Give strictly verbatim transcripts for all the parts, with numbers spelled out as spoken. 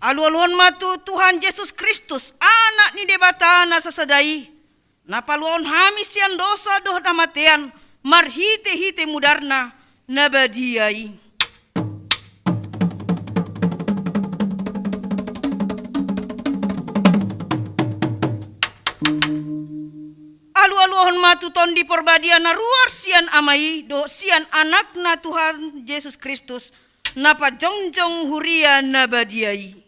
Alualuhon ma tu Tuhan Jesus Kristus, Anak ni Debata na sasada i, na paluahon hami sian dosa dohot hamatean, marhitehite mudarna na badia i. Alualuhon ma tu Tondi Parbadia na ruar sian Ama i dohot sian Anakna Tuhan Jesus Kristus, na pajongjong huria na badia i.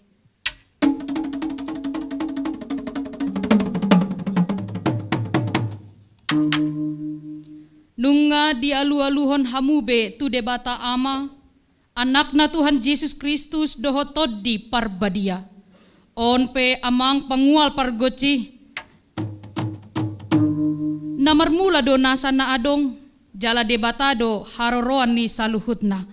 Nunga dialualuhon hamu be tu Debata Ama, Anakna Tuhan Jesus Kristus dohot Tondi Parbadia. On pe Amang Pangual Pargonsi, na marmula do nasa na adong, jala Debata do haroroan ni saluhutna.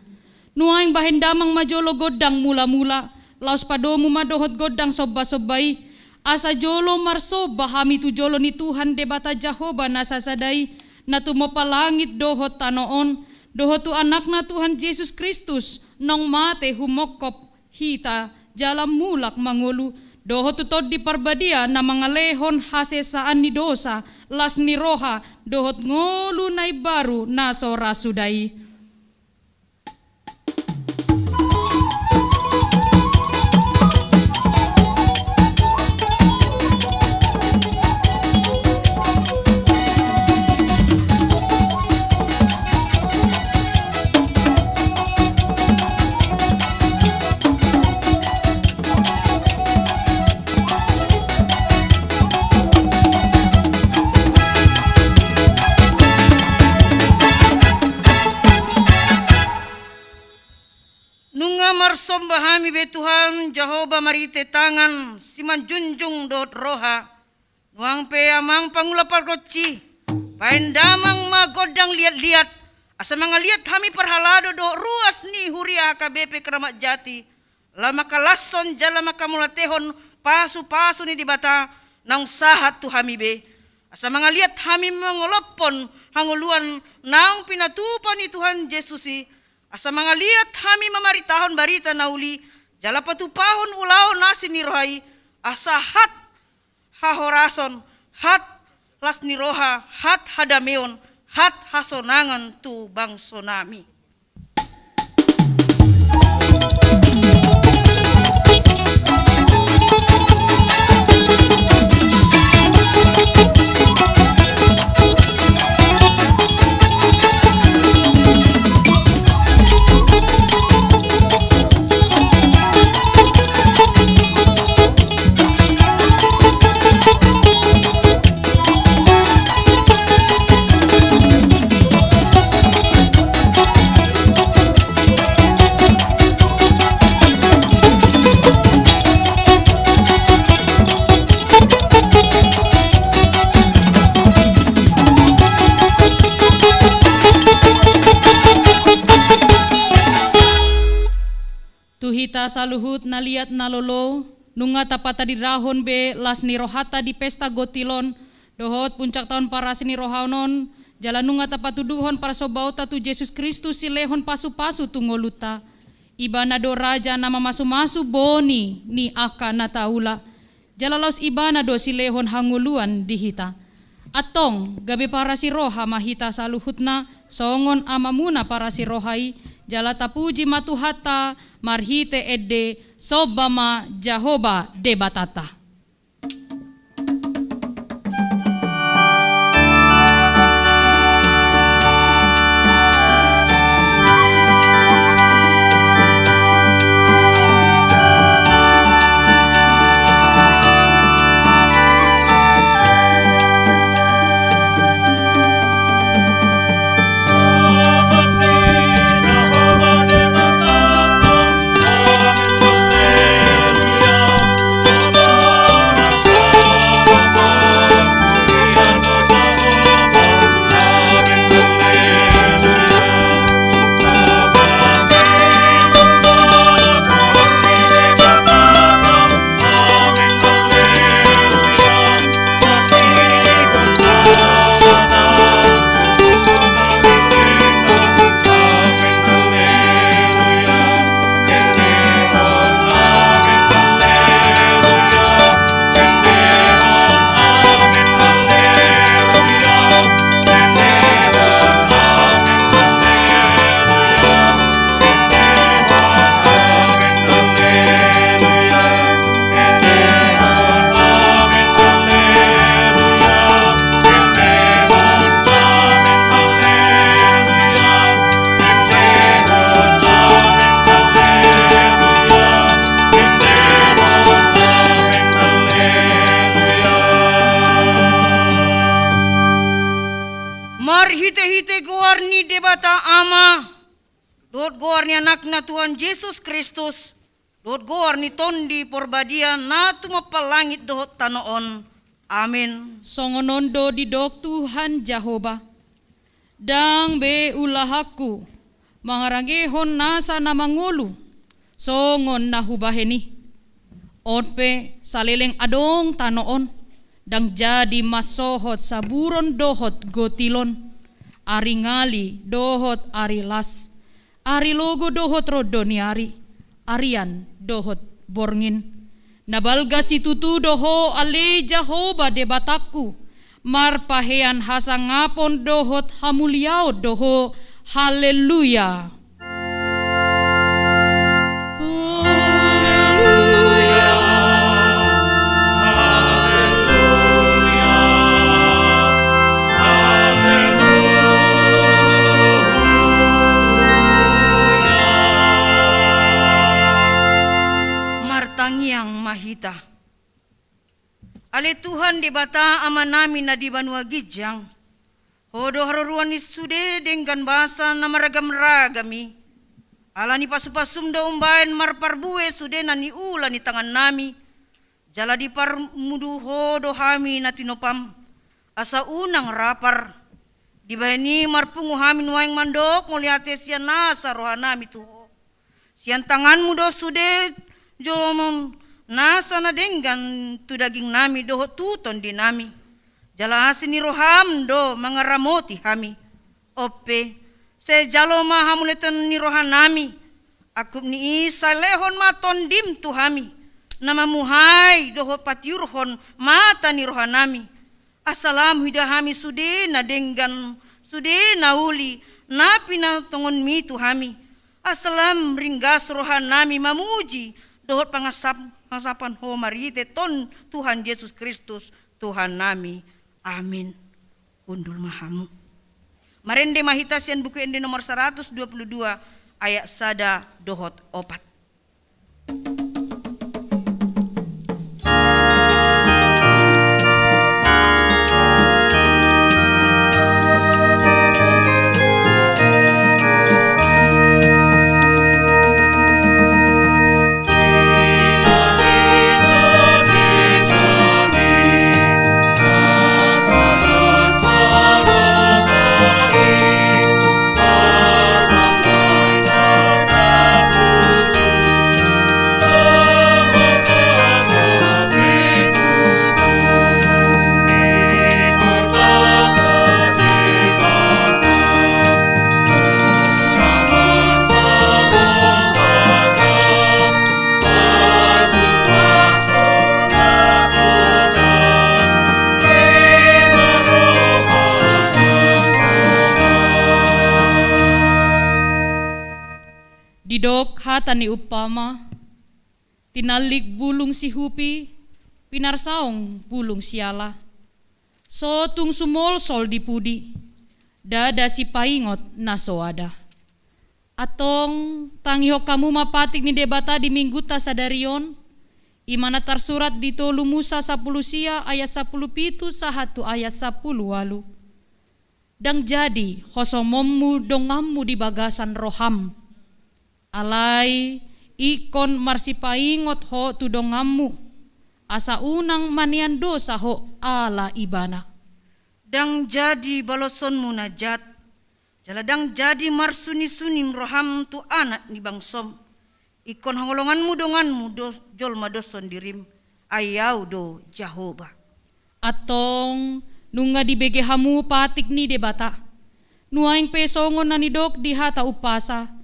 Nuaeng bahen damang ma jolo gondang mulamula, laos padomu ma dohot gondang sombasomba i, asa jolo marsomba hami tu jolo ni Tuhan Debata Jahowa na sasada i, na tumompa langit dohot tano on, dohot tu Anakna Tuhan Jesus Kristus, naung mate humongkop hita jala mulak mangolu, dohot tu Tondi Parbadia na mangalehon hasesaan ni dosa, las ni roha, dohot ngolu na imbaru na so ra suda i. Nunga marsomba hami be Tuhan Jahowa marhite tangan simanjunjung dohot roha. Nuaeng pe Amang Pangula Pargonsi, bahen damang ma gondang liatliat, asa mangaliat hami parhalado dohot ruas ni huria H K B P Keramat Jati, laho mangkalashon jala mangkamauliatehon pasupasu ni Debata naung sahat tu hami be. Asa mangaliat hami mangolophon hangoluan naung pinatupa ni Tuhan Jesus i, asa mangaliat hami mamaritahon barita na uli, jala patupahon ulaon asi ni roha i, asa hat hahorason, hat las ni roha, hat hadameon, hat hasonangan tu bangsonami. Tu hita saluhut na liat na lolo, nunga tapatadirahon be las ni rohanta di pesta gotil on, dohot puncak taon parasi ni roha on, jala nunga tapatuduhon parsombaonta tu Jesus Kristus silehon pasupasu tu ngolunta. Ibana do raja na mamasumasu boni ni angka na taula. Jala laos Ibana do silehon hangoluan di hita. Antong, gabe parasi roha ma hita saluhutna, songon amamuna parasi roha i, jala tapuji ma Tuhanta, marhite ende, somba ma Jahowa Debatanta. Debata Ama, dohot goar ni Anakna Tuhan Jesus Kristus, dohot goar ni Tondi Porbadia na tumompa langit dohot tano on. Amen. Songon on do didok Tuhan Jahowa: Ndang be ulahanku mangarangehon nasa na mangolu songon na hubahen i. On pe, saleleng adong tano on, ndang jadi mansohot saburon dohot gotilon, ari ngali dohot ari las, ari logo dohot rondo ni ari, arian dohot borngin. Na balga situtu do Ho ale Jahowa Debatangku, marpahean hasangapon dohot hamuliaon do Ho. Haleluya. Haleluya. Haleluya. Haleluya. Martangiang ma hita. Ale Tuhan Debata Amanami na di banua ginjang, Ho do haroruan ni sude denggan basa na maragam-ragam i. Ala ni pasu-pasum do umbahen marparbue sude na niula ni tangannami. Jala diparmudu Ho do hami na tinopam, asa unang rapar. Dibahen i marpungu hami nuaeng mandok mauliate sian nasa rohanami tu Ho. Sian tanganmu do sude jolomon nasa na denggan tu dagingnami dohot tu tondinami. Jala asi ni roham do mangaramoti hami. On pe, sai jalo ma hamuliateon ni rohanami. Angkup ni i sai lehon ma tondim tu hami, na mamuhai dohot patiurhon mata ni rohanami. Asa lam huida hami sude na denggan, sude na uli, na pinatongonmi tu hami. Asa lam ringgas rohanami mamuji dohot pangasap-, pangasapon Ho marhite Ton Tuhan Jesus Kristus, Tuhannami. Amin. Hundul ma hamu. Marende ma hita sian Buku Ende nomor saratus dua pulu dua, ayat sada dohot opat. Didok hata ni umpama, tinallik bulung sihupi, pinarsaong bulung siala. So tung sumolsol di pudi, ndada sipaingot na so ada. Antong, tangihon hamu ma patik ni Debata di Mingguta sadari on, i ma na tarsurat di tolu Musa sapulu sia ayat sapulu pitu sahat tu ayat sapulu ualu. Ndang jadi hosomonmu donganmu di bagasan roham. Alai ingkon marsipaingot ho tu donganmu, asa unang manean dosa ho ala ibana. Ndang jadi balosonmu na jat, jala ndang jadi marsuni-suni roham tu anak ni bangsom. Ingkon haholonganmu donganmu do-, jolma doshon dirim, ai Ahu do Jahowa. Antong, nunga dibege hamu patik ni Debata. Nuaeng pe songon na nidok di hata umpasa: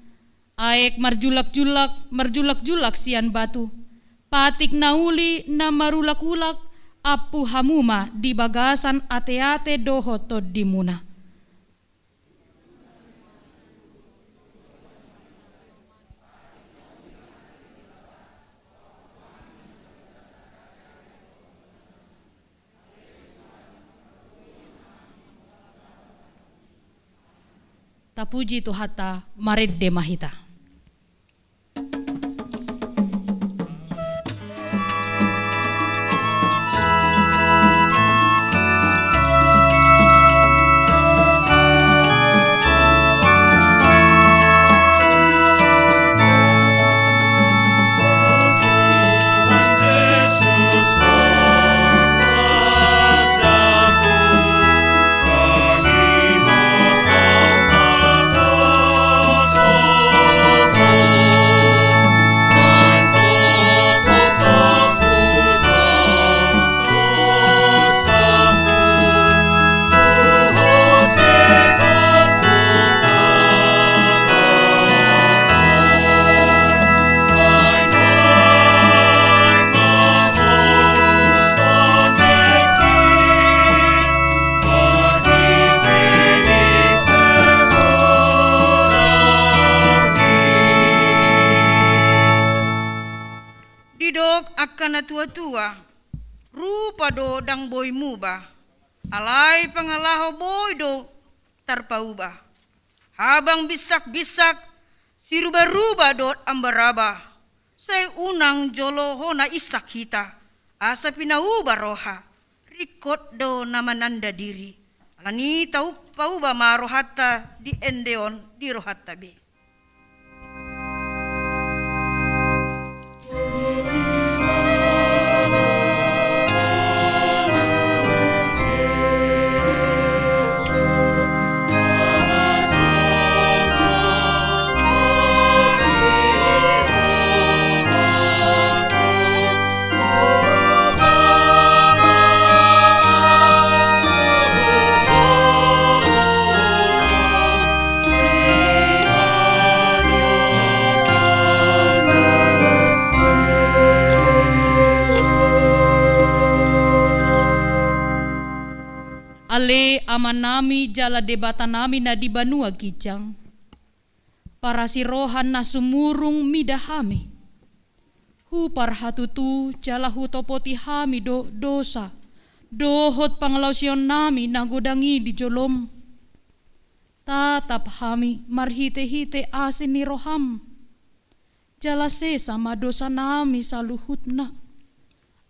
Aek marjulak-julak, marjulak-julak sian batu. Patik na uli na marulak-ulak, ampu hamu ma di bagasan ate-ate dohot tondimuna. Tapuji Tuhanta, marende ma hita. angka na tua-tua, rupa do ndang boi muba, alai pangalaho boi do tarpauba. Habang binsakbinsak, sirubaruba dohot ambaraba, sai unang jolo hona insak hita, asa pinauba roha, ringkot do na mananda diri. Alani i tau pauba ma rohanta di ende on di rohanta be. Ale Amanami jala Debatanami na di banua ginjang, parasiroha na sumurung mida hami. Huparhatutu jala hutopoti hami do dosa dohot pangalaosionnami na godang i di jolom. Tatap hami marhitehite asi ni roham. Jala sesa ma dosanami saluhutna,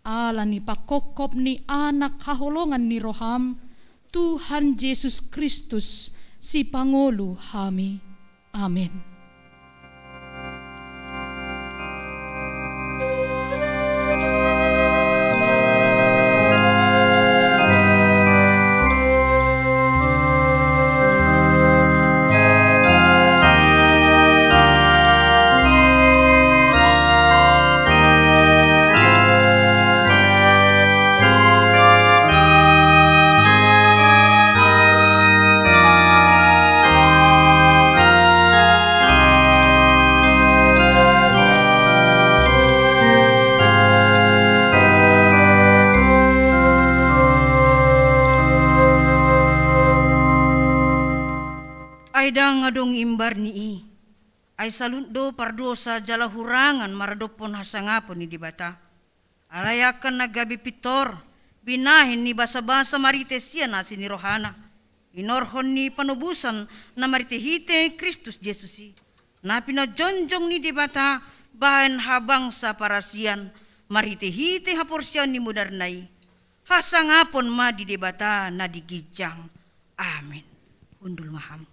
ala ni pangkophop ni Anak haholongan ni roham, Tuhan Jesus Kristus, Sipangolu hami. Amen. Ai ndang adong imbar ni i, ai salut do pardosa jala hurangan maradophon hasangapon ni Debata. Alai angka na gabe pintor, binahen ni basabasa marhite sian asi ni rohana, hinorhon ni panobusan na marhitehite Kristus Jesus i, na pinajongjong ni Debata bahen habangsa parasian marhitehite haporseaon ni mudarna i, hasangapon ma di Debata na di ginjang. Amen. Hundul ma hamu.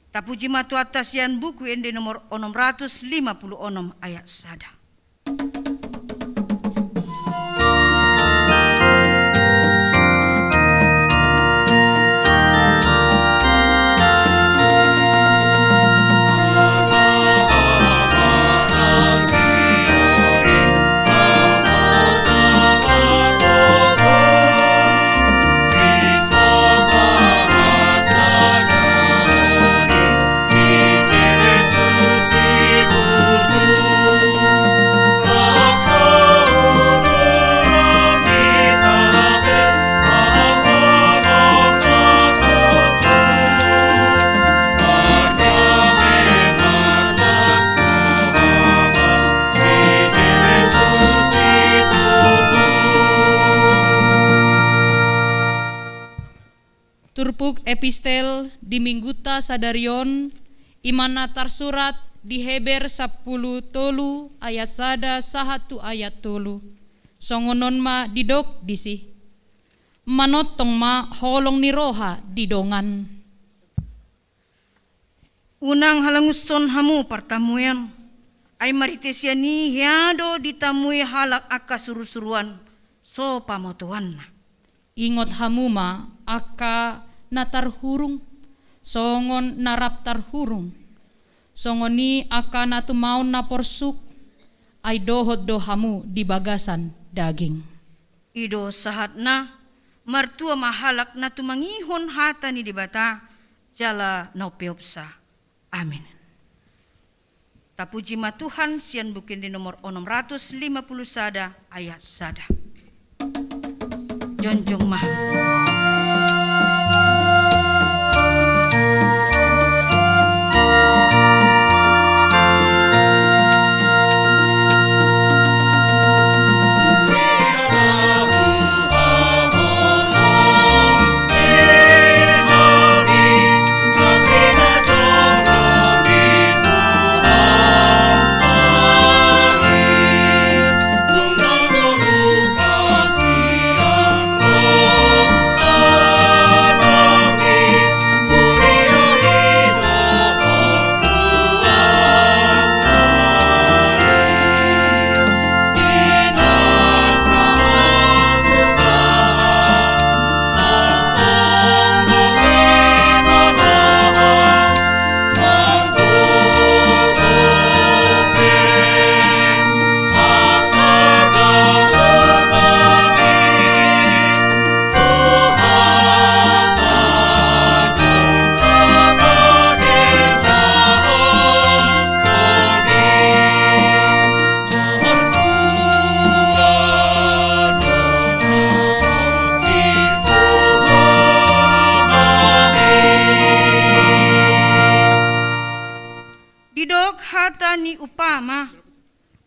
Tapuji ma Tuhanta sian Buku Ende nomor onom ratus lima puluh onom ayat sada. Turpuk epistel di minggunta sadari on, i ma na tarsurat di Heber sampulu tolu ayat sada sahat tu ayat tolu. Songon on ma didok disi: Manongtong ma holong ni roha di dongan. Unang halangushon hamu partamueon, ai marhite sian i hea do ditamui halak angka surusuruan so pamotoanna. Ingot hamu ma angka na tarhurung, songon na rap tarhurung, songon i angka na tumaon na porsuk, ai dohot do hamu di bagasan daging. I do sahatna, martua ma halak na tumangihon hata ni Debata, jala na umpeopsa. Amin. Tapuji ma Tuhan sian Buku Ende nomor onom ratus lima puluh sada ayat sada. Jongjong ma.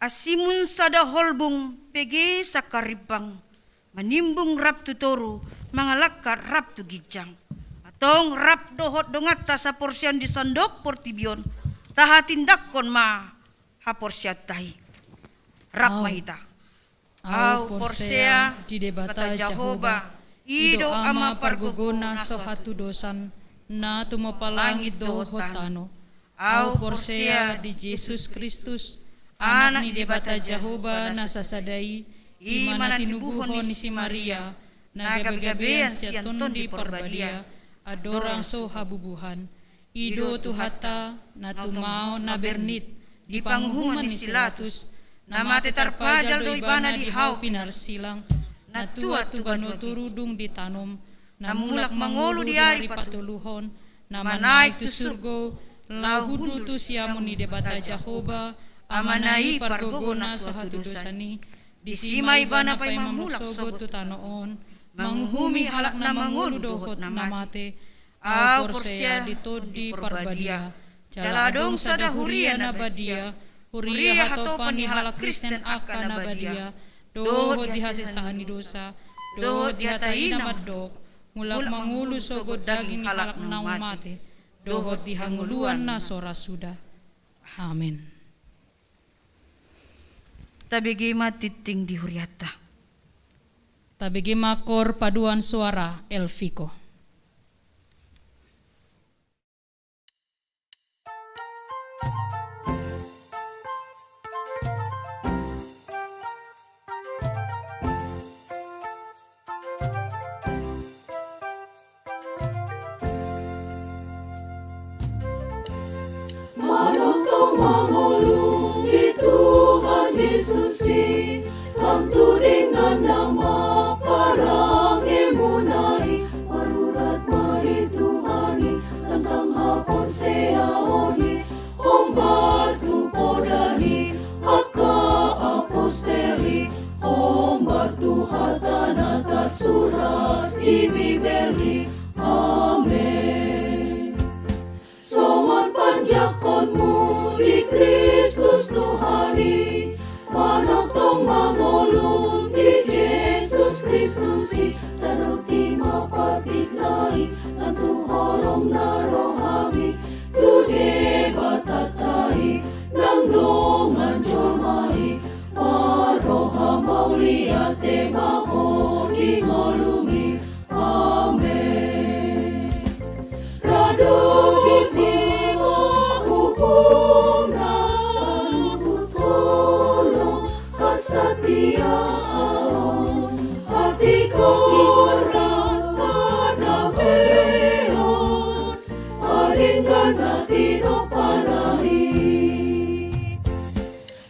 Asimun sada holbung pege sangkarimbang, manimbung rap tu toru, mangalangka rap tu ginjang. Antong rap dohot donganta saporseaon di sandok portibi on, tahatindangkon ma haporseaonta i. Rap ma hita. Au porsea di Debata Jahowa, i do Ama pargogona so hatudosan, na tumompa langit dohot tano. Au porsea di Jesus Kristus, Anak ni Debata Jahowa na sasada i, i ma na tinubuhon ni si Maria, na gabegabean sian Tondi Parbadia, andorang so habubuhan. I do Tuhanta, na tumaon na bernit, di panguhuman ni si Latus, na mate tarpajal do ibana di hau pinarsilang, na tuat tu banua toru dung ditanom, na mulak mangolu di ari patoluhon, na manaek tu surgo, laho hundul tu siamun ni Debata Jahowa, Amana i pargogona so hatudosan i, disi ma ibana paima mulak sogot tu tano on, manguhumi halak na mangolu dohot na mate. Au porsea di Tondi Parbadia, jala adong sada huria na badia, huria hatopan ni halak Kristen angka na badia, dohot di hasesaan ni dosa, dohot di hata i na mandok, mulak mangolu sogot daging ni halak naung mate, dohot di hangoluan na so ra suda. Amen. Tabege ma tingting di hurianta. Tabege ma kor paduan suara Elviko. Manongtong mangolu di Tuhan Jesus i, lam tu denggan nama parange muna i, parurat ma di Tuhan i, tangtang haporseaon i, hombar tu poda ni angka apostel i, hombar tu hata na tarsurat di Bibel i. Amen. Songon panjangkonmu di Kristus Tuhan i, manongtong mangolu di Jesus Kristus i, radoti ma patikna i, lam tu holong na ro hami, tu Debatanta i, nang dongan jolma i, marroha mauliate ma ho di ngolumi. Amen. Radoti ma uhumna saluhut holong hasatiaon, hatigoran, hadameon, padenggan na tinompana i.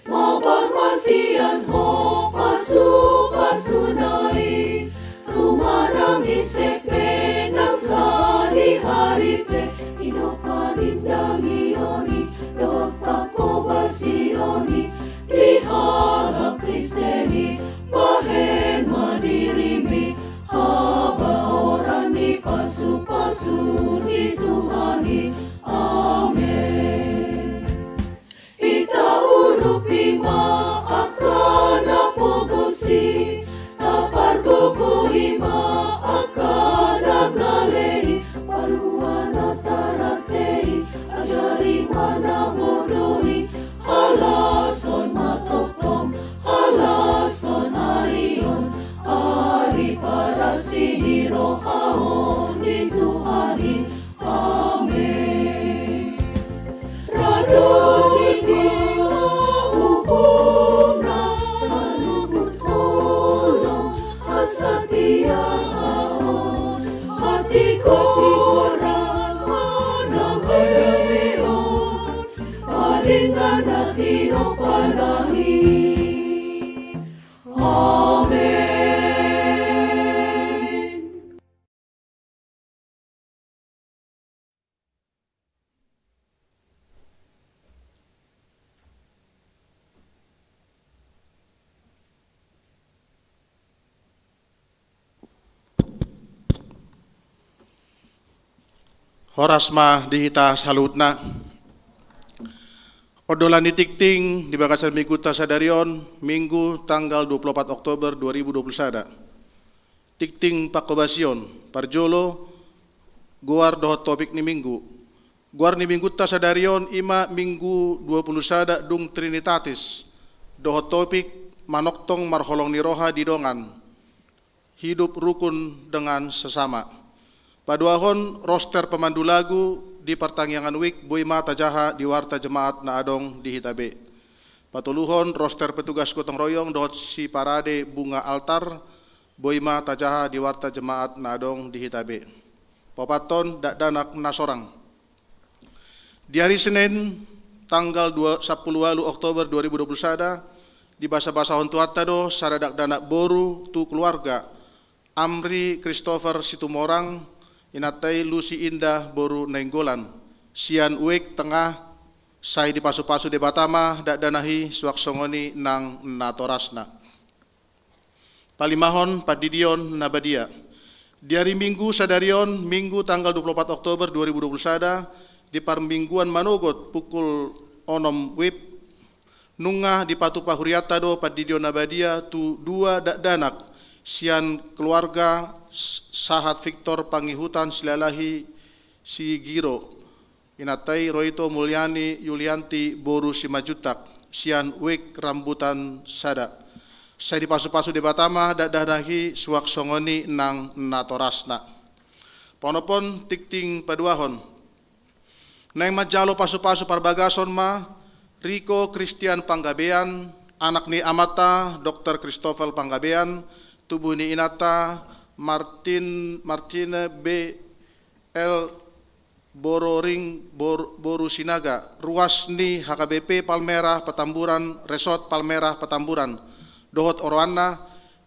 Mabar ma sian ho pasupasuna i, tumarang ise pe nang sadihari pe, i do panindangion i dohot pangkobasion i di halak Kristen i. Bahen ma dirimi habaoran ni pasupasu ni Tuhan i. Amen. Ita urupi ma angka na pogos i, tapargogoi ma angka na gale i, palua na tarante i, ajari ma na bodo i, halashon ma tongtong, halashon ari on, ari parasi ni roha on di Tuhan i. Amen. Radoti ma uhumna saluhut holong hasatiaon, hatigoran, hadameon, padenggan na tinompana i. Amen. Horas ma di hita saluhutna. Ondolan ni tingting di bagasan mingguta sadari on, Minggu tanggal dua puluh opat Oktober dua ribu dua puluh sada. Tingting panghobasion, parjolo, goar dohot topik ni Minggu. Goar ni mingguta sadari on i ma Minggu dua puluh sada dung Trinitatis, dohot topik manongtong marholong ni roha di dongan, hidup rukun dengan sesama. Paduahon, roster pemandu lagu di partangiangan wijk boi ma tajaha di warta jemaat na adong di hita be. Patoluhon, roster petugas gotong royong dohot siparade bunga altar boi ma tajaha di warta jemaat na adong di hita be. Paopathon, dakdanak na sorang. Di ari Senin, tanggal dua, sampulu ualu Oktober dua ribu dua puluh sada, dibasabasahon Tuhanta do sada dakdanak boru tu keluarga, Amri Christopher Situmorang, inanta i Lucy Indah boru Nainggolan, sian Wijk Tengah, sai dipasupasu Debata ma dakdanak i suang songon i nang natorasna. Palimahon, pandidion na badia. Di ari Minggu sadari on, Minggu tanggal dua puluh opat Oktober dua ribu dua puluh sada, di parmingguan manogot pukul onom wib, nunga dipatupa hurianta do pandidion na badia tu dua dakdanak sian keluarga S-, Sahat Victor Pangihutan Silalahi Sigiro, inanta i Roito Mulyani Yulianti boru Simanjuntak, sian Wijk Rambutan Sada. Sai dipasupasu Debata ma dakdanak i suang songon i nang natorasna. Paonomhon, tingting paduahon. Naeng manjalo pasupasu parbagason ma Riko Christian Panggabean, anak ni amanta Doktor Christopher Panggabean, tubuh ni inanta Martin, Martine B L Bororing bor-, boru Sinaga, ruas ni H K B P Palmerah Petamburan, Resort Palmerah Petamburan, dohot oroanna,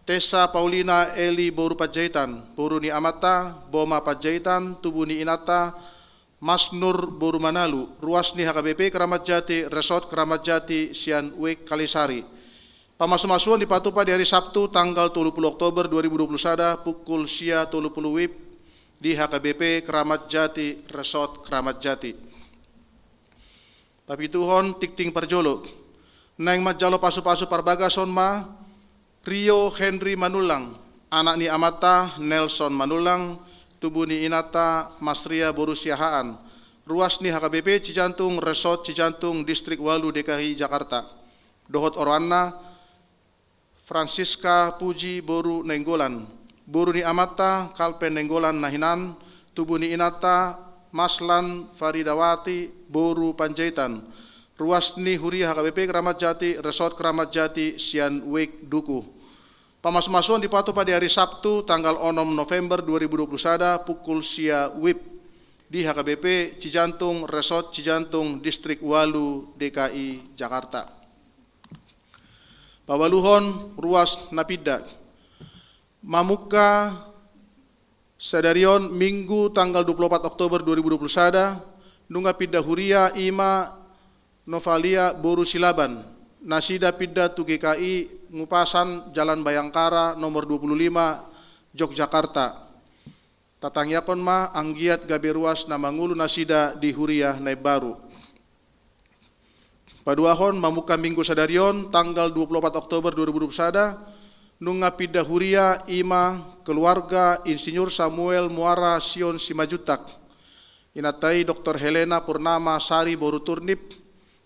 Tessa Paulina Eli boru Panjaitan, boru ni amanta Boma Panjaitan, tubuh ni inanta Masnur boru Manalu, ruas ni H K B P Keramat Jati, Resort Keramat Jati, sian Wijk Kalisari. Pamasumasuon dipatupa di ari Sabtu tanggal tolu puluh Oktober dua ribu dua puluh sada pukul sia tolu puluh wib di H K B P Keramat Jati, Resort Keramat Jati. Papituhon, tingting parjolo. Naeng manjalo pasupasu parbagason ma Rio Henry Manullang, anak ni amanta Nelson Manullang, tubuh ni inanta Masria boru Siahaan, ruas ni H K B P Cijantung, Resort Cijantung, Distrik Walu, D K I Jakarta, dohot oroanna, Francisca Puji boru Nainggolan, boru ni amanta Kalpen Nainggolan na hinan, tubuh ni inanta Maslan Faridawati boru Panjaitan, ruas ni huria H K B P Keramat Jati, Resort Keramat Jati, sian Wijk Duku. Pamasumasuon dipatupa di ari Sabtu tanggal onom November dua ribu dua puluh sada pukul sia wib di H K B P Cijantung, Resort Cijantung, Distrik Walu, D K I Jakarta. Paualuhon, ruas na pinda. Mamungka sadari on, Minggu tanggal dua puluh opat Oktober dua ribu dua puluh sada, nunga pinda huria i ma Novalia boru Silaban, nasida pinda tu G K I Ngupasan, Jalan Bayangkara nomor dua puluh lima, Yogyakarta. Tatangiangkon ma anggiat gabe ruas na mangolu nasida di huria na imbaru. Paduahon, mamungka Minggu sadari on, tanggal dua puluh opat Oktober dua ribu dua puluh sada, nunga pinda huria i ma keluarga Insinyur Samuel Muara Sion Simanjuntak, inanta i Doktor Helena Purnama Sari boru Turnip,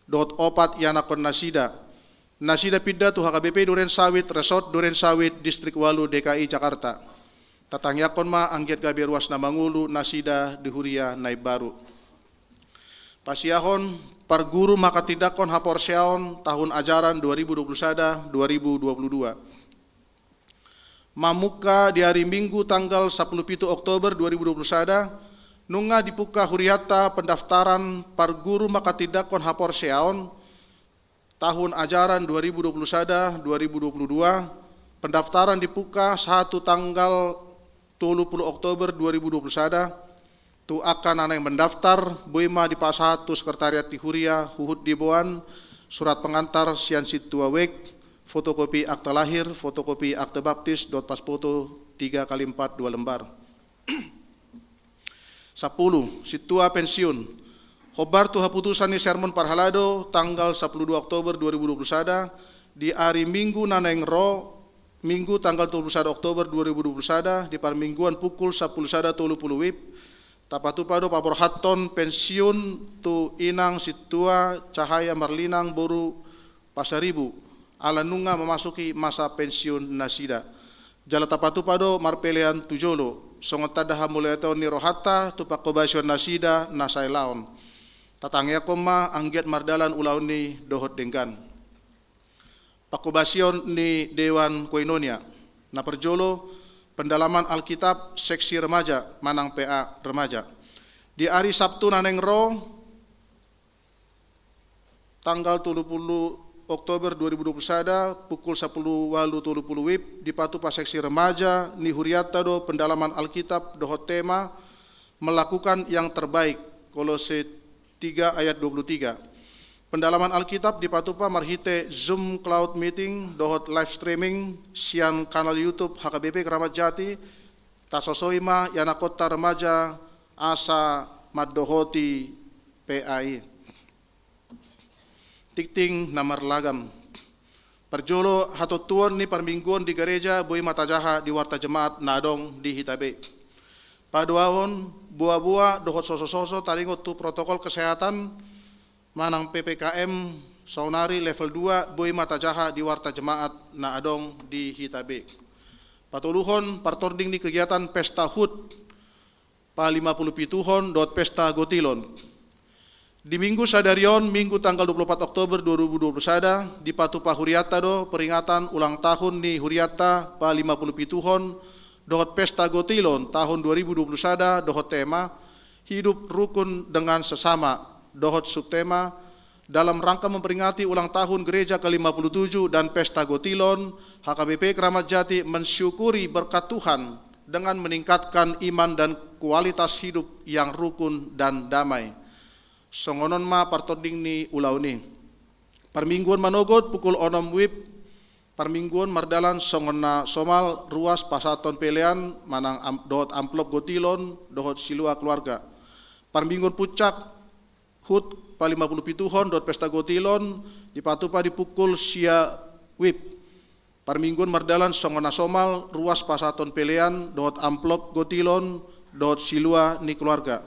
dohot opat ianakhon nasida. Nasida pinda tu H K B P Duren Sawit, Resort Duren Sawit, Distrik Walu, D K I Jakarta. Tatangiangkon ma anggiat gabe ruas na mangolu nasida di huria na imbaru. Pasiahon, parguru manghatindanghon haporseaon tahun ajaran dua ribu dua puluh sada dua ribu dua puluh dua. Mamungka di ari Minggu tanggal sampulu pitu Oktober dua ribu dua puluh sada, nunga dipungka hurianta pendaftaran parguru manghatindanghon haporseaon tahun ajaran dua ribu dua puluh sada dua ribu dua puluh dua, pendaftaran dipungka sahat tu tanggal tolu puluh Oktober dua ribu dua puluh sada, tu angka na naeng mendaftar, boi ma dipasahat tu sekretariat ni huria huhut diboan surat pengantar sian sintua wijk, fotokopi akta lahir, fotokopi akta baptis, dohot pas foto tiga kali empat dua lembar. Sampulu, sintua pensiun. Hombar tu haputusan ni sermon parhalado tanggal sampulu dua Oktober dua ribu dua puluh sada, di ari Minggu na naeng ro, Minggu tanggal dua puluh sada Oktober dua ribu dua puluh sada, di parmingguan pukul sampulu sada tolu pulu WIB, tapatupa do paborhathon pensiun tu inang sintua Cahaya Marlinang boru Pasaribu, ala nunga mamasuki masa pensiun nasida. Jala tapatupa do marpelean tu jolo, songon tanda hamuliateon ni rohanta tu panghobasion nasida na sai laon. Tatangiangkon ma anggiat mardalan ulaon i dohot denggan. Panghobasion ni Dewan Koinonia. Na parjolo, pendalaman Alkitab seksi remaja manang P A remaja. Di ari Sabtu na naeng ro, tanggal tolu pulu Oktober dua ribu dua puluh sada, pukul sampulu ualu tolu pulu WIB, dipatupa seksi remaja ni hurianta do pendalaman Alkitab dohot tema melakukan yang terbaik, Kolose tiga ayat dua puluh tiga. Pendalaman Alkitab dipatupa marhite Zoom Cloud Meeting dohot live streaming sian kanal YouTube H K B P Keramat Jati, tasosoi ma ianakhonta remaja asa mandohoti P A i. Tingting na marlagam. Parjolo, hatontuon ni parmingguon di gareja boi ma tajaha di warta jemaat na adong di hita be. Paduahon, boaboa dohot sosososo taringot tu protokol kesehatan manang P P K M saonari level dua boi ma tajaha di warta jemaat na adong di hita be. Patoluhon, partording ni kegiatan pesta HUT palima pulu pituhon dohot pesta gotilon. Di Minggu sadari on, Minggu tanggal dua pulu opat Oktober dua ribu dua pulu sada, dipatupa hurianta do peringatan ulang tahun ni hurianta palima pulu pituhon dohot pesta gotilon tahun dua ribu dua pulu sada dohot tema Hidup Rukun dengan Sesama dohot subtema Dalam rangka memperingati ulang tahun gereja ke lima puluh tujuh dan pesta gotilon, H K B P Keramat Jati mensyukuri berkat Tuhan dengan meningkatkan iman dan kualitas hidup yang rukun dan damai. Songon on ma partording ni ulaon i. Parmingguon manogot pukul onom WIB, parmingguon mardalan songon na somal ruas pasahathon pelean manang am-, dohot amplop gotilon dohot silua keluarga. Parmingguon puncak HUT palima pulu pituhon dohot pesta gotilon dipatupa di pukul sia WIB. Parmingguon mardalan songon na somal ruas pasahathon pelean dohot amplop gotilon dohot silua ni keluarga.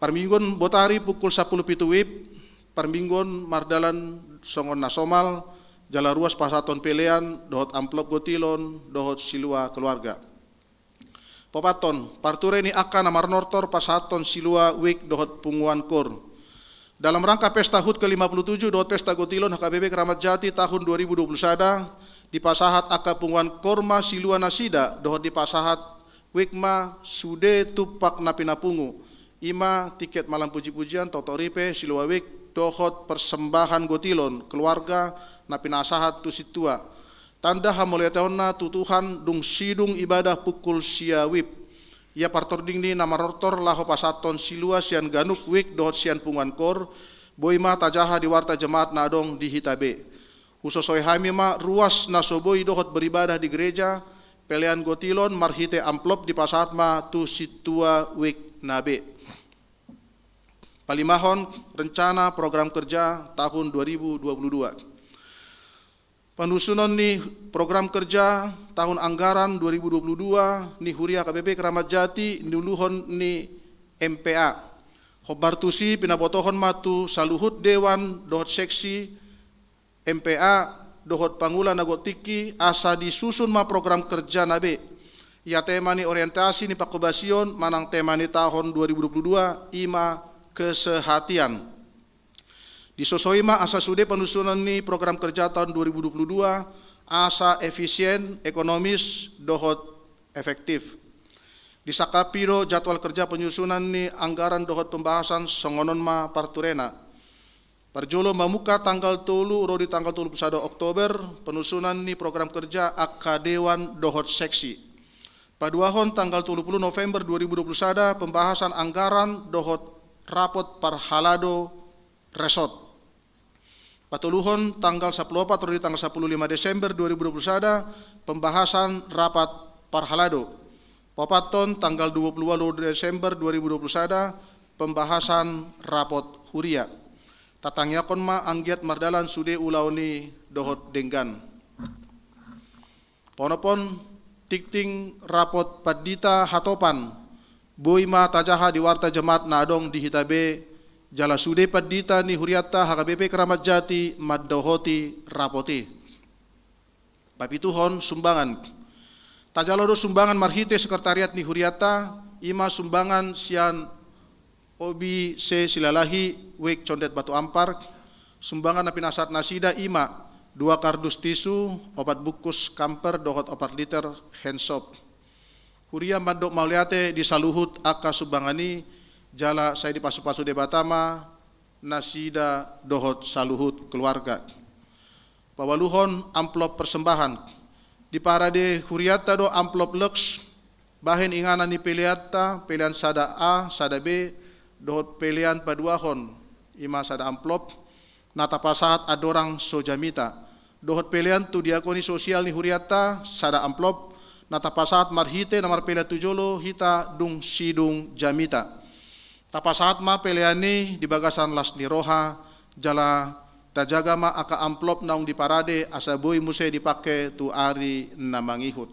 Parmingguon botari pukul sampulu pitu WIB, parmingguon mardalan songon na somal jala ruas pasahathon pelean dohot amplop gotilon dohot silua keluarga. Paopathon, parture ni angka na marnortor pasahathon silua wijk dohot punguan koor. Dalam rangka pesta HUT ke lima puluh tujuh dohot pesta gotilon H K B P Keramat Jati tahun dua ribu dua puluh sada, dipasahat angka punguan koor ma silua nasida dohot dipasahat wijk ma sude tumpak na pinapungu, i ma tiket malam puji-pujian, toto ripe, silua wijk, dohot persembahan gotilon keluarga na pinasahat tu sintua. Tanda hamauliateonna tu Tuhan dung sidung ibadah pukul sia WIB. Ia partording ni na marnortor laho pasahathon silua sian ganup wijk dohot sian punguan koor, boi ma tajaha di warta jemaat na adong di hita be. Husosoi hami ma ruas na so boi dohot beribadah di gereja, pelean gotilon marhite amplop dipasahat ma tu sintua wijk na be. Palimahon, rencana program kerja tahun dua ribu dua puluh dua. Panusunon ni program kerja tahun anggaran dua ribu dua puluh dua ni Huria H K B P Keramat Jati, niuluhon ni M P A. Hombar tusi pinabotohon ma tu saluhut dewan dohot seksi M P A dohot pangula na gok tingki asa disusun ma program kerja na be. Ia tema ni orientasi ni panghobasion manang tema ni tahun dua ribu dua puluh dua i ma kesehatian. Disosoi ma asa sude panusunon ni program kerja tahun dua ribu dua puluh dua asa efisien, ekonomis, dohot efektif. Disangkapi do jadwal kerja penyusunan ni anggaran dohot pembahasan songon on ma parturena. Parjolo mamungka tanggal tolu ro di tanggal tolu pulu sada Oktober, penyusunan ni program kerja angka dewan dohot seksi. Paduahon tanggal tolu pulu November dua ribu dua pulu sada, pembahasan anggaran dohot rapot parhalado resort. Patoluhon tanggal sampulu opat ro di tanggal sampulu lima Desember dua ribu dua pulu sada, pembahasan rapat parhalado. Paopathon tanggal dua pulu ualu Desember dua ribu dua pulu sada, Pembahasan rapot huria. Tatangiangkon ma anggiat mardalan sude ulaon i dohot denggan. Panoponon tingting rapot pandita hatopan, boi ma tajaha di warta jemaat na adong di hita be, jala sude pandita ni hurianta H K B P Kramat Jati mandohoti rapot i. Papituhon sumbangan. Tajalo do sumbangan marhite sekretariat ni hurianta, i ma sumbangan sian O B C Silalahi, Wijk Condet Batu Ampar, sumbangan na pinasahat nasida i ma dua kardus tisu, opat bungkus kamper dohot opat liter hand soap. Huria mandok mauliate di saluhut angka sumbangan i, jala sai dipasupasu Debata ma nasida dohot saluhut keluarga. Paualuhon amplop persembahan. Diparade hurianta do amplop loks, bahen inganan ni peleanta, pelean sada A, sada B, dohot pelean paduahon, i ma sada amplop, na tapasahat andorang so jamita. Dohot pelean tu diakoni sosial ni hurianta, sada amplop, na tapasahat marhite na marpelean tu jolo hita dung sidung jamita. Tapasahat ma pelean i di bagasan las ni roha, jala tajaga ma angka amplop naung diparade asa boi muse dipake tu ari na mangihut.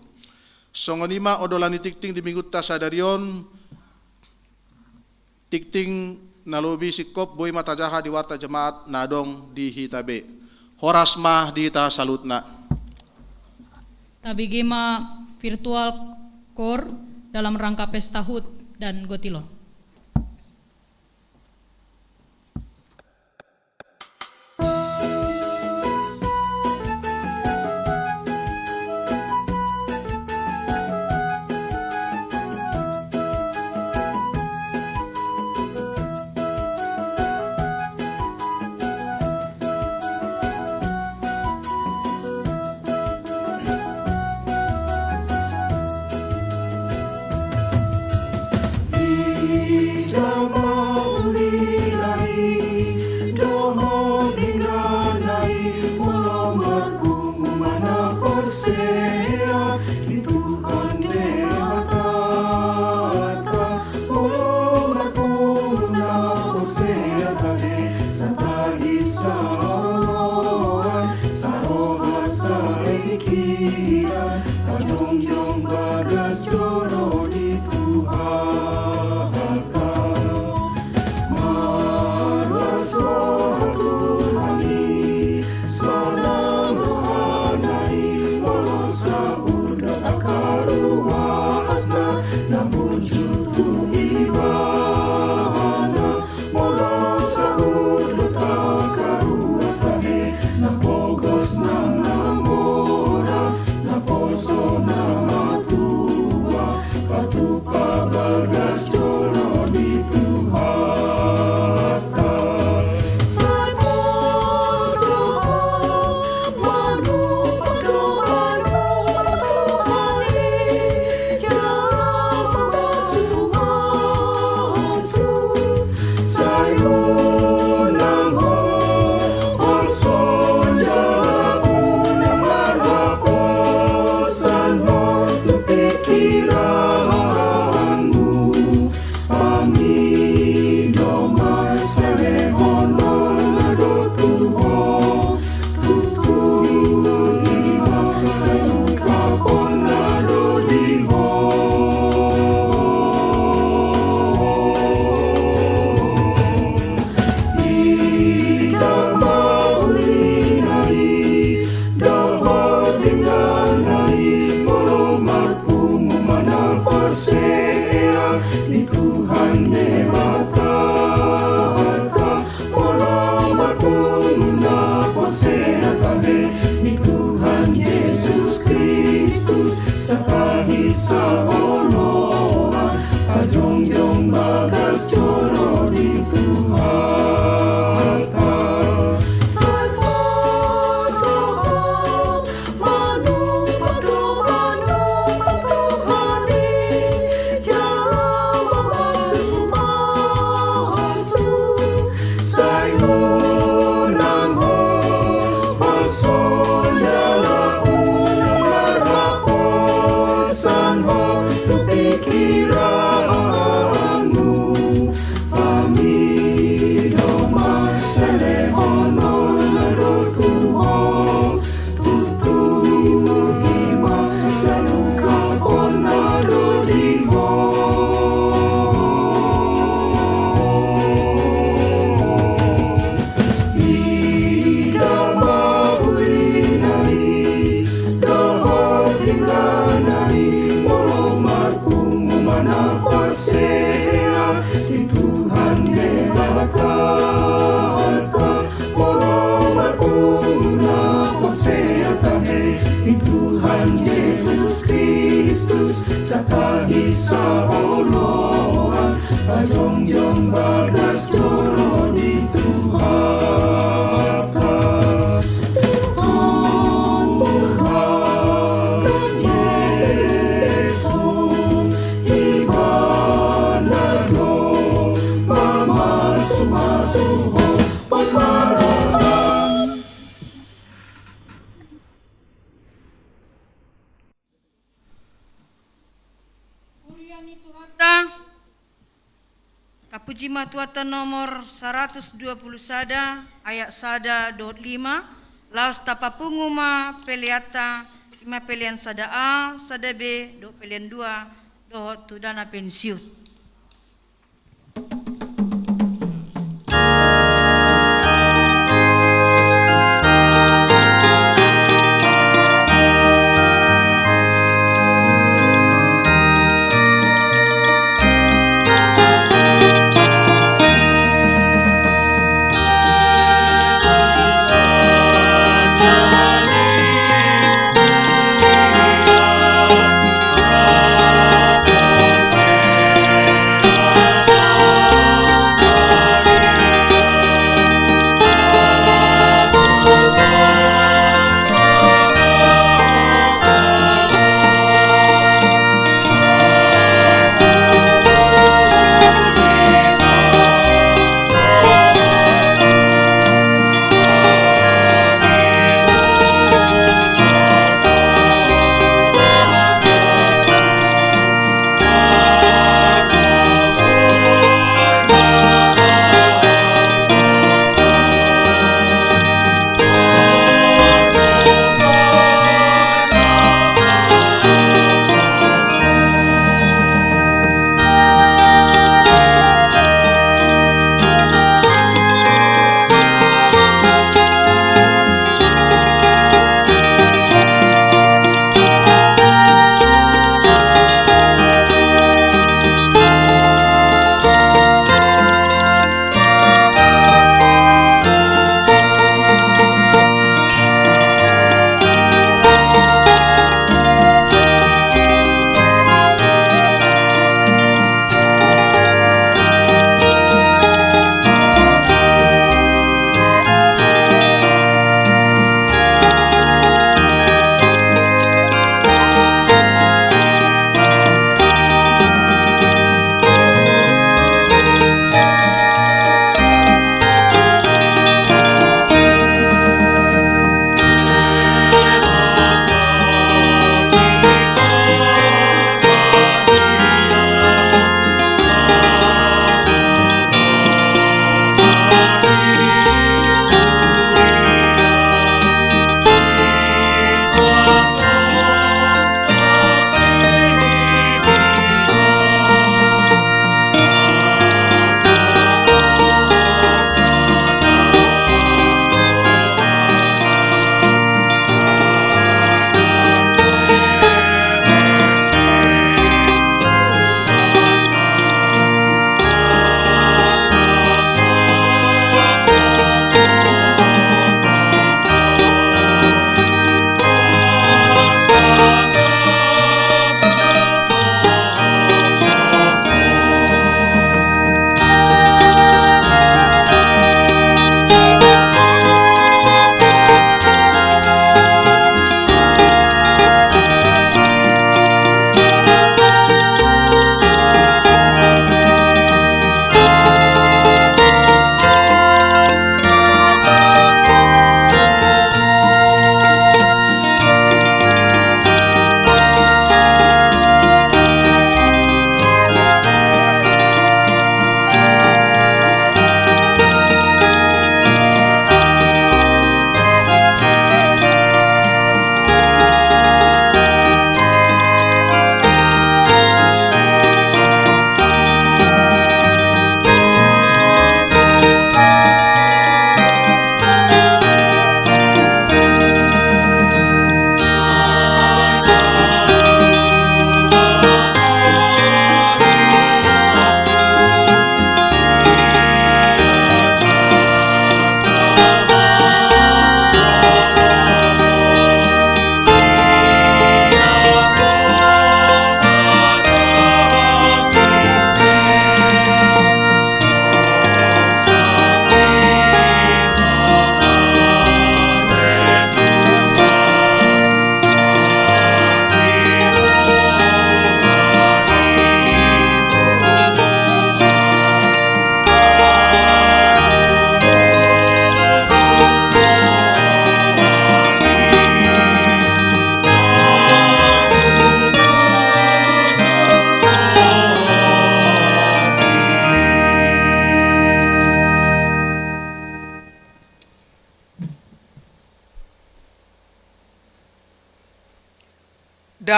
Songon i ma ondolan ni tingting di minggunta sadari on, tingting na lobi singkop boi ma tajaha di warta jemaat na adong di hita be. Horas ma di hita saluhutna. Tabege ma virtual koor dalam rangka pesta hut dan gotilon. Marpungu ma na porsea di Tuhan Debata Alpa, molo marpungu na porsea tahe di Tuhan Jesus Kristus, sahat di saoloan, pajongjong bagas joro ni Tuhanta. Huria ni Tuhanta, tapuji ma Tuhanta nomor saratus dua pulu sada, ayat sada dohot lima, laos tapapungu ma peleanta, i ma pelean sada A, sada B, dohot pelean dua, dohot tu dana pensiun.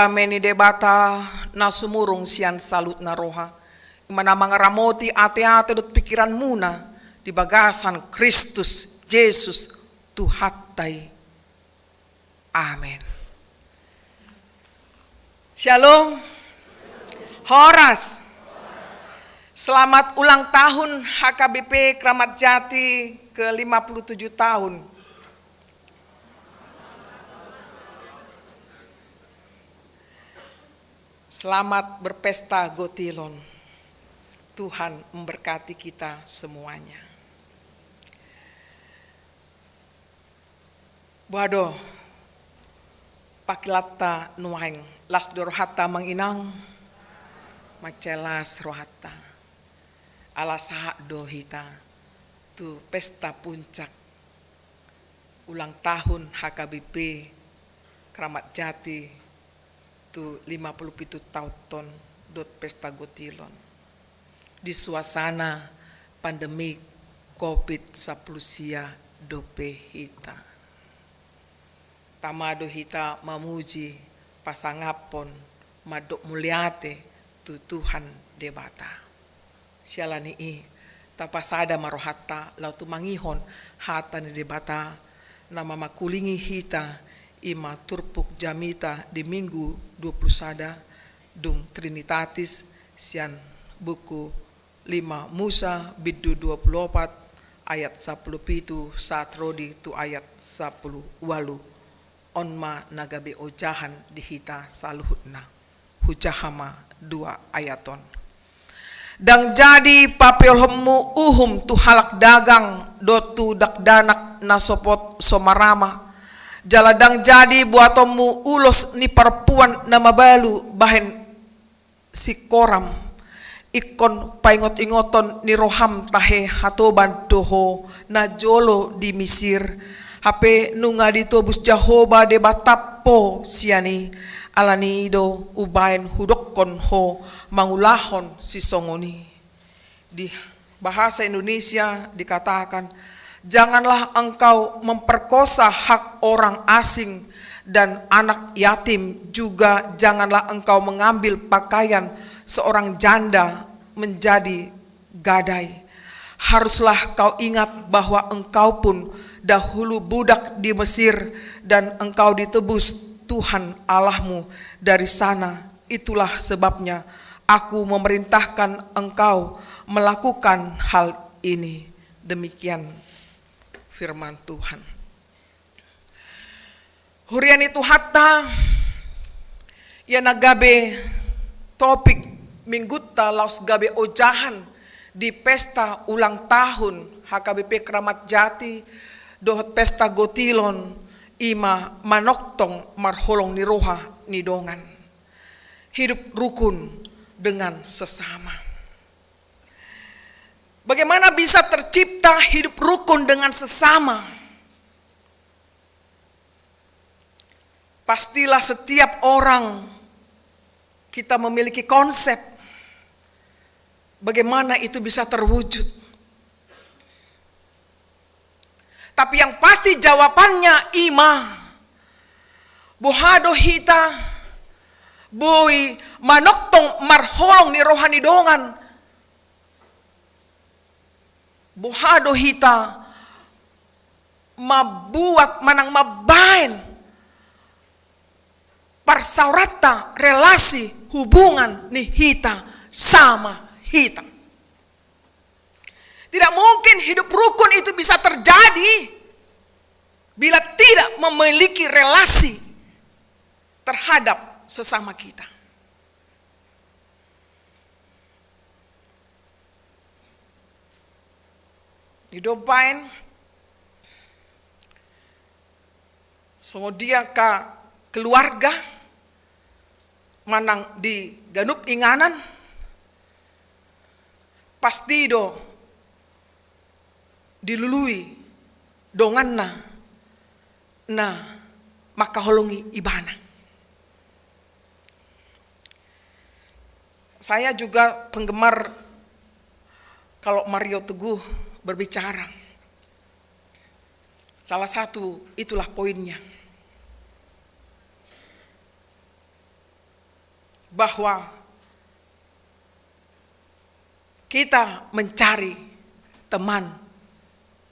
Dame ni Debata na sumurung sian saluhutna roha, i ma na mangaramoti ateate dohot pingkiranmuna di bagasan Kristus Jesus Tuhanta i. Amen. Shalom. Horas. Selamat ulang tahun H K B P Kramat Jati ke lima puluh tujuh tahun. Selamat berpesta Gotilon. Tuhan memberkati kita semuanya. Boha do pangkilanta nuaeng? Las do rohanta amang inang? Mansai las rohanta. Ala sahat do hita tu pesta puncak ulang tahun H K B P Kramat Jati tu lima puluh pitu taon on dohot pesta Gotilon. Di suasana pandemi covid sampulu sia dope hita. Tama do hita mamuji, pasangaphon, mandok mauliate tu Tuhan Debata. Siala ni i, tapasada ma rohanta laho tumangihon hata ni Debata na mamangkulingi hita, i ma turpuk jamita di Minggu dua puluh sada, dung Trinitatis, sian buku lima Musa bindu dua puluh opat ayat sampulu pitu sahat ro di tu ayat sampulu ualu. On ma na gabe ojahan di hita saluhutna. Hujaha ma dua ayat on. Ndang jadi papeolhonmu uhum tu halak dagang dohot tu dakdanak na sopot so marama, jala ndang jadi buatonmu ulos ni parompuan na mabalu bahen singkoram. Ingkon paingotingoton ni roham tahe hatoban do ho najolo di Misir, hape nunga ditobus Jahowa Debatam ho sian i. Ala ni i do umbahen hudokkon ho mangulahon sisongon i. Di bahasa Indonesia dikatakan, "Janganlah engkau memperkosa hak orang asing dan anak yatim, juga janganlah engkau mengambil pakaian seorang janda menjadi gadai. Haruslah kau ingat bahwa engkau pun dahulu budak di Mesir dan engkau ditebus Tuhan Allahmu dari sana. Itulah sebabnya Aku memerintahkan engkau melakukan hal ini." Demikian firman Tuhan. Huria ni Tuhanta, ia na gabe topik Minggunta laos gabe ojahan di pesta ulang tahun H K B P Kramat Jati dohot pesta Gotilon, i ma manongtong marholong ni roha ni dongan. Hidup rukun dengan sesama. Bagaimana bisa tercipta hidup rukun dengan sesama? Pastilah setiap orang kita memiliki konsep bagaimana itu bisa terwujud. Tapi yang pasti jawabannya i ma, boha do hita boi manongtong marholong ni roha ni dongan? Boha do hita mambuat manang mambahen parsaoranta, relasi, hubungan ni hita sama hita? Tidak mungkin hidup rukun itu bisa terjadi bila tidak memiliki relasi terhadap sesama kita. Di do baen, songon dia angka keluarga manang di ganup inganan, pasti do dilului donganna na mangkaholongi ibana. Saya juga penggemar kalau Mario Teguh berbicara. Salah satu itulah poinnya. bahwa kita mencari teman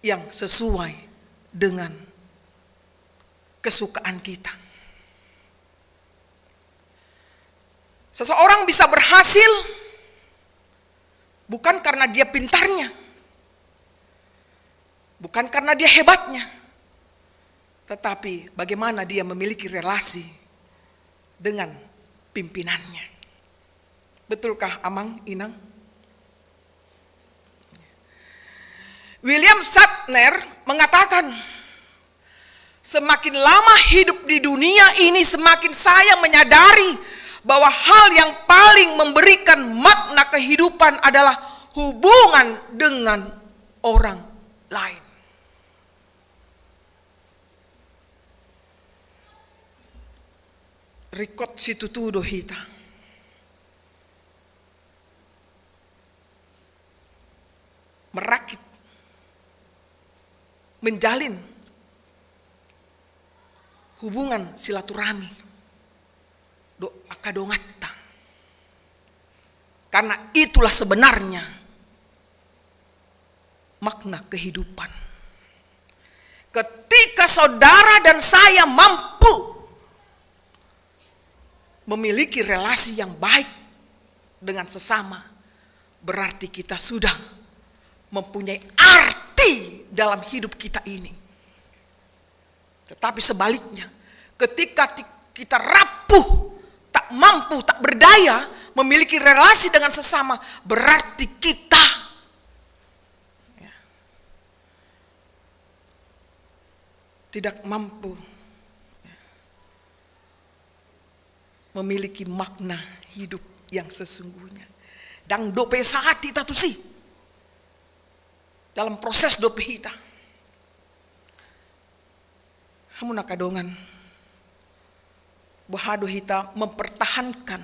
yang sesuai dengan kesukaan kita. Seseorang bisa berhasil bukan karena dia pintarnya, bukan karena dia hebatnya, tetapi bagaimana dia memiliki relasi dengan pimpinannya. Betulkah, Amang, Inang? William Shatner mengatakan, "Semakin lama hidup di dunia ini, semakin saya menyadari bahwa hal yang paling memberikan makna kehidupan adalah hubungan dengan orang lain." Ringkot situtu do hita merakit, menjalin hubungan silaturahmi dohot angka donganta. Karena itulah sebenarnya makna kehidupan. Ketika saudara dan saya mampu memiliki relasi yang baik dengan sesama, berarti kita sudah mempunyai arti dalam hidup kita ini. Tetapi sebaliknya, ketika ti-, kita rapuh, tak mampu, tak berdaya memiliki relasi dengan sesama, berarti kita, ya, tidak mampu memiliki makna hidup yang sesungguhnya. Ndang dope sahat hita tusi dalam proses dope hita. Hamu na angka dongan, boha do hita mempertahankan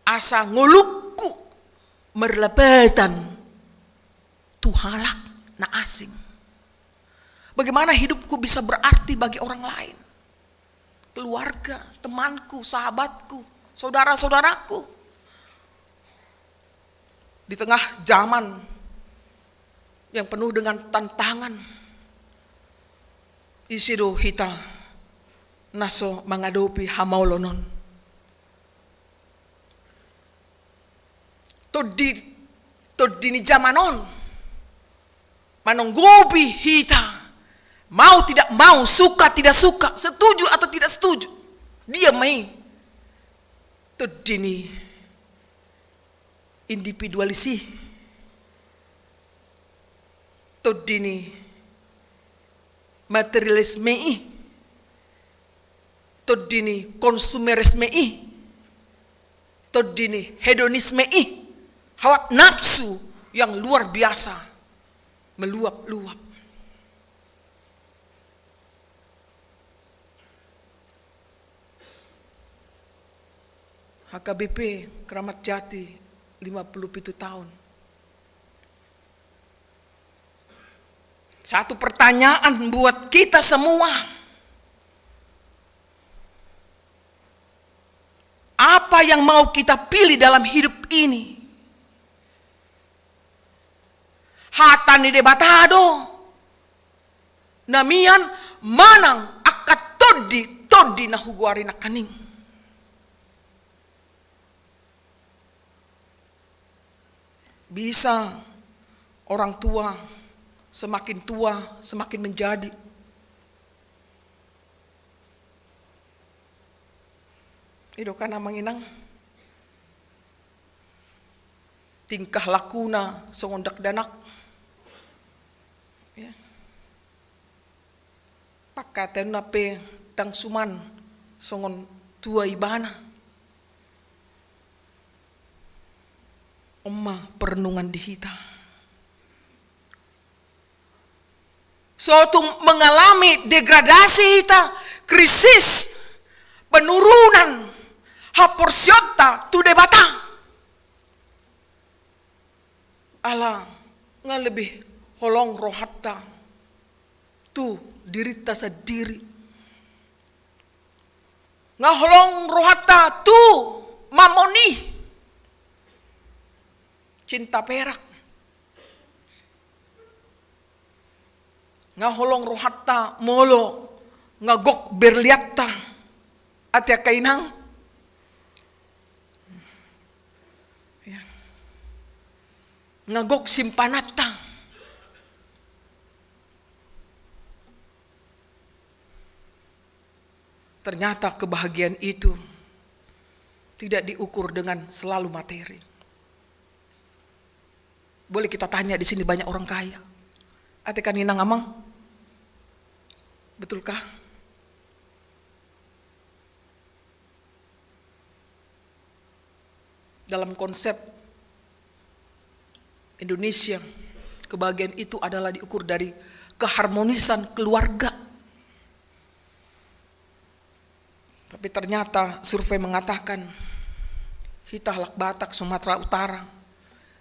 asa ngolungku marlapatan tu halak na asing? Bagaimana hidupku bisa berarti bagi orang lain? Keluarga, temanku, sahabatku, saudara-saudaraku. Di tengah zaman yang penuh dengan tantangan, ise do hita na so mangadopi hamaolon on? Tondi, tondi ni zaman on manonggopi hita, mau tidak mau, suka tidak suka, setuju atau tidak setuju, dia ma i tondi ni individualis i, tondi ni materialisme i, tondi ni konsumerisme i, tondi ni hedonisme i, hawa nafsu yang luar biasa meluap-luap. H K B P Keramat Jati lima puluh pitu tahun. Satu pertanyaan buat kita semua. Apa yang mau kita pilih dalam hidup ini? Hata ni Debata do na mian manang angka tondi, tondi na hugoari nangkaning. Bisa orang tua semakin tua, semakin menjadi. I do kan, Amang Inang? Tingkah lakuna songon dakdanak. Ya. Pangkataionna pe ndang suman songon tua ibana. On ma perenungan di hita. So tung mengalami degradasi hita, krisis, penurunan haporseaonta tu Debata. Ala nga lebih holong rohanta tu dirinta sandiri. Nga holong rohanta tu Mamon i, cinta perak. Nga holong rohanta molo nga gok berlianta, ate angka inang. Ya. Nga gok simpananta. Ternyata kebahagiaan itu tidak diukur dengan selalu materi. Boleh kita tanya di sini banyak orang kaya. Ate kan inang amang? Betulkah? Dalam konsep Indonesia, kebahagiaan itu adalah diukur dari keharmonisan keluarga. Tapi ternyata survei mengatakan, hita halak Batak Sumatera Utara,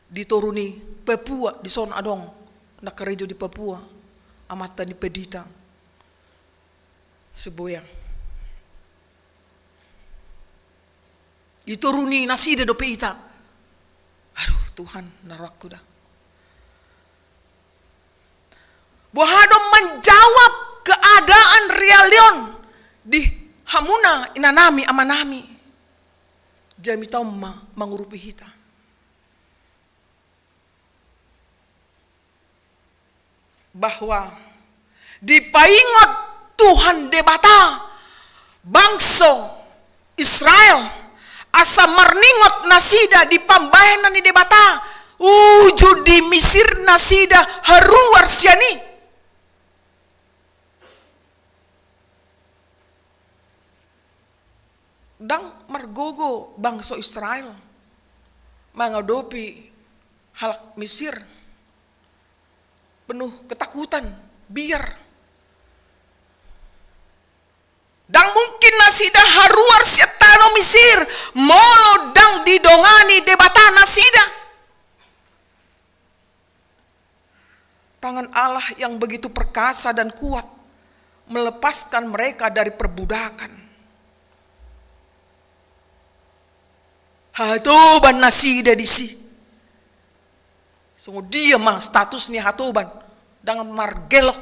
di toru ni Papua, di son adong na karejo di Papua, amanta ni Pendeta Sibuyan. Di toru ni nasida dope hita. Aduh, Tuhan, na rohangku da. Boha do manjawab keadaan realion di hamuna inanami amanami. Jamita on ma mangurupi hita. Bahwa dipaingot Tuhan Debata bangso Israel, asa marningot nasida di pambahenan ni Debata, uju di Misir nasida haruar sian i. Ndang margogo bangso Israel mangadopi halak Misir, penuh ketakutan, biar. Ndang mungkin nasida haruar sian tano Misir molo ndang didongani Debata nasida. Tangan Allah yang begitu perkasa dan kuat melepaskan mereka dari perbudakan. Hatoban nasida disi. Songon dia ma status ni hatoban? Ndang margelok,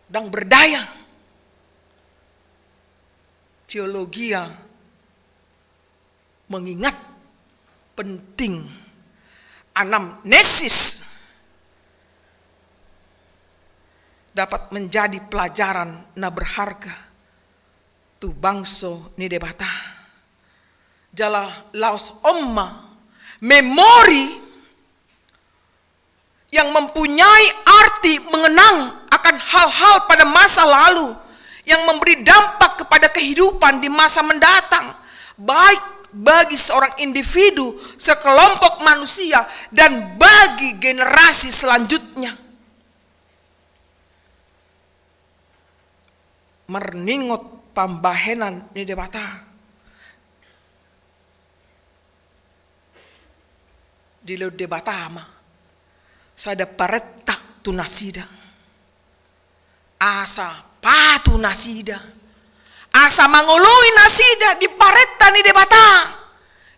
ndang berdaya. Teologia mengingat penting anamnesis dapat menjadi pelajaran na berharga tu bangso ni Debata. Jala laos on ma memori yang mempunyai arti mengenang akan hal-hal pada masa lalu yang memberi dampak kepada kehidupan di masa mendatang, baik bagi seorang individu, sekelompok manusia, dan bagi generasi selanjutnya. Marningot pambahenan ni Debata. Dilehon Debata ma sada parenta tu nasida, asa patuh nasida, asa mangoloi nasida di parenta ni Debata.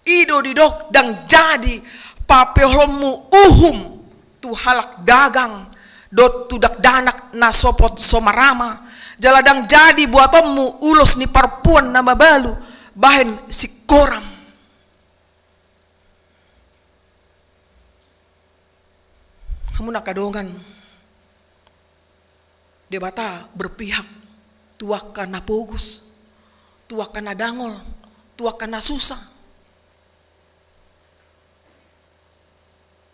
I do didok, ndang jadi papeholonmu uhum tu halak dagang dohot tu dakdanak na sopot so marama, jala ndang jadi buatonmu ulos ni parpuan na mabalu bahen singkoram. Hamu na angka dongan, Debata berpihak tu angka na pogos, tu angka na dangol, tu angka na susa.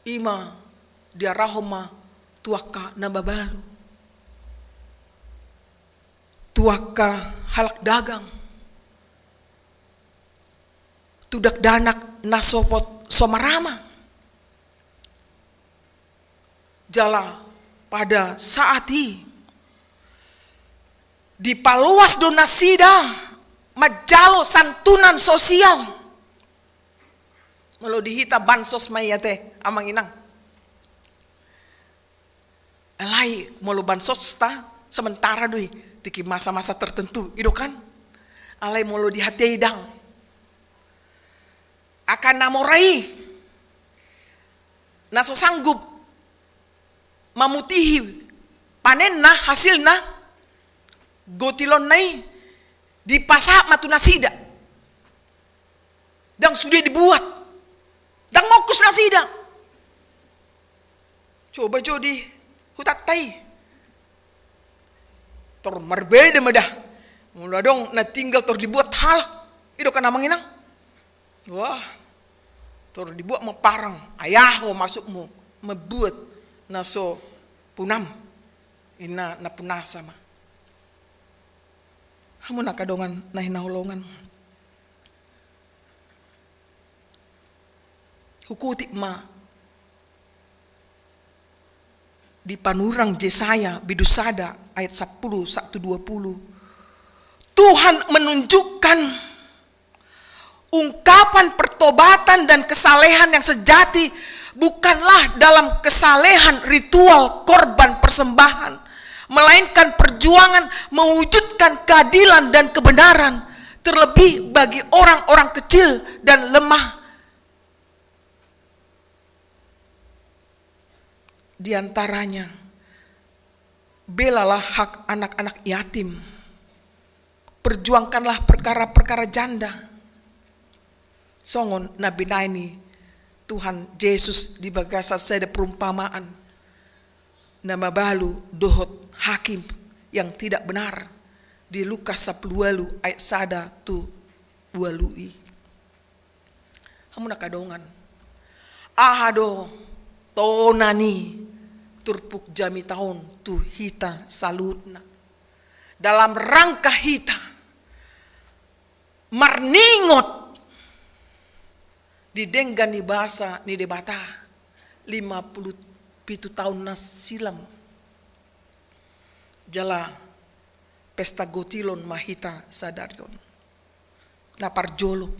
I ma diarahon ma tu angka na mabalu, tu angka halak dagang, tu dakdanak na sopot so marama. Jala pada saat i dipaloas do nasida manjalo santunan sosial. Molo di hita bansos ma i ate, amang inang. Alai molo bansos ta sementara do i, tingki masa-masa tertentu, i do kan? Alai molo di hatiha i ndang. Angka na mora i, na so sanggup mamutihi panenna, hasilna, gotilonna i dipasahat ma tu nasida. Ndang sude dibuat. Ndang mongkus nasida. Coba jo di hutanta i. Tor marbeda ma da. Molo adong na tinggal tor dibuat halak. I do kan, amang inang? Wah. Tor dibuat ma parang. Ai aha masukmu mambuat na so punam. Inna na punasa ma. Hamu angka dongan na hinaholongan. Hukutip ma di Panurirang Jesaya bindu sada ayat sampulu sahat tu dua pulu. Tuhan menunjukkan ungkapan pertobatan dan kesalehan yang sejati bukanlah dalam kesalehan ritual korban persembahan, melainkan perjuangan mewujudkan keadilan dan kebenaran, terlebih bagi orang-orang kecil dan lemah. Di antaranya, belalah hak anak-anak yatim, perjuangkanlah perkara-perkara janda. Songon na binahen ni Tuhan Jesus di bagasan sada perumpamaan na mabalu dohot hakim yang tidak benar di Lukas sampulu ualu ayat sada tu ualu i. Hamu angka dongan, aha do tona ni turpuk jamita on tu hita saluhutna dalam rangka hita marningot di denggan ni basa ni Debata lima pulu pitu taon na silam, jala pesta gotilon ma hita sadari on. Na parjolo,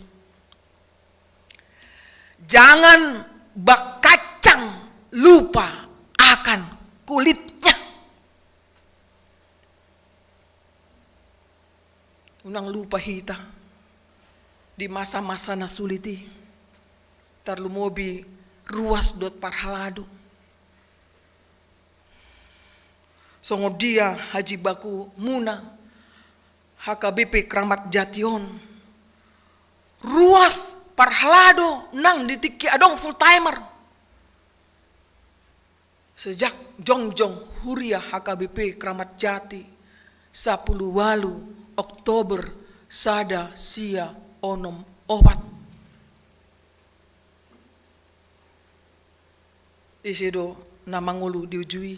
jangan bakacang lupa akan kulitnya. Unang lupa hita di masa-masa na sulit i, tarlumobi ruas dohot parhalado. Songon dia hajibakumuna H K B P Kramat Jati on, ruas parhalado nang di tingki adong full timer. Sejak jongjong huria H K B P Kramat Jati sampulu ualu Oktober sada sia onom opat. Ise do na mangolu di uju i?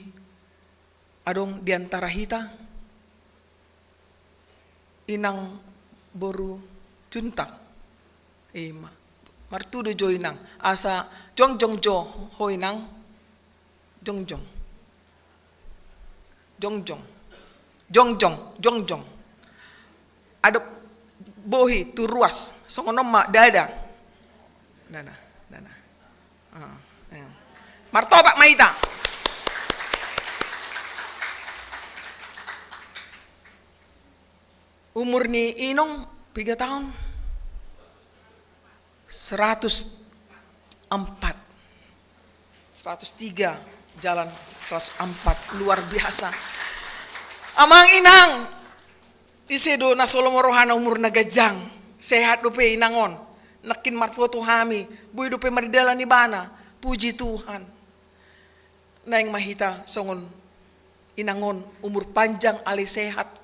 Adong di antara hita inang boru Juntak. Ima. Martudo jo inang. Asa jongjong jo ho inang. Jongjong. Jongjong. Jongjong. Jongjong. Adop bohi tu ruas. Songon on ma dada. Dada. Dada. Ah, eh. Martopak ma hita. Umur ni inong piga taon? Seratus empat. Seratus tiga, jalan seratus empat. Luar biasa. Amang inang, ise do na so lomo rohana umurna ganjang. Sehat dope inang on. Nangkin marfoto hami, boi dope mardalan ibana. Puji Tuhan. Naeng ma hita songon inang on, umur panjang alai sehat.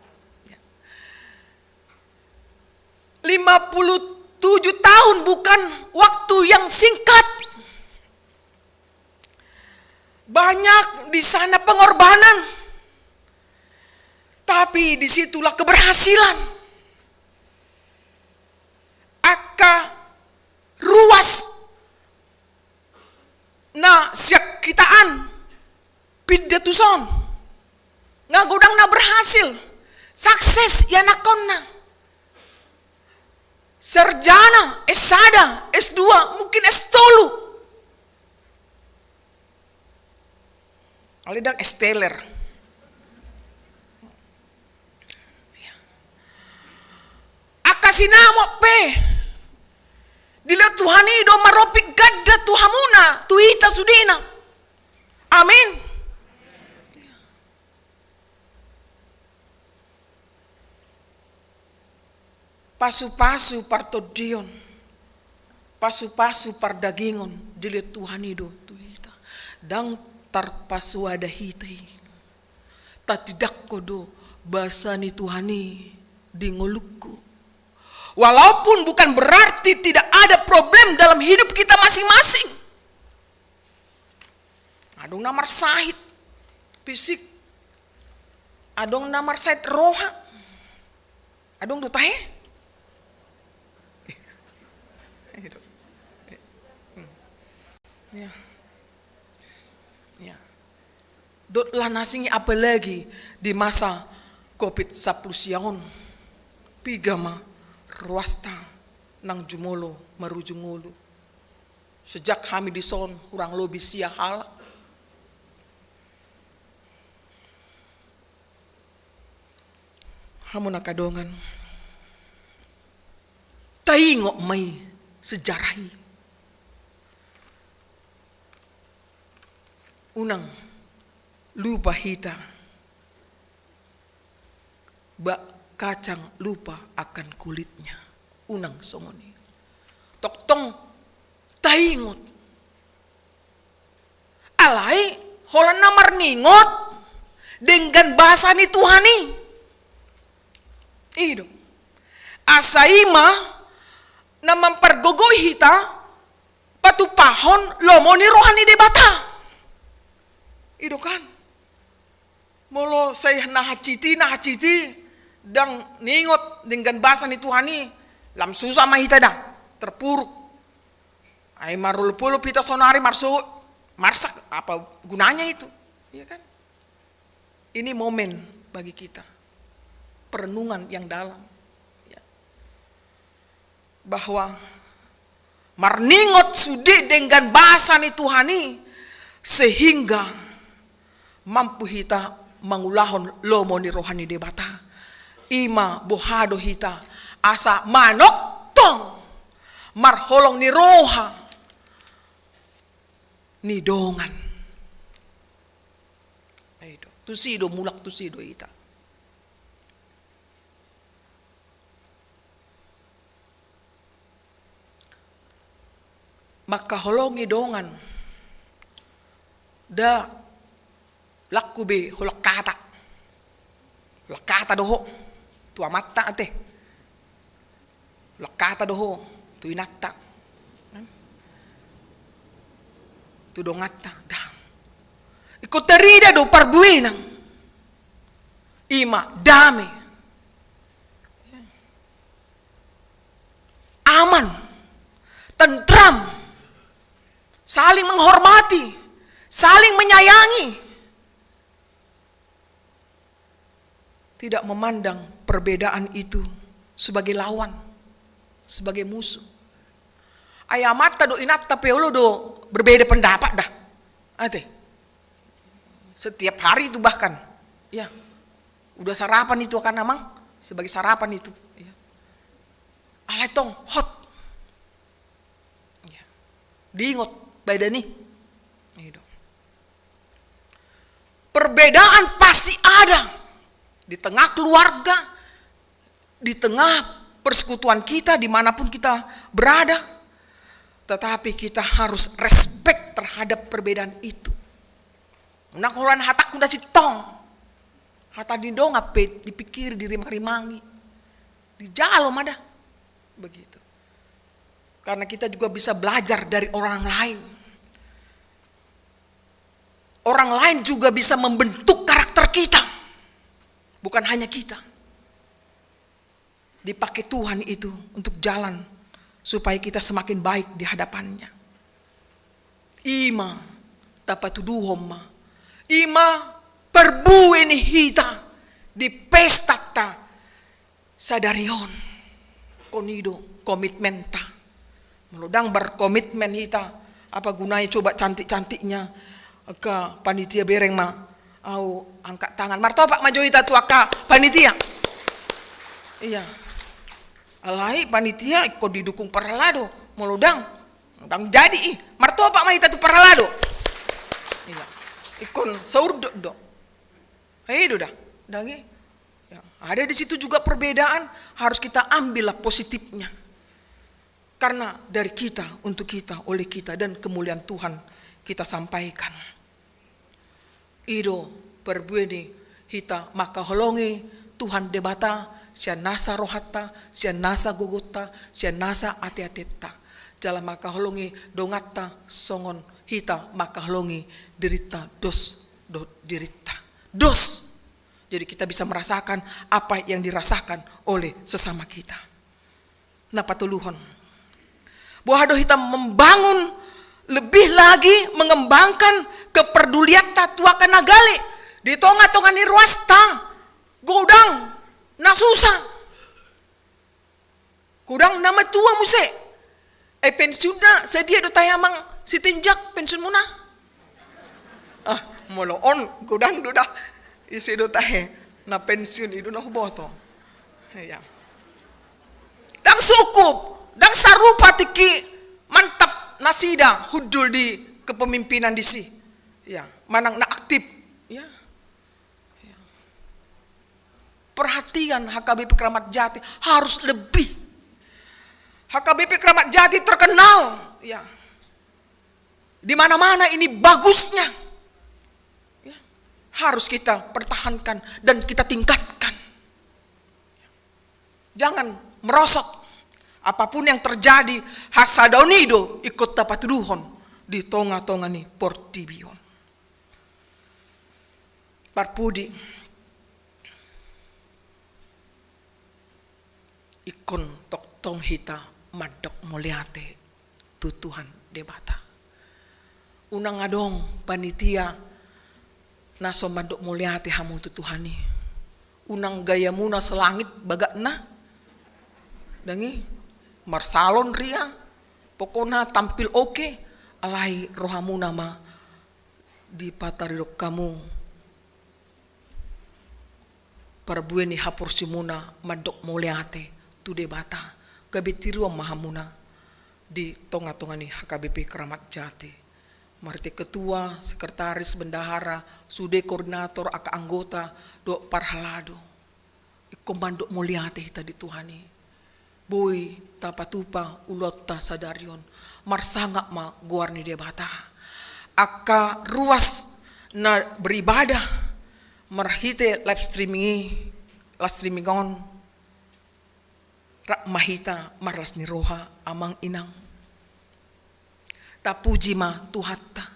Lima puluh tujuh tahun bukan waktu yang singkat. Banyak di sana pengorbanan. Tapi disitulah keberhasilan. Angka ruas na sian hita an pinda tu son. Nga godang na berhasil, sukses ianakhonna. Sarjana, S sada, S dua, mungkin S tolu. Alai ndang S teler. Angka sinamot pe dilehon Tuhan i do marompik ganda tu hamuna, tu hita sudena. Amin. Pasu-pasu partondion, pasu-pasu pardagingon dilehon Tuhan i do tu hita. Ndang tarpasuada hita i. Tatindangkon do basa ni Tuhan i di ngolungku. Walaupun bukan berarti tidak ada problem dalam hidup kita masing-masing. Adong na marsahit fisik, adong na marsahit roha, adong do tahe. Ya. Ya. Dohot na asing i, apalagi di masa covid sampulu sia on. Piga ma ruasta nang jumolo marujung ngolu. Sejak hami dison hurang lobi sia halak. Hamu angka dongan, taingot ma i sejarah i. Unang lupa hita, bak kacang lupa akan kulitnya. Unang songon i. Tongtong taingot. Alai holan na marningot denggan basa ni Tuhan i. I do. Asa i ma na mampargogoi hita patupahon lomo ni roha ni Debata. I do kan. Molo sai na hansit i, na hansit i, ndang ningot denggan basa ni Tuhan i, lam susah ma hita da, terpuruk. Ai marolopolop hita sonari marso, marsak, apa gunanya itu? Iya kan? Ini momen bagi kita, perenungan yang dalam. Ya. Bahwa marningot sude denggan basa ni Tuhan i, sehingga mampu hita mangulahon lomo ni roha ni Debata. I ma boha do hita asa manongtong marholong ni roha ni dongan. Ai do, tusi do, mulak tusi do hita. Mangkaholongi dongan. Nda laku be holan hata. Holan hata do ho tu amanta ate. Holan hata do ho tu inanta. Tu donganta, nda. Ingkon tarida do parbuena. I ma dame. Aman, tentram, saling menghormati, saling menyayangi. Tidak memandang perbedaan itu sebagai lawan, sebagai musuh. Ai amanta do inanta pe olo do berbeda pendapat da. Ate. Setiap hari itu bahkan. Ya. Udah sarapan itu kan, Amang, sebagai sarapan itu. Ya. Alai tong hot. Ya. Diingot badan i. Gitu. Perbedaan pasti ada di tengah keluarga, di tengah persekutuan kita, dimanapun kita berada. Tetapi kita harus respect terhadap perbedaan itu. Unang holan hatangku na sintong. Hata ni dongan pe dipikiri, dirimang-rimangi. Dijalo ma da. Begitu. Karena kita juga bisa belajar dari orang lain. Orang lain juga bisa membentuk karakter kita. Bukan hanya kita. Dipakai Tuhan itu untuk jalan supaya kita semakin baik di hadapan-Nya. I ma tapatuduhon ma. I ma parbue ni hita di pestanta sadari on. Ingkon i do komitmenta. Molo ndang berkomitmen hita, apa gunanya coba cantik-cantiknya ke panitia, bereng ma au angkat tangan. Martopak ma jo hita tu angka panitia. Iya. Alai panitia ingkon didukung parhalado. Molo ndang, ndang jadi i, martopak ma hita tu parhalado. Iya. Ingkon saurdot do. Ai do da, ndang i. Ya, ada di situ juga perbedaan, harus kita ambillah positifnya. Karena dari kita, untuk kita, oleh kita, dan kemuliaan Tuhan kita sampaikan. I do parbue ni hita mangkaholongi Tuhan Debata sian nasa rohanta, sian nasa gogonta, sian nasa ateatenta. Jala mangkaholongi donganta songon hita mangkaholongi dirinta dos dohot dirinta. Dos. Jadi kita bisa merasakan apa yang dirasakan oleh sesama kita. Na patoluhon, boha do hita membangun, lebih lagi mengembangkan keperdulianta tu angka na gale di tonga-tonga ni ruasta, godang na susa, godang na matua muse. Ai pensiunna sadia do tahe, Amang Sitinjak, pensiunmuna? Ah, molo on godang do da. Ise do tahe na pensiun, i do na huboto. Iya. Ndang sukup, ndang sarupa tingki mantap nasida hundul di kepemimpinan disi. Iya, manang na aktif. Iya. Iya. Perhatian H K B P Keramat Jati harus lebih. H K B P Keramat Jati terkenal, ya, di mana-mana ini bagusnya. Ya, harus kita pertahankan dan kita tingkatkan. Jangan merosot. Apapun yang terjadi, hasadaon i do ingkon tapatuduhon di tonga-tonga ni portibi on. Parpudi, ingkon tongtong hita mandok mauliate tu Tuhan Debata. Unang adong panitia na so mandok mauliate hamu tu Tuhan i. Unang gayamuna selangit bagatna. Ndang i, marsalon ria, pokokna tampil oke, alai rohamuna ma dipataridok hamu parbue ni haporseaonmuna mandok mauliate tu Debata. Gabe tiruan ma hamuna di tonga-tonga ni H K B P Keramat Jati. Marhite ketua, sekretaris, bendahara, sude koordinator, angka anggota dohot parhalado. Ingkon mandok mauliate hita di Tuhan i. Boi tapatupa ulaonta sadari on. Marsangap ma goar ni Debata. Angka ruas na beribadah marhite live streaming i, live streaming on, rap ma hita marlas ni roha, Amang Inang. Tapuji ma Tuhanta.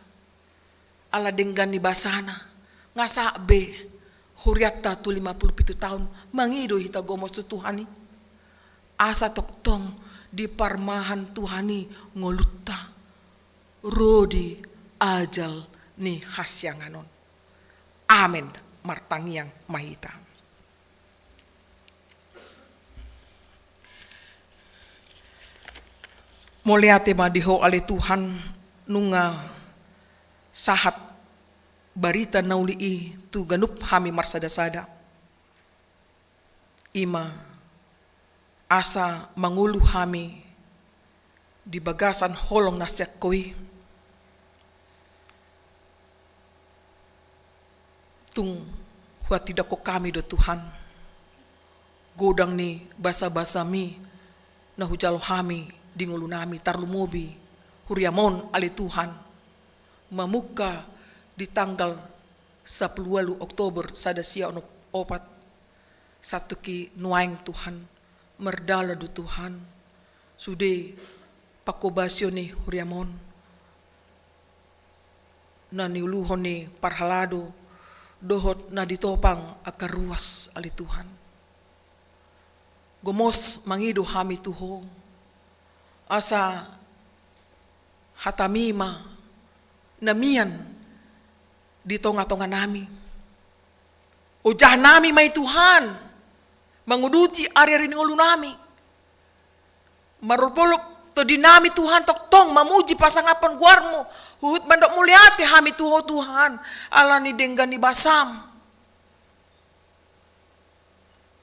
Ala denggan ni basana, nga sahat be hurianta tu lima puluh pitu taon mangido hita gomos tu Tuhan i. Asa tongtong diparmahan Tuhan i ngolunta ro di ajal ni hasiangan on. Amen. Martangiang ma hita. Mauliate ma di Ho ale Tuhan, nunga sahat barita na uli i tu ganup hami marsada-sada. I ma asa mangolu hami di bagasan holong na sian Ho i. Tung huhatindangkon hami do Tuhan godang ni basa-basaMi na hujalo hami di ngolunami, tarlumobi huriaM on ale Tuhan, mamungka di tanggal sampulu ualu Oktober sada sia onom opat, sahat tingki nuaeng Tuhan, mardalan do Tuhan sude panghobasion ni huriaM on na niuluhon ni parhalado dohot na ditopang angka ruas ale Tuhan. Gomos mangido hami tu Ho asa hataMi ma na mian di tonga-tonganami. Ojahnami ma i Tuhan manguduti ari-ari ni ngolunami. Marolopolop tondinami Tuhan tongtong mamuji pasangaphon goarMu. Huhut mandok mauliate hami tu Ho Tuhan ala ni denggan ni basaM.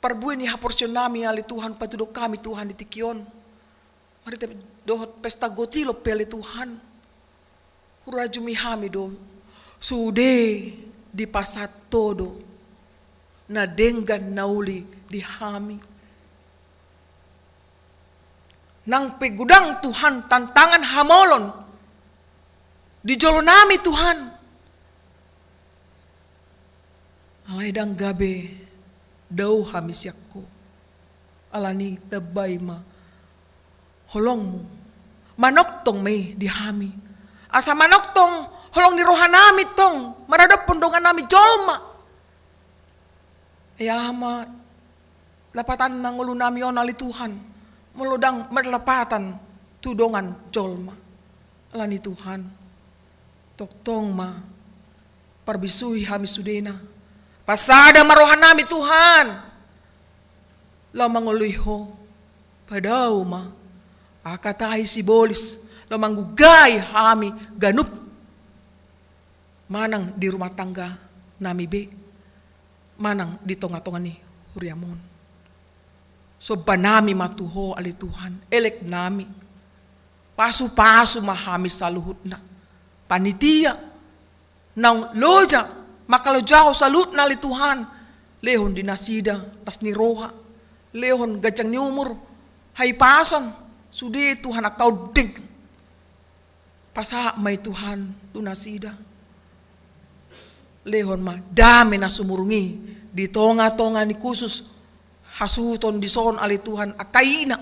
Parbue ni haporseaonnami ale Tuhan, patudok hami Tuhan di tingki on. Mari ta-, dohot pesta gotilon pe ale Tuhan, hurajumi hami do, sude dipasahat Ho do na denggan na uli di hami. Nang pe godang Tuhan tantangan hamolon di jolo nami Tuhan, alai ndang gabe dao hami sian Ho. Alani i tambai ma holongmu, manongtong ma i di hami, asa manongtong holong ni roha nami tong maradophon dongan nami jolma. Ia ma lapatanna ngolu nami on ale Tuhan, molo ndang marlapatan tu dongan jolma. Alani i Tuhan, tongtong ma parbisuhi hami sudena. Pasada ma roha nami Tuhan laho mangoloi Ho. Padao ma angka tahi sibolis laho manggugai hami ganup, manang di rumah tangga nami be, manang di tonga-tonga ni huriam on. Somba nami ma tu Ho ale Tuhan, elek nami. Pasu-pasu ma hami saluhutna. Panitia naung loja mangkalojahon saluhutna ale Tuhan, lehon di nasida las ni roha, lehon ganjang ni umur, hahipason, sude Tuhan angka ondeng. Pasahat ma i Tuhan tu nasida. Lehon ma dame na sumurung i di tonga-tonga ni khusus hasuhuton dison ale Tuhan angka ina.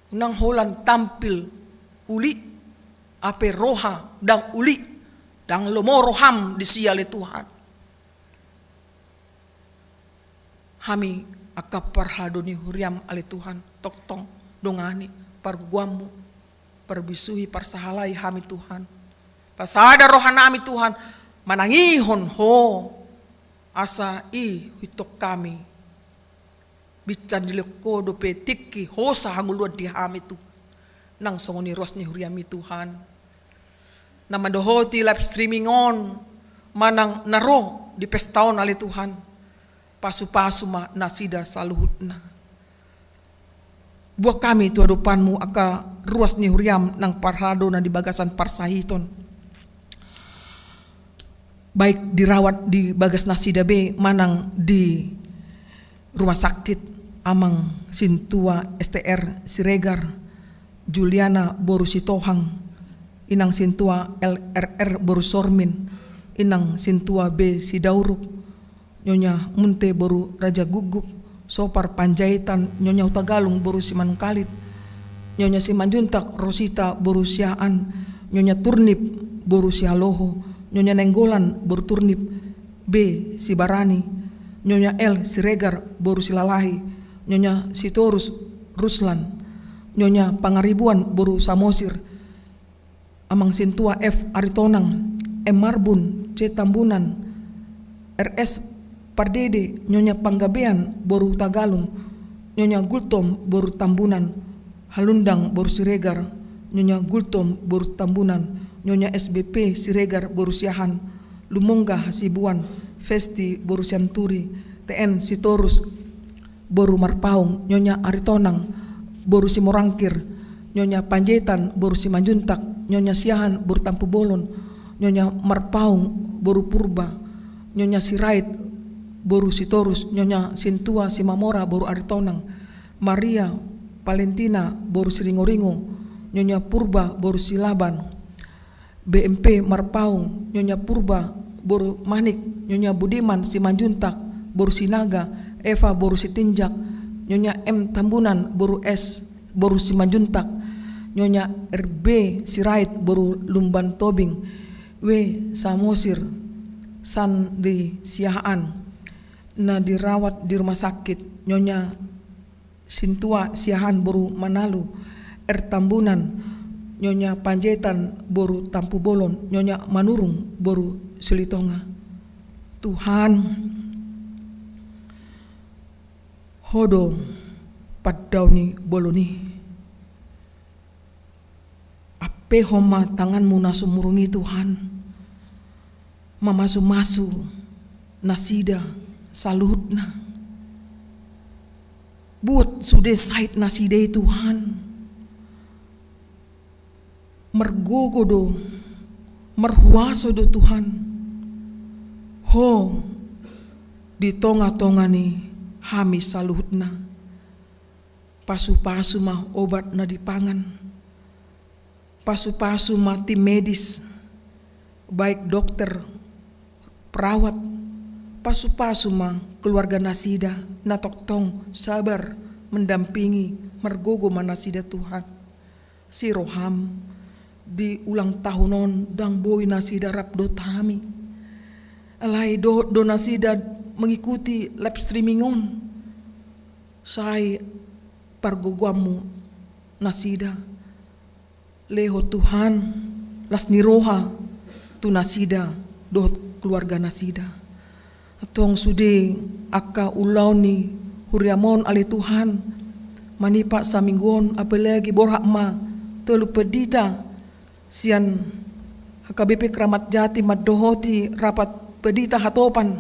Unang holan tampil uli, hape roha ndang uli, ndang lomo roham disi ale Tuhan. Hami angka parhalado ni huriam ale Tuhan, tongtong dongani pargogoanmu, parbisuhi parsahalai hami Tuhan. Pasada roha nami Tuhan, manangihon Ho, asa i huingot hami. Binsan dilehon Ho dope tingki hosa hangoluan di hami Tuhan. Nang songon i ruas ni huriam i Tuhan, na mandohoti live streaming on manang na ro di pesta on ale Tuhan, pasu-pasu ma nasida saluhutna. Buat hami tu adopanmu angka ruas ni huriam nang parhalado na di bagasan parsahiton, baik dirawat di bagas nasida be manang di rumah sakit, Amang Sintua S T R Siregar, Juliana boru Sitohang, Inang Sintua L R R boru Sormin, Inang Sintua B Sidauruk, Nyonya Munte boru Raja Guguk, Sopar Panjaitan, Nyonya Hutagalung boru Simanungkalit, Nyonya Simanjuntak Rosita boru Siahaan, Nyonya Turnip boru Sihaloho, Nyonya Nainggolan boru Turnip B Sibarani, Nyonya L Siregar boru Silalahi, Nyonya Sitorus Ruslan, Nyonya Pangaribuan boru Samosir, Amang Sintua F Aritonang, M Marbun, C Tambunan, R S Pardede, Nyonya Panggabean boru Hutagalung, Nyonya Gultom boru Tambunan, Halundang boru Siregar, Nyonya Gultom boru Tambunan, Nyonya S B P Siregar boru Siahaan, Lumongga Hasibuan, Festi boru Sianturi, T N Sitorus boru Marpaung, Nyonya Aritonang boru Simorangkir, Nyonya Panjaitan boru Simanjuntak, Nyonya Siahaan boru Tampubolon, Nyonya Marpaung boru Purba, Nyonya Sirait boru Sitorus, Nyonya Sintua Simamora boru Aritonang, Maria Valentina boru Siringoringo, Nyonya Purba boru Silaban, B M P Marpaung, Nyonya Purba boru Manik, Nyonya Budiman Simanjuntak boru Sinaga, Eva boru Sitinjak, Nyonya M Tambunan boru S boru Simanjuntak, Nyonya R B Sirait boru Lumban Tobing, W Samosir, Sandi Siahaan, na dirawat di rumah sakit, Nyonya Sintua Siahaan boru Manalu, R Tambunan, Nyonya Panjaitan boru Tampubolon, Nyonya Manurung boru Silitonga. Tuhan, Ho do pandao ni bolon i. Ampehon ma tanganmu na sumurung i Tuhan, mamasu-masu nasida saluhutna. Buat sude sahit nasida i, Tuhan. Margogo do, marhuaso do, Tuhan, Ho di tonga-tonga ni hami saluhutna. Pasu-pasu ma obat na dipangan. Pasu-pasu ma tim medis, baik dokter, perawat. Pasu-pasu ma keluarga nasida na tongtong sabar mendampingi, margogo ma nasida, Tuhan. Si roham, di ulang tahun on ndang boi nasida rap dohot hami. Alai dohot do nasida mengikuti live streaming on. Sai pargogoanmu nasida. Lehon Tuhan las ni roha tu nasida dohot keluarga nasida. Antong sude angka ulaon ni huriam on, ale Tuhan, manipat saminggu on, apalagi borhat ma tolu pendita sian H K B P Kramat Jati mandohoti rapat pendita hatopan.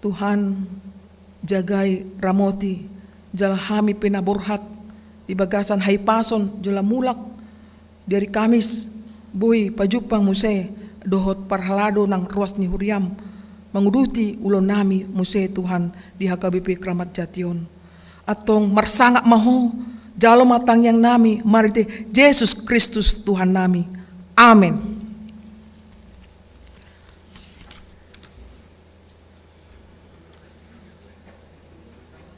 Tuhan, jagai, ramoti, jala hami pe na borhat di bagasan hahipason jala mulak di ari Kamis, boi pajumpang muse dohot parhalado nang ruas ni huriam, manguduti ulaonnami muse, Tuhan, di H K B P Kramat Jati on. Antong marsangap ma Ho, jalo ma tangiangnami marhite Jesus Kristus Tuhannami. Amen.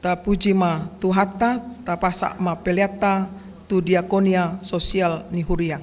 Tapuji ma Tuhanta, tapasahat ma peleanta tu diakonia sosial ni huria.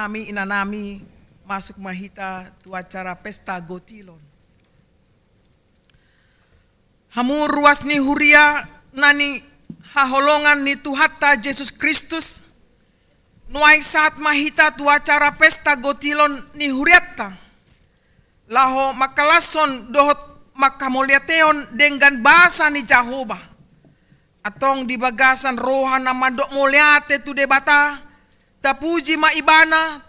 Nami, inanami, masuk ma hita tu acara pesta gotilon. Hamu ruas ni huria na nihaholongan ni Tuhanta Jesus Kristus, nuaeng sahat ma hita tu acara pesta gotilon ni hurianta, laho mangkalashon dohot manghamauliateon denggan basa ni Jahowa. Antong di bagasan roha na mandok mauliate tu Debata, tapuji ma Ibana,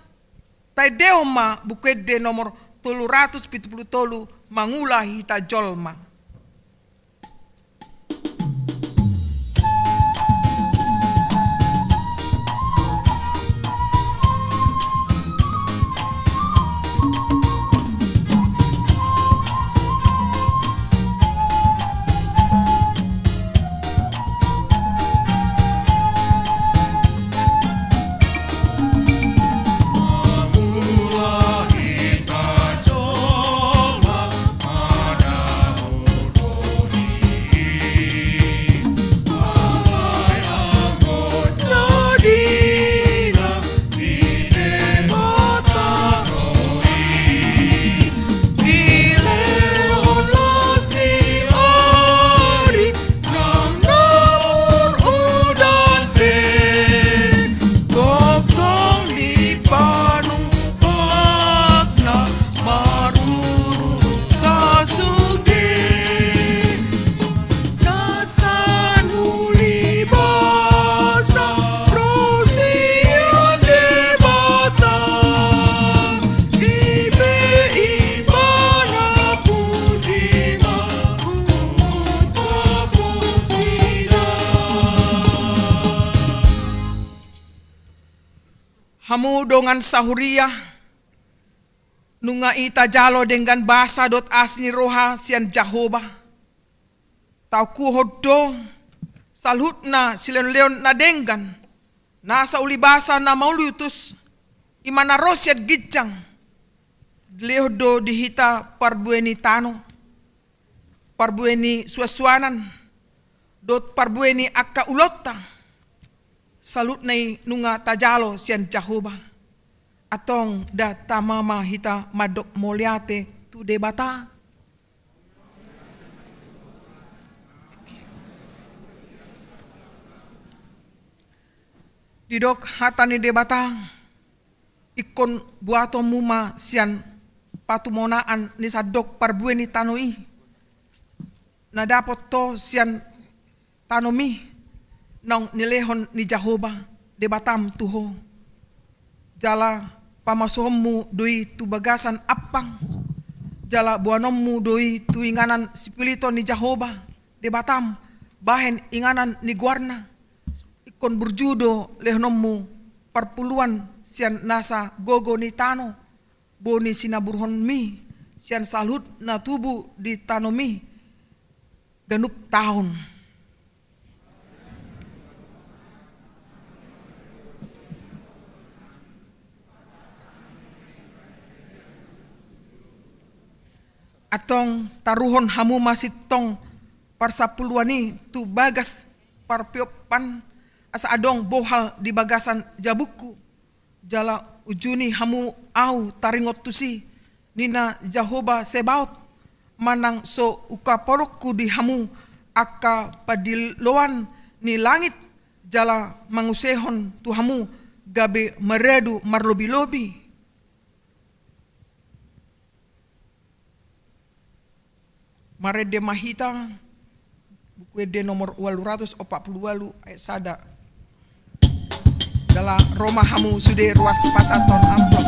taendehon ma Buku Ende nomor tolu ratus pitu pulu tolu, Mangula Hita Jolma. Hamu dongan sahuria, nunga i tajalo denggan basa dohot asi ni roha sian Jahowa. Taokuhon do saluhutna silehonlehon na denggan, nasa ulibasa na mauliutus, i ma na ro sian ginjang, dilehon do di hita parbue ni tano, parbue ni suansuanan, dohot parbue ni angka ulaonta. Saluhutna i nunga tajalo sian Jahowa. Antong da tama ma hita mandok mauliate tu Debata. Didok hata ni Debata, ingkon buatonmu ma sian patumonaan ni sandok parbue ni tano i, na dapot ho sian tanomi, naung nilehon ni Jahowa Debatam tu ho. Jala pamasuonmu do i tu bagasan ampang, jala boanonmu do i tu inganan sipilito ni Jahowa Debatam, bahen inganan ni goarna. Ingkon burju do lehononmu parpuluan sian nasa gogo ni tano, boan ni sinaburhonmi, sian saluhut na tubu di tanomi ganup taon. Antong taruhon hamu ma sintong parsapuluan i tu bagas parpiopan, asa adong bohal di bagasan jabungku. Jala ujuni hamu ahu taringot tusi, ninna Jahowa Sebaot, manang so hupapolongku di hamu angka pandiloan ni langit, jala mangusehon tu hamu gabe maradu marlobilobi. Marende ma hita, Buku Ende nomor ualu ratus opat pulu ualu ayat sada. Jala ro ma hamu sude ruas pasahathon amplop.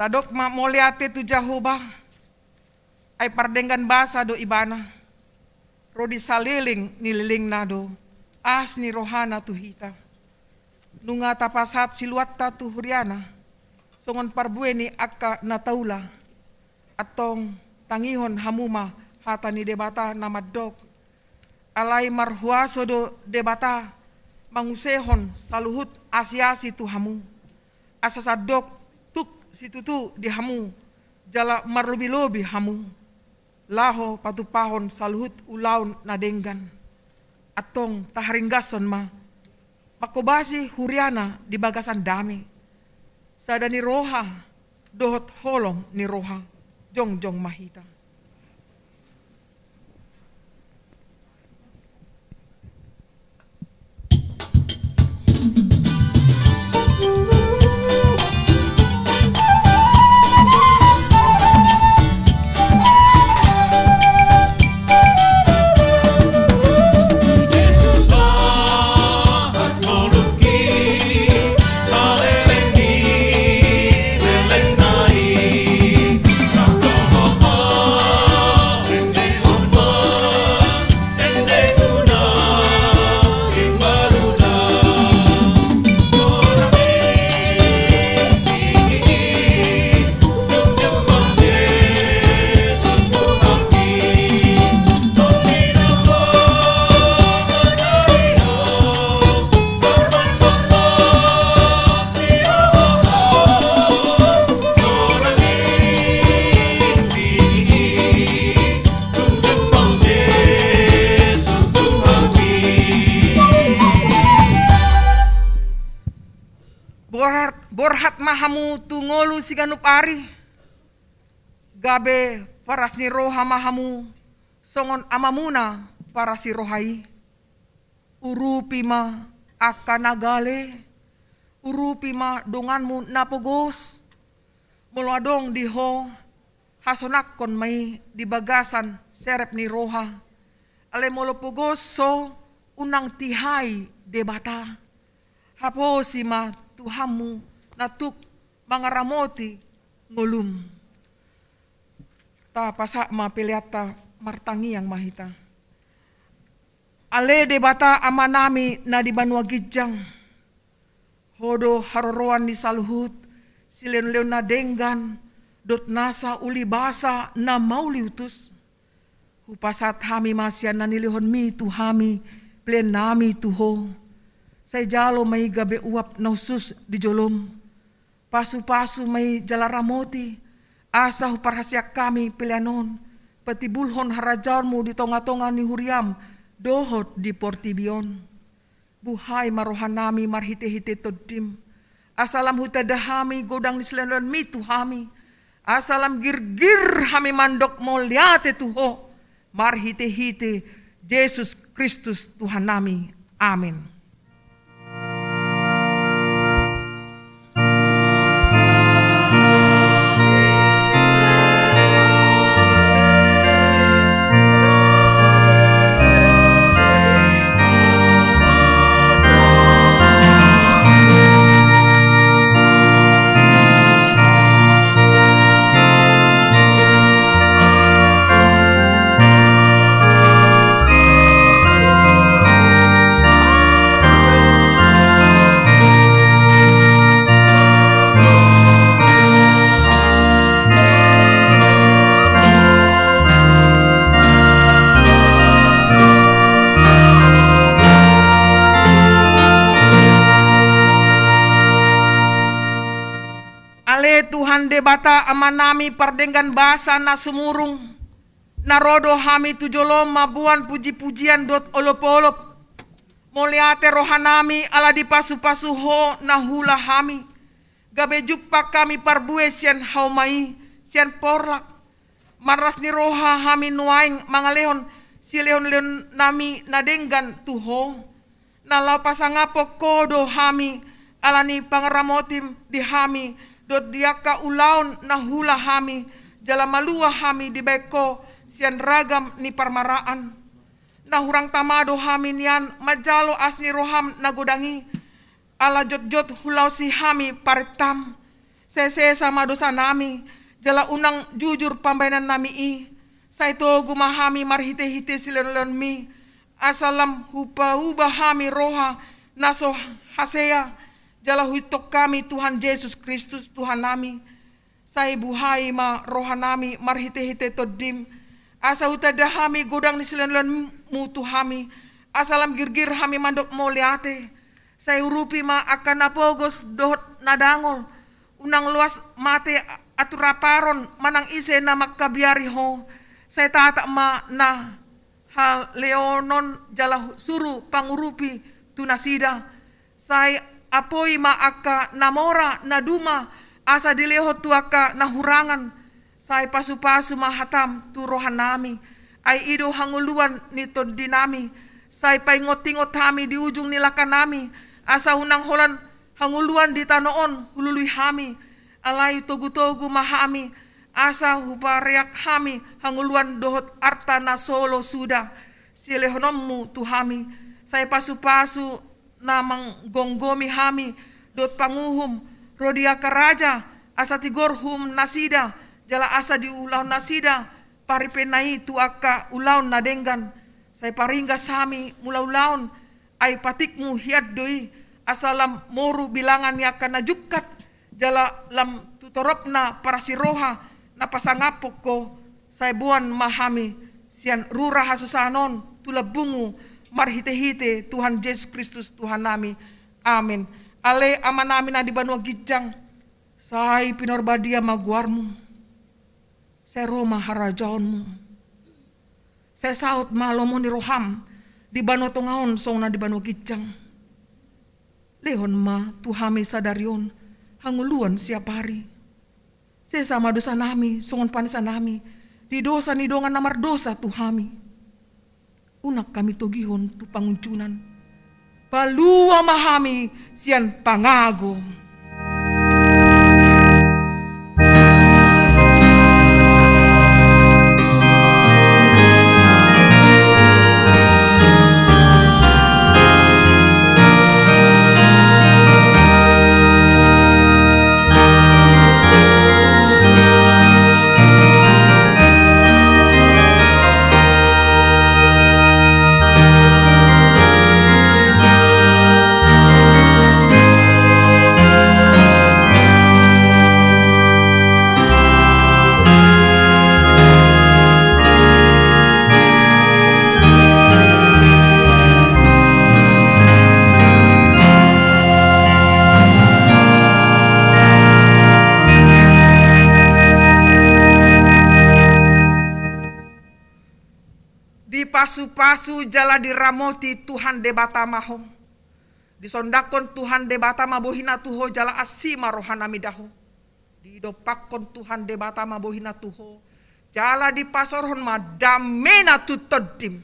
Tadok ma mauliate tu Jahowa, ai pardenggan basa do Ibana. Ro di saleleng ni lelengna do as ni rohana tu hita. Nunga tapasahat siluatta tu huriana, songon parbue ni angka na taula. Antong tangihon hamu ma hata ni Debata na mandok. Alai marhuaso do Debata mangusehon saluhut asi-asi tu hamu. Asa sandok tuk situtu di hamu, jala marlobi-lobi hamu, laho patumpahon saluhut ulaon na denggan. Antong taharinggashon ma, mangkobasi huriana di bagasan dame, sada ni roha dohot holong ni roha. Jongjong ma hita. Borhat, borhat ma hamu tu ngolu siganup ari, gabe paras ni roha ma hamu songon Amamuna paras ni roha i. Urupi ma angka na gale, urupi ma donganmu na pogos. Molo adong di ho, hasonangkon ma i di bagasan serep ni roha. Alai molo pogos ho, unang tihai Debata. Haposi ma Tuhanmu na tuk mangaramoti ngolum. Tapasahat ma peleanta, martangiang ma hita. Ale Debata Amanami na di banua ginjang, Ho do haroroan ni saluhut silehon-lehon na denggan dohot nasa ulibasa na mauliutus. Hupasahat hami ma sian na nilehonMi tu hami peleannami tu Ho. Sai jalo ma i gabe uap na hushus di jolom. Pasu-pasu ma i jala ramoti, asa huparhaseang hami pelean on patimbulhon harajaonMu di tonga-tonga ni huriaM dohot di portibi on. Buhai ma rohanami marhite-hite TondiM, asa lam hutanda hami godang ni silehon-lehonMi tu hami, asa lam girgir hami mandok mauliate tu Ho, marhite-hite Jesus Kristus Tuhannami. Amen. Ale Tuhan Debata Amanami pardenggan basa na sumurung, na ro do hami tu joloM mamboan puji-pujian dohot olop-olop. Mauliate rohanami ala dipasu-pasu Ho na huula hami, gabe jumpang hami parbue sian hauma i, sian porlak. Marras ni roha hami nuaeng mangalehon silehon-lehonnami na denggan tu Ho. Na laho pasangaphon Ho do hami ala ni pangaramotiM di hami dohot di angka ulaon na huula hami, jala malua hami dibahen Ho sian ragam ni parmaraan. Na hurang tama do hami nian manjalo asi ni rohaM na godang i, ala jotjot hulaosi hami parentaM. Sai sesa ma dosanami, jala unang jujur pambahenannami i. Sai togu ma hami marhitehite silehonlehonmi, asa lam hupauba hami roha na so hasea, jala huihuthon hami Tuhan Jesus Kristus Tuhannami. Sai buhai ma rohanami marhitehite Tondim, asa hutanda hami godang ni silehonlehonmu tu hami, asa lam girgir hami mandok mauliate. Sai urupi ma angka na pogos dohot na dangol, unang loas mate aturaparon manang ise na mangkabiari ho. Sai tatap ma na haleonon jala suru pangurupi tu nasida. Sai apoi ma angka na mora na duma, asa dilehon tu angka na hurangan. Sai pasupasu ma hatam tu rohanami, ai i do hangoluan ni tondinami. Sai paingotingot hami di ujung ni langkanami, asa unang holan hangoluan di tano on hulului hami. Alai togutogu ma hami, asa hupareak hami hangoluan dohot arta na solo suda silehononmu tu hami. Sai pasupasu na manggomgomi hami dohot panguhum ro di angka raja, asa tigor huhum nasida, jala asa diulahon nasida paripena i tu angka ulaon na denggan. Sai paringgas hami mula ulaon, ai patikmu hian do i, asa lam moru bilangan ni angka na jungkat, jala lam tu toropna parasiroha na pasangaphon ho. Sai boan ma hami sian rura hasusahan on tu lambungmu, marhitehite Tuhan Jesus Kristus Tuhannami. Amen. Ale Amanami na di banua ginjang, sai pinarbadia ma goarmu. Sai ro ma harajaonmu. Sai saut ma lomo ni roham di banua tonga on songon na di banua ginjang. Lehon ma tu hami sadari on hangoluan siapari. Sesa ma dosanami songon panesanami di dosa ni dongan na mardosa tu hami. Unang hami togihon tu pangunjunan. Palua ma hami sian pangago. Dipasupasu jala diramoti Tuhan Debata ma ho. Disondangkon Tuhan Debata ma bohina tu ho jala asi ma rohanami da ho. Didompakkon Tuhan Debata ma bohina tu ho jala dipasaorhon ma damena tu tondim.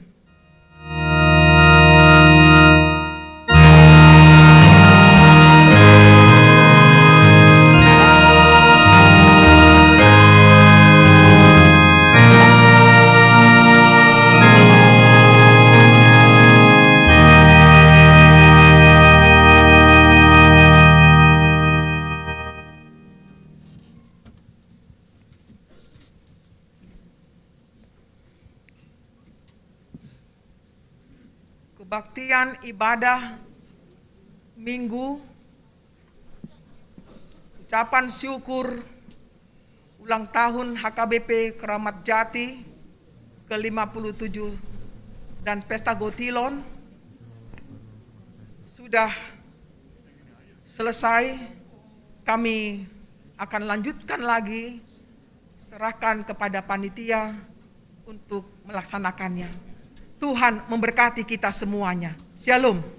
Kebaktian ibadah Minggu, ucapan syukur ulang tahun H K B P Keramat Jati ke lima puluh tujuh dan pesta gotilon sudah selesai. Kami akan lanjutkan lagi, serahkan kepada panitia untuk melaksanakannya. Tuhan memberkati kita semuanya. Shalom.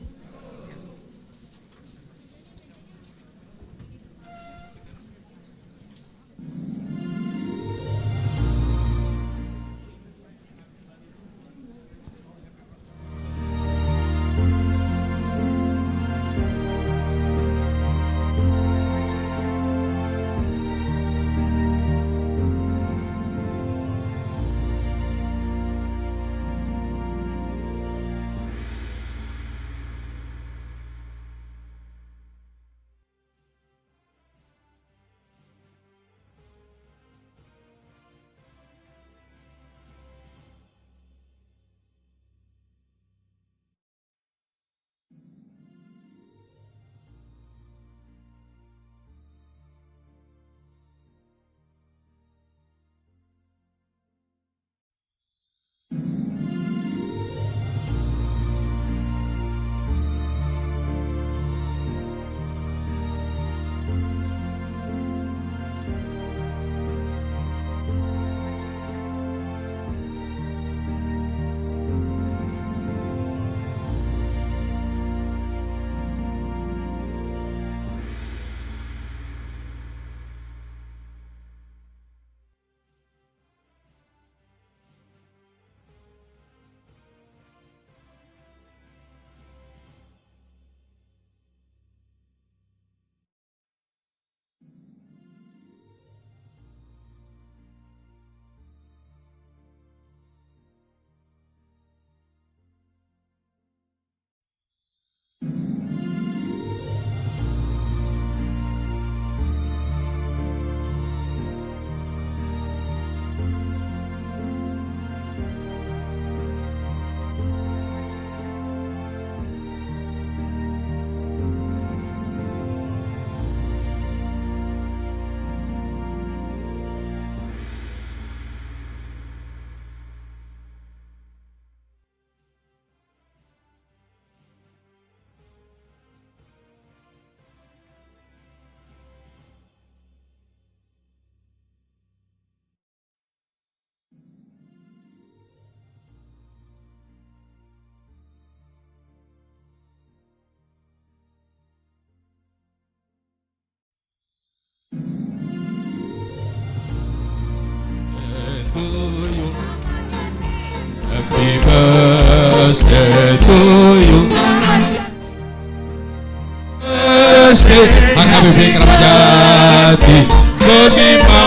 H K B P Keramat Jati, ke lima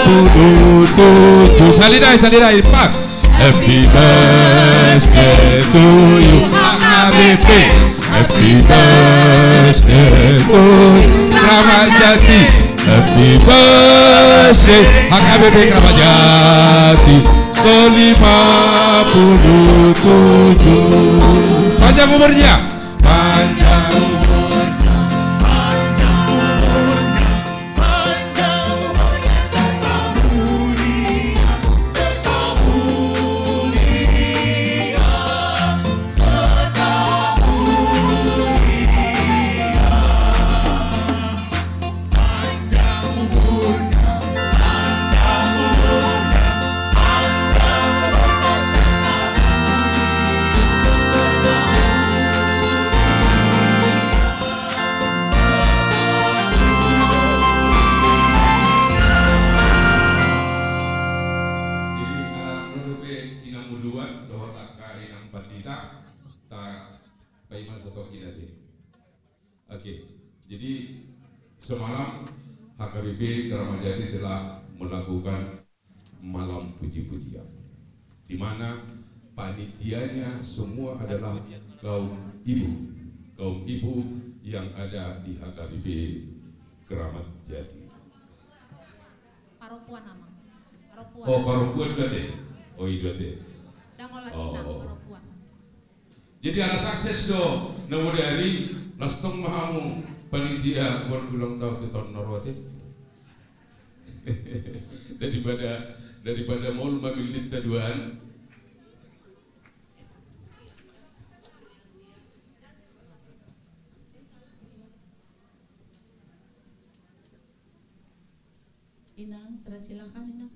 puluh tujuh. Sahali nai, sahali nai, pas. Happy birthday to you, H K B P. Happy birthday to you, Keramat Jati. Happy birthday, H K B P Keramat Jati, ke lima puluh tujuh. Panjang umurnya. Panjang umurnya, panjang umurnya, panjang umurnya, serta mulia, serta mulia, serta mulia. Jadi, anak-anak dope inang muluan, dohot angka inang pandita, ta paima satoki nai. Oke, jadi semalam H K B P Keramat Jati telah melakukan malam puji-pujian, di mana panitianya semua adalah kaum ibu, kaum ibu yang ada di H K B P Keramat Jati. Parompuan, Amang. Parompuan. Oh, parompuan berarti? Oh, iya berarti. Dang olat, oh, inang, oh. Parompuan. Jadi ala sukses do na bodari, las tong ma hamu panitia buat ulang tahun tu tahun na ro ate. Daripada, daripada molo mamillit taduan. Inang, tersilakan, Inang.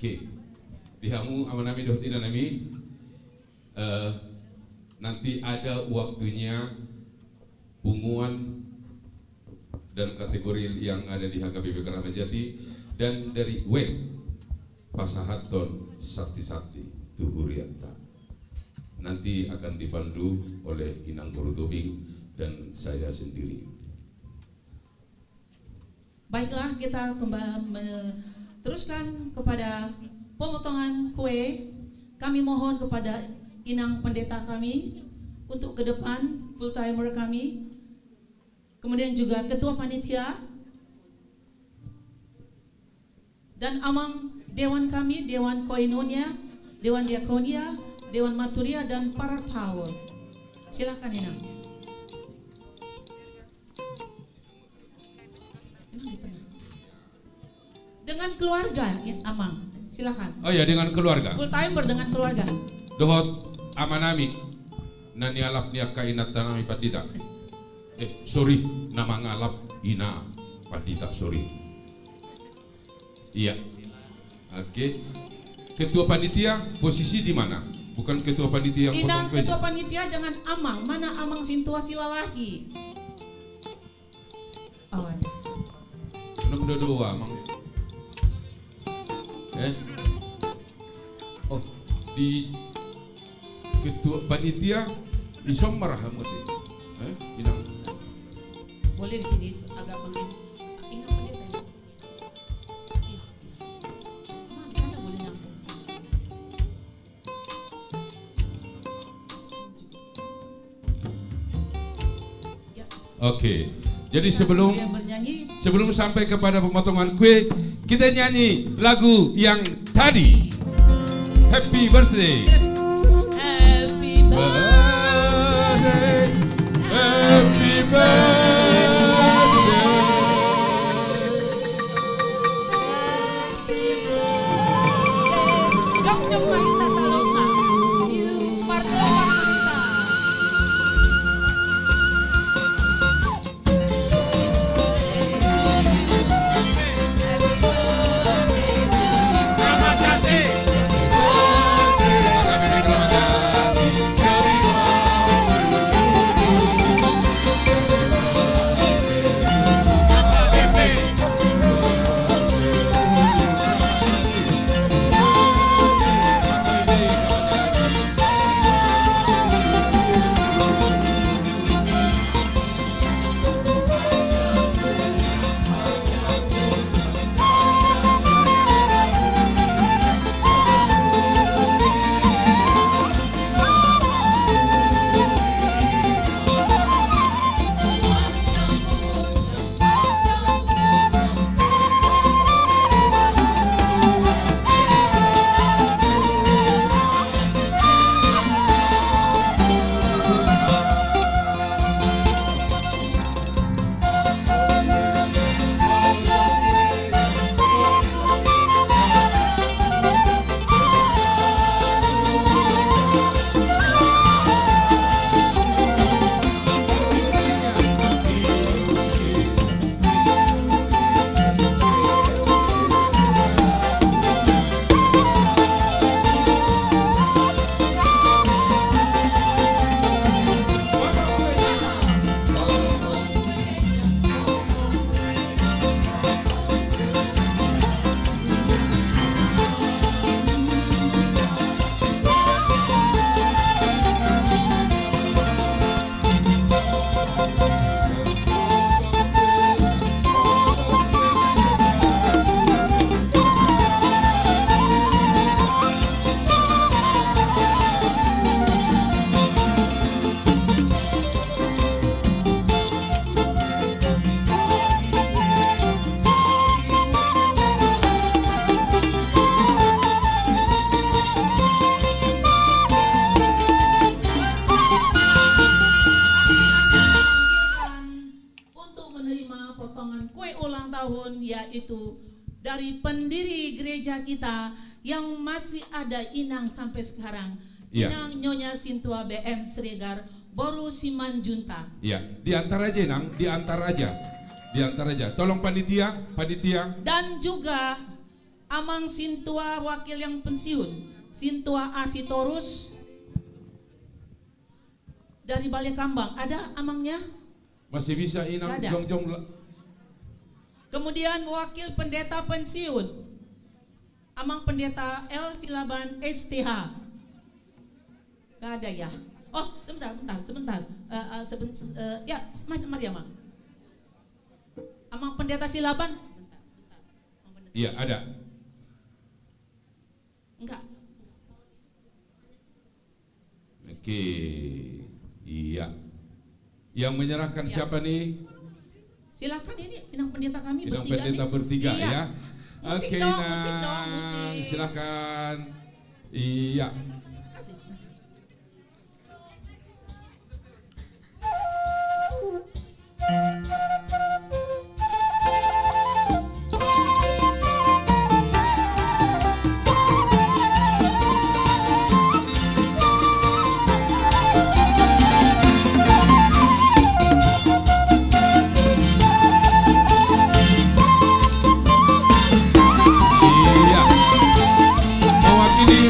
Oke. Di hamu amanami dohot inanami, eh, nanti ada waktunya punguan dan kategori yang ada di H K B P Keramat Jati dan dari web pasahathon santi-santi tu hurianta. Nanti akan dipandu oleh Inang Boru Tobing dan saya sendiri. Baiklah, kita kembali meneruskan kepada pemotongan kue. Kami mohon kepada Inang Pendeta kami untuk ke depan, full timer kami, kemudian juga Ketua Panitia, dan Amang Dewan kami, Dewan Koinonia, Dewan Diakonia, Dewan Marturia, dan para taur. Silakan, Inang. Inang di tengah. Dengan keluarga, ya, Amang. Silakan. Oh iya, dengan keluarga. Full timer dengan keluarga. Dohot amanami na nialap ni angka inantanami pandita. Eh, sorry, na mangalap ina pandita, sorry. Iya. Oke. Ketua panitia posisi di mana? Bukan ketua panitia yang Inang, potong ketua panitia dengan Amang. Mana Amang sintua Silalahi? Oh, ada. Enam dua dua, Amang. Eh? Oh, di ketua panitia, di somar hamu, eh? Inang. Boleh di sini agak mengin-, ingat pendeta. Iya, iya. Amang, di sana boleh nampung. Oke. Jadi sebelum, sebelum sampai kepada pemotongan kue, kita nyanyi lagu yang tadi. Happy birthday. Happy birthday. Happy birthday. Jongjong ma hita saluhutna. Mardoa ma hita. menerima potongan kue ulang tahun, yaitu dari pendiri gereja kita yang masih ada, Inang, sampai sekarang. Iya. Inang Nyonya Sintua B M Siregar, boru Simanjuntak. Iya, diantar aja, Inang, diantar aja. Diantar aja. Tolong panitia, panitia. Dan juga Amang Sintua wakil yang pensiun, Sintua A Sitorus dari Balai Kambang. Ada amangnya? Masih bisa, Inang, nggak ada. Jongjong la- Kemudian wakil pendeta pensiun, Amang Pendeta L Silaban, S T H. Nggak ada, ya? Oh, sebentar, sebentar, sebentar. Eh, eh, seben-, eh, ya, mari, mari, Amang. Amang Pendeta Silaban. Iya, ada. Enggak. Oke. Iya. Yang menyerahkan siapa nih? Silakan, ini Inang Pendeta kami bertiga nih. Inang Pendeta bertiga, ya. Iya. Musik dong, musik dong, musik. Oke, Inang. Silakan. Iya. Kasih, kasih. Iya. Mewakili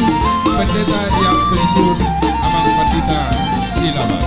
pendeta yang pensiun, Amang Pandita Silaban.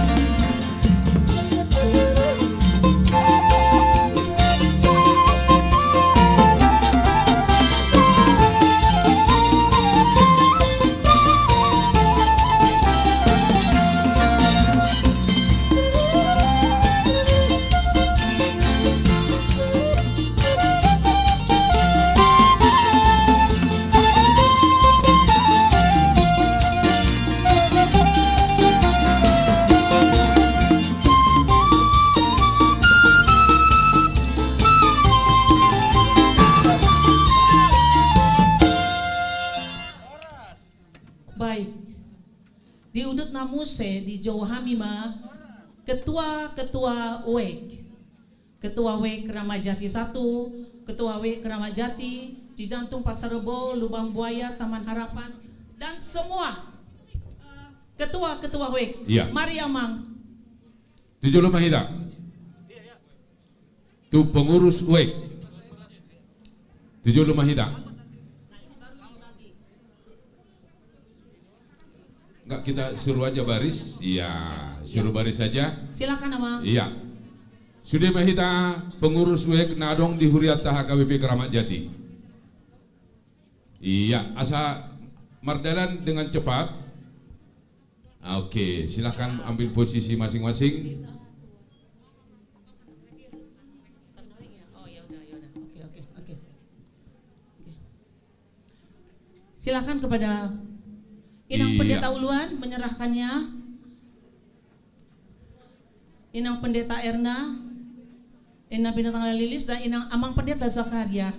Baik. Di udutna muse dijou hami ma ketua-ketua wek. Ketua wek Ramadjati satu, ketua wek Ramadjati, Cijantung, Pasar Rebo, Lubang Buaya, Taman Harapan, dan semua, eh, ketua-ketua wek. Iya. Mari, Amang. Tu jolo ma hita. Tu pengurus wek. Tu jolo ma hita. Enggak, kita suruh aja baris. Iya, suruh baris aja. Silakan, Amang. Iya. Sude ma hita pengurus wek na adong di hurianta H K B P Keramat Jati. Iya, asa mardalan dengan cepat. Oke, silakan ambil posisi masing-masing. Silakan kepada Inang Pendeta Uluan menyerahkannya. Inang Pendeta Erna, Inang Pendeta Lilis, dan Inang, Amang Pendeta Zakaria.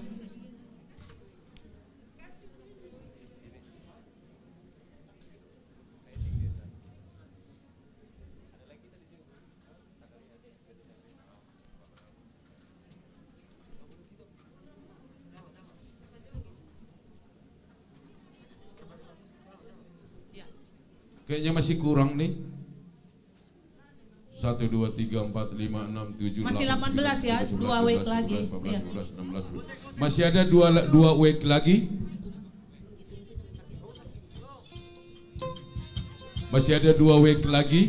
Kayaknya masih kurang nih. Satu, dua, tiga, empat, lima, enam, tujuh, delapan, sembilan, sepuluh, sebelas, dua belas, dua belas, dua belas, dua belas. Masih delapan belas ya, dua wek lagi. Iya. Masih ada dua la-, dua wek lagi. Masih ada dua wek lagi.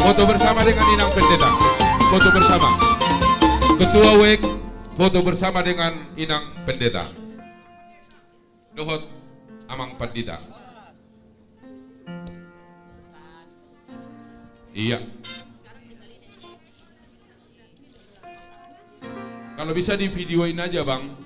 Foto bersama dengan Inang Pendeta. Foto bersama. Ketua U E K, foto bersama dengan Inang Pendeta. Dohot Amang Pandita. Iya. Kalau bisa di videoin aja, Bang.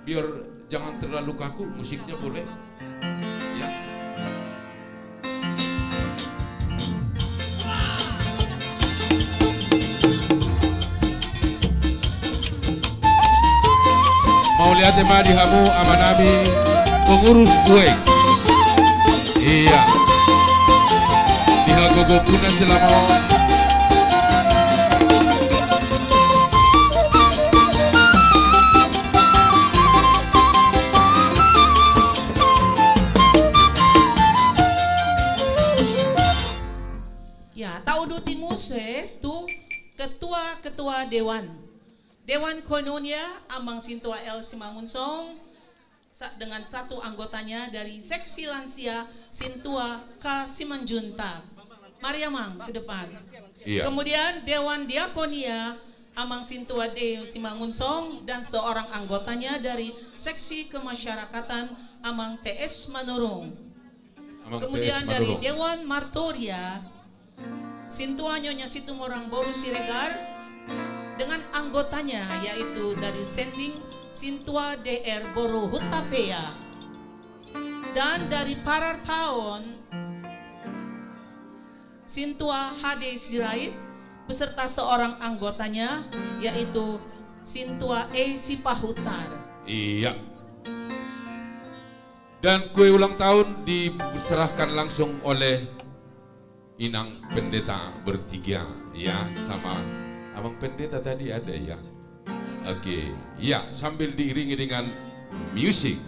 Biar jangan terlalu kaku, musiknya boleh. Ya. Mauliate ma di hamu amanami pengurus U E K. Iya. Di hagogoon muna selama on. Ya, tauduti muse tu ketua-ketua dewan. Dewan Koinonia, Amang Sintua L Simangunsong, sa-, dengan satu anggotanya dari seksi lansia Sintua K Simanjuntak. Mari, Amang, ke depan. Iya. Kemudian Dewan Diakonia, Amang Sintua D Simangunsong, dan seorang anggotanya dari seksi kemasyarakatan, Amang T S Manurung. Amang Kemudian T S dari Manurung. Dewan Martoria, Sintua Nyonya Situmorang boru Siregar dengan anggotanya, yaitu dari Sending, Sintua D R boru Hutapea. Dan dari Parartaon, Sintua H D Sirait beserta seorang anggotanya, yaitu Sintua E Sipahutar. Iya. Dan kue ulang tahun diserahkan langsung oleh Inang Pendeta bertiga, ya, sama Amang Pendeta tadi ada, ya. Oke, ya, sambil diiringi dengan musik.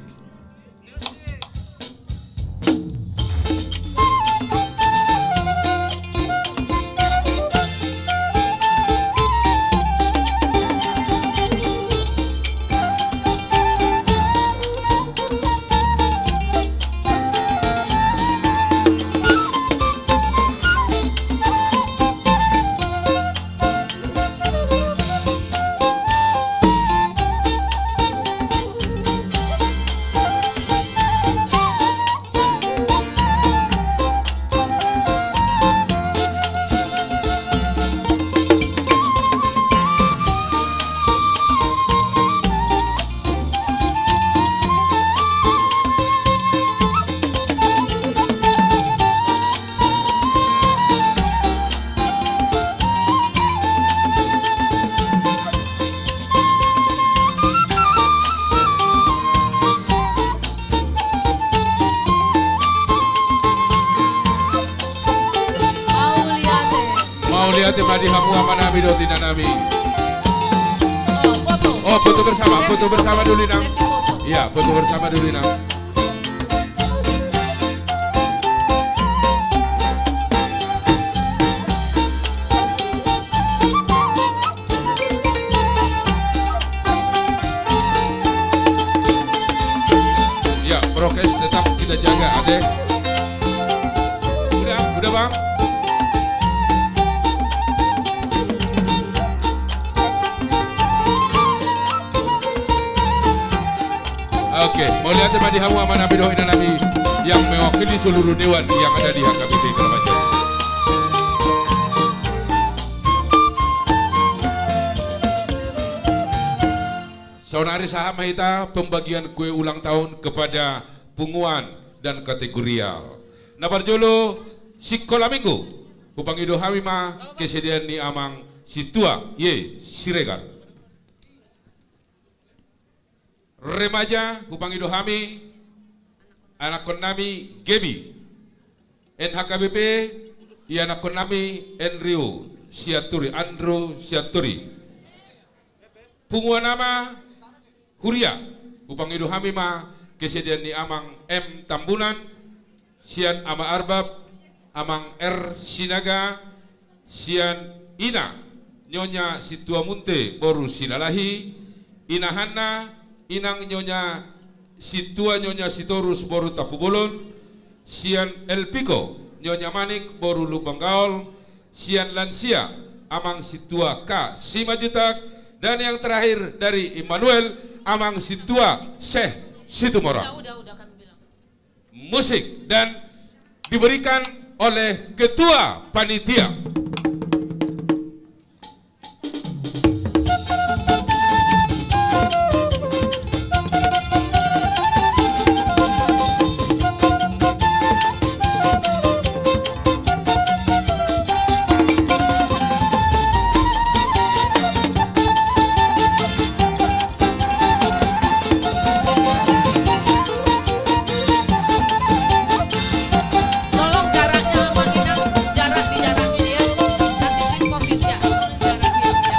Mauliate. Mauliate ma di hamu amanami dohot inanami. Oh, foto. Oh, foto bersama, sesi foto bersama dulu, Inang. Sesi foto. Iya, foto bersama dulu, Inang. Ya, prokes tetap kita jaga, ate. Udah, udah, Bang. Oke, mauliate ma di hamu amanami dohot inanami yang mewakili seluruh dewan yang ada di H K B P Keramat Jati. Saonari sahat ma hita pembagian kue ulang tahun kepada punguan dan kategorial. Na parjolo, sikola minggu. Hupangido hami ma kesediaan ni Amang Sintua Y Siregar. Remaja, hupangido hami anakkonnami Gebi. N H K B P, ianakkonnami Andrew Sianturi, Andrew Sianturi. Punguan ama, huria. Hupangido hami ma kesediaan ni Amang M Tambunan, sian Ama Arbab, Amang R Sinaga, sian ina Nyonya Sintua Munte boru Silalahi, ina Hanna, inang Nyonya Sintua Nyonya Sitorus boru Tampubolon, sian Elpiko Nyonya Manik boru Lumban Gaol, sian lansia Amang Sintua K Simanjuntak, dan yang terakhir dari Immanuel, Amang Sintua Syekh Situmorang. Udah, udah, udah kami bilang. Musik dan diberikan oleh ketua panitia. Tolong jaraknya aman, Inang. Jarak, dijaraki, ya. Nanti kan covid, ya. Jaraknya, ya.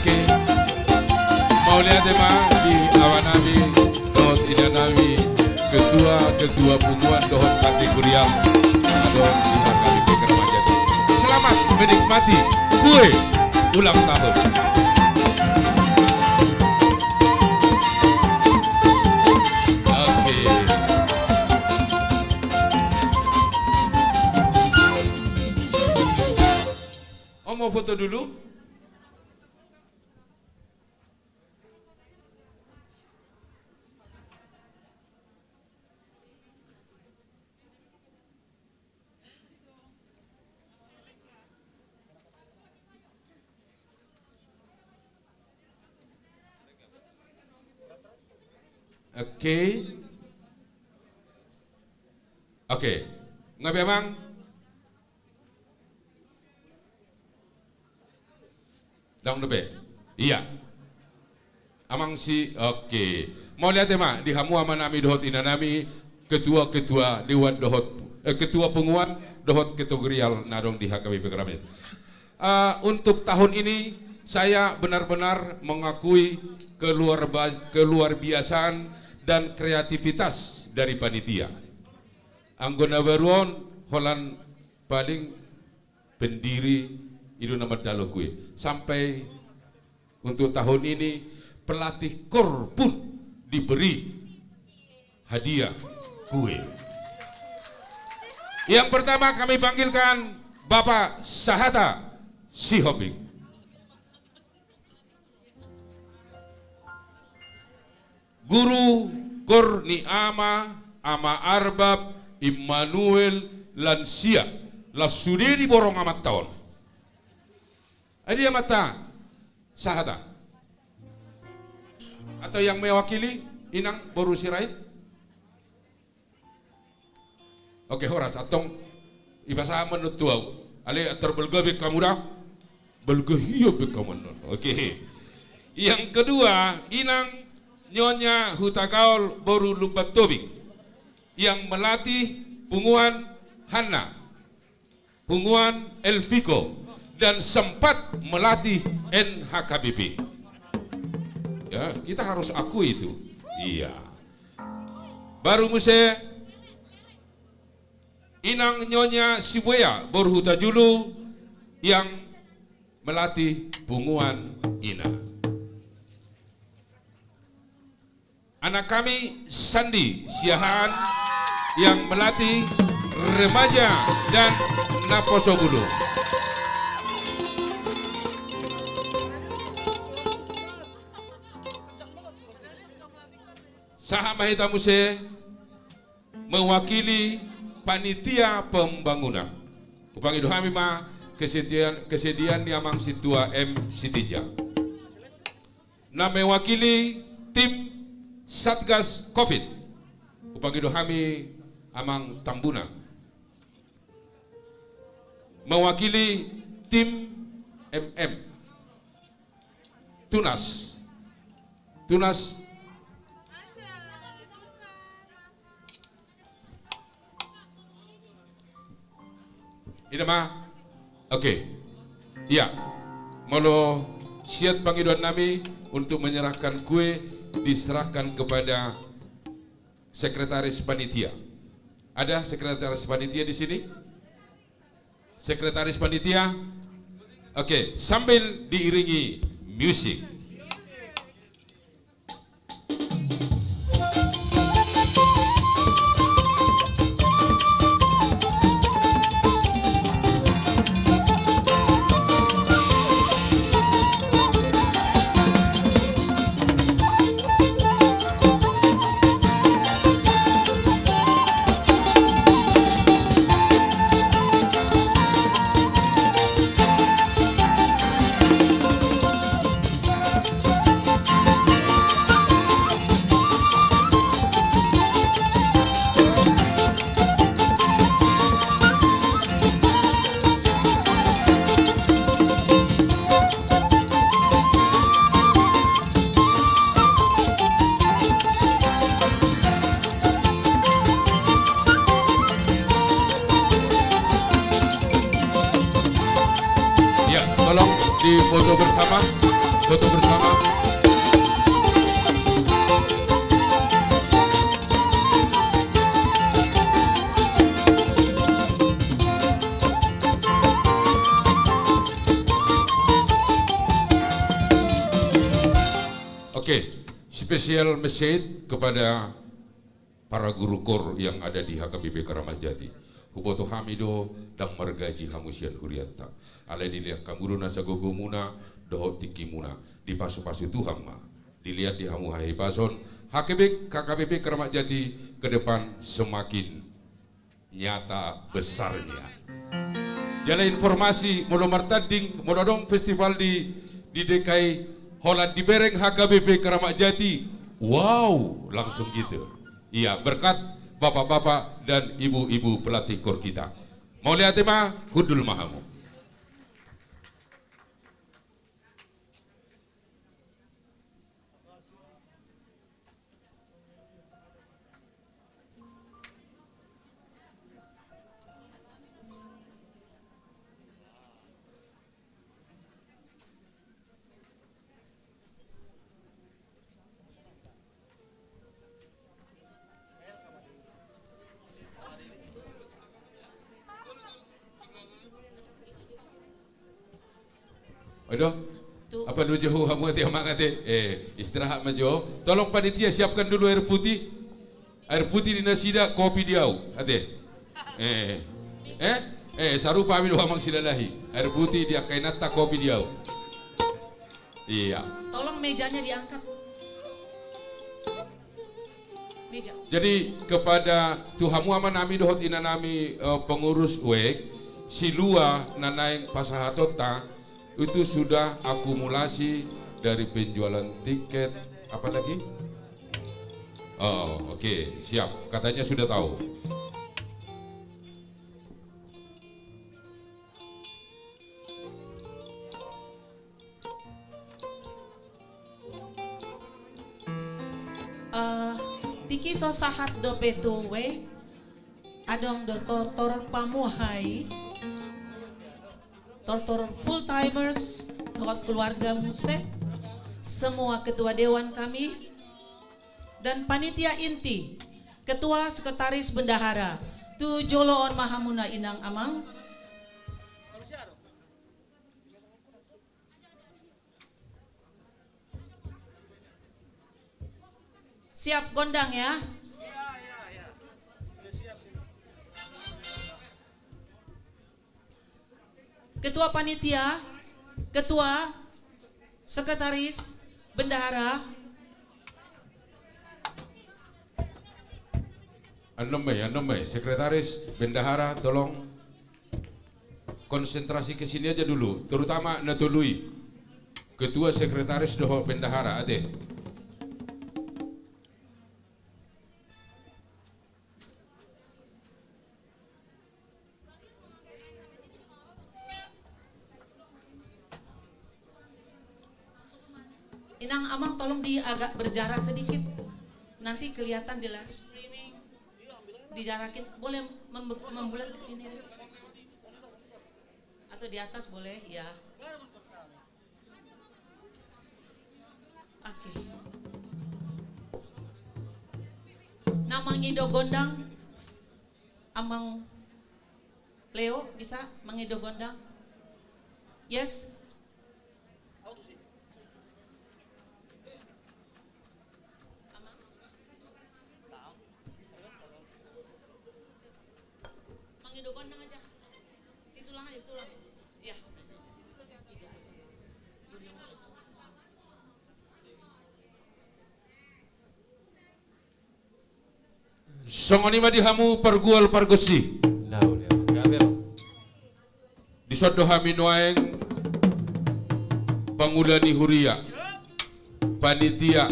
Oke. Mauliate ma di amanami dohot inanami, ketua, ketua punguan dohot kategorial. Adong di H K B P Kramat Jati. Selamat menikmati kue ulang tahun. Oke. Om, mau foto dulu? Oke. Oke. Nga be, Amang? Dang dope. Ia. Amang si, oke. Mauliate ma di hamu amanami dohot inanami, ketua-ketua dewan dohot, eh, ketua punguan dohot kategorial na adong di H K B P Kramat Jati. Ah, untuk tahun ini, saya benar-benar mengakui keluar ba-, keluar biasaan dan kreativitas dari panitia. Anggo na baru on, holan paling pendiri i do na mandalo kue. Sampai untuk tahun ini, pelatih kor pun diberi hadiah kue. Yang pertama kami panggilkan Bapak Sahata Sihombing. Guru kor ni ama, Ama Arbab Immanuel, lansia, laos sude diborong amanta on. Ai dia amanta Sahata? Atau yang mewakili, Inang boru Sirait? Oke, horas, antong dipasahat ma on tu ahu. Alai antar balga be hamu da. Balga hia be hamu on. Oke. Yang kedua, Inang Nyonya Hutagaol boru Lumban Tobing, yang melatih punguan Hanna, punguan Elviko, dan sempat melatih N H K B P. Ya, kita harus akui itu. Iya. Baru muse Inang Nyonya Sibuea boru Hutajulu yang melatih punguan Ina. Anak kami Sandi Siahaan yang melatih remaja dan naposobulu. Sahat ma hita muse mewakili panitia pembangunan. Hupangido hami ma kesediaan, kesediaan ni amang sintua M Sitinjak. Na mewakili tim Satgas Covid. Hupangido hami amang Tambunan. Mewakili tim M M. Tunas. Tunas. Ina ma. Oke. Iya. Molo siat pangidoan nami untuk menyerahkan kue diserahkan kepada sekretaris panitia. Ada sekretaris panitia di sini? Sekretaris panitia? Oke, sambil diiringi musik. Ya, tolong difoto bersama. Foto bersama. Oke, special message kepada para guru kor yang ada di H K B P Keramat Jati. Huboto hami do ndang margaji hamu sian hurianta. Alai dilehon hamu do nasa gogomuna dohot tingkimuna. Dipasupasu Tuhan ma. Dilehon di hamu hahipason. H K B, H K B P Keramat Jati ke depan semakin nyata besarnya. Jala informasi, molo martanding, molo adong festival di, di D K I, holan dibereng H K B P Keramat Jati. Wow, langsung gitu. Iya, berkat bapak-bapak dan ibu-ibu pelatih kor kita. Mauliate ma, hundul ma hamu. Oi do. Apa nuju ho hamu ate amang ate? Eh, istirahat ma jo. Tolong panitia siapkan dulu air putih. Air putih di nasida, kopi di au. Ate. Eh. Eh? Eh, sarupa hami do amang Silalahi. Air putih di angka inanta, kopi di au. Iya. Tolong mejanya diangkat. Meja. Jadi kepada tu hamu amanami dohot inanami, eh, pengurus wek, silua na naeng pasahatonta itu sudah akumulasi dari penjualan tiket, apa lagi? Oh, oke, siap. Katanya sudah tahu. Eh, tingki so sahat dope tu wek, adong do tortor pamuhai, tortor full timers, dohot keluarga muse, semua ketua dewan kami, dan panitia inti, ketua, sekretaris, bendahara, tu jolo on ma hamuna inang amang. Siap gondang ya. Ketua panitia, ketua, sekretaris, bendahara. Annon ma i, annon ma i, sekretaris, bendahara, tolong konsentrasi ke sini aja dulu, terutama na tolu i. Ketua, sekretaris dohot bendahara, ate. Inang, Amang, tolong di agak berjarak sedikit. Nanti kelihatan di live streaming. Dijarakin, boleh mem-, membulat ke sini, Ri? Atau di atas boleh, ya. Oke. Na mangido gondang, Amang Leo, bisa mangido gondang? Yes. Amang? Mangido gondang aja. Situlang aja, situlang. Ya. Songon i ma di hamu pargual pargonsi. Dison do hami nuaeng pangula ni huria, panitia,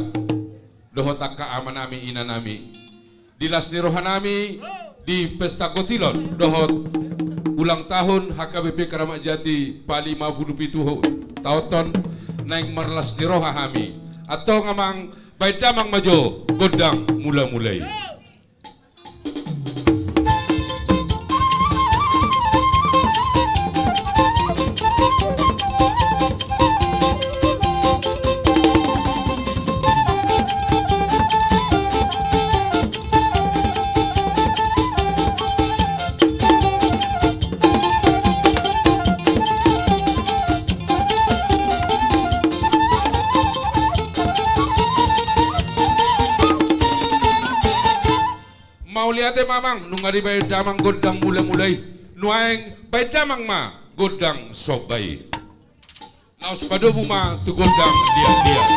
dohot angka amanami, inanami. Di las ni rohanami di pesta gotilon dohot ulang tahun H K B P Keramat Jati palima pulu pitu taonhon, naeng marlas ni roha hami. Antong, Amang, baen damang ma jo gondang mulamula i. Mauliate ma, Amang, nunga dibaen damang gondang mulamula i. Nuaeng baen damang ma gondang somba i. Laos padomu ma tu gondang liat-liat.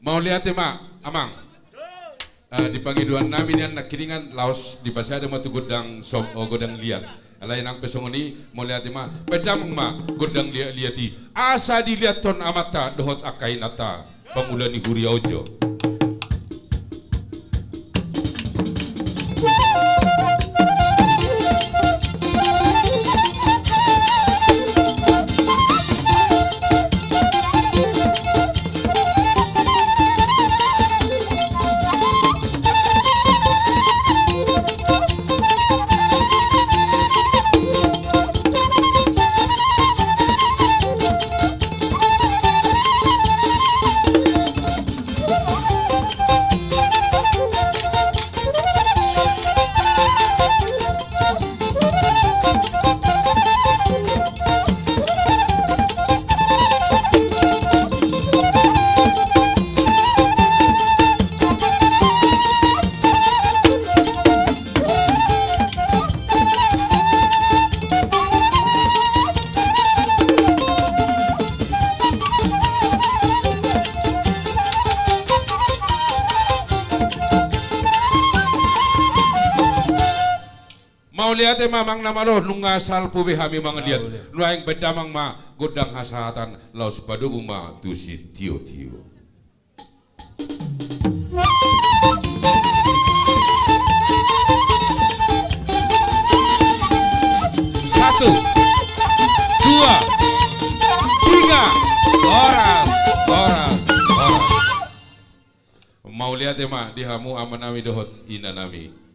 Mauliate ma, Amang. Eh, di pangidoannami nian nangkiningan, laos dipasada ma tu gondang som-, oh, gondang liat. Alai nang pe songon i, mauliate ma. Baen damang ma gondang liat-liat i, asa diliathon amanta dohot angka inanta pangula ni huria on jo. Mauliate ma, Amang na malo, nunga salpu be hami mangaliat. Mauliate. Nuaeng baen damang ma gondang hasahatan, laos padomu ma tu sitiotio. Satu, dua, tiga. Horas, horas, horas. Mauliate ma di hamu amanami dohot inanami.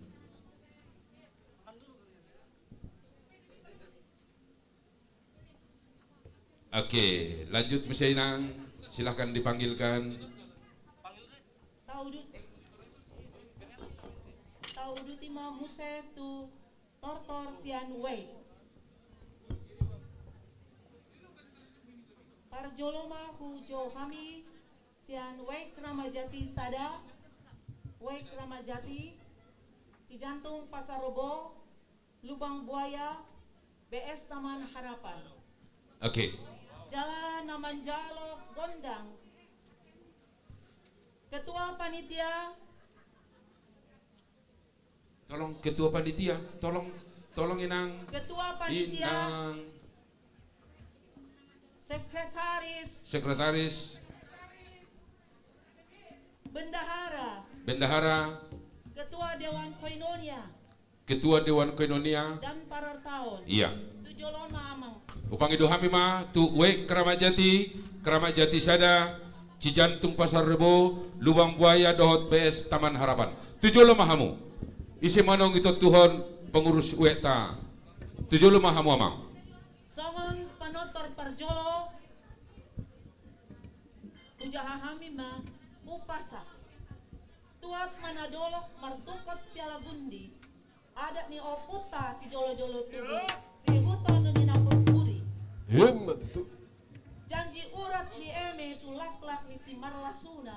Oke, lanjut muse, Inang. Silahkan dipanggilkan. Uduti ma muse tu tortor sian Wijk. Parjolo ma hujou hami sian Wijk Ramadjati sada, Wijk Ramadjati, Cijantung Pasar Rebo, Lubang Buaya, B S Taman Harapan. Oke. Jala na manjalo gondang, Ketua Panitia. Tolong Ketua Panitia, tolong, tolong Inang. Ketua Panitia. Inang. Sekretaris. Sekretaris. Bendahara. Bendahara. Ketua Dewan Koinonia. Ketua Dewan Koinonia. Dan Parartaon. Iya. Tu jolo ma amang. Hupangido hami ma tu Wijk Ramadjati, Ramadjati sada, Cijantung Pasar Rebo, Lubang Buaya dohot B S Taman Harapan. Tu jolo ma hamu. Ise ma naung ditontuhon pengurus Wijk ta. Tu jolo ma hamu amang. Songon panortor parjolo, hujaha hami ma umpasa. Tuat ma na dolok martungkot siala gundi, adat ni ompunta sijolojolo tubu, siihuthon ni na purpuri. Ima tutu. Janji urat ni eme tu laklak ni simarlasuna,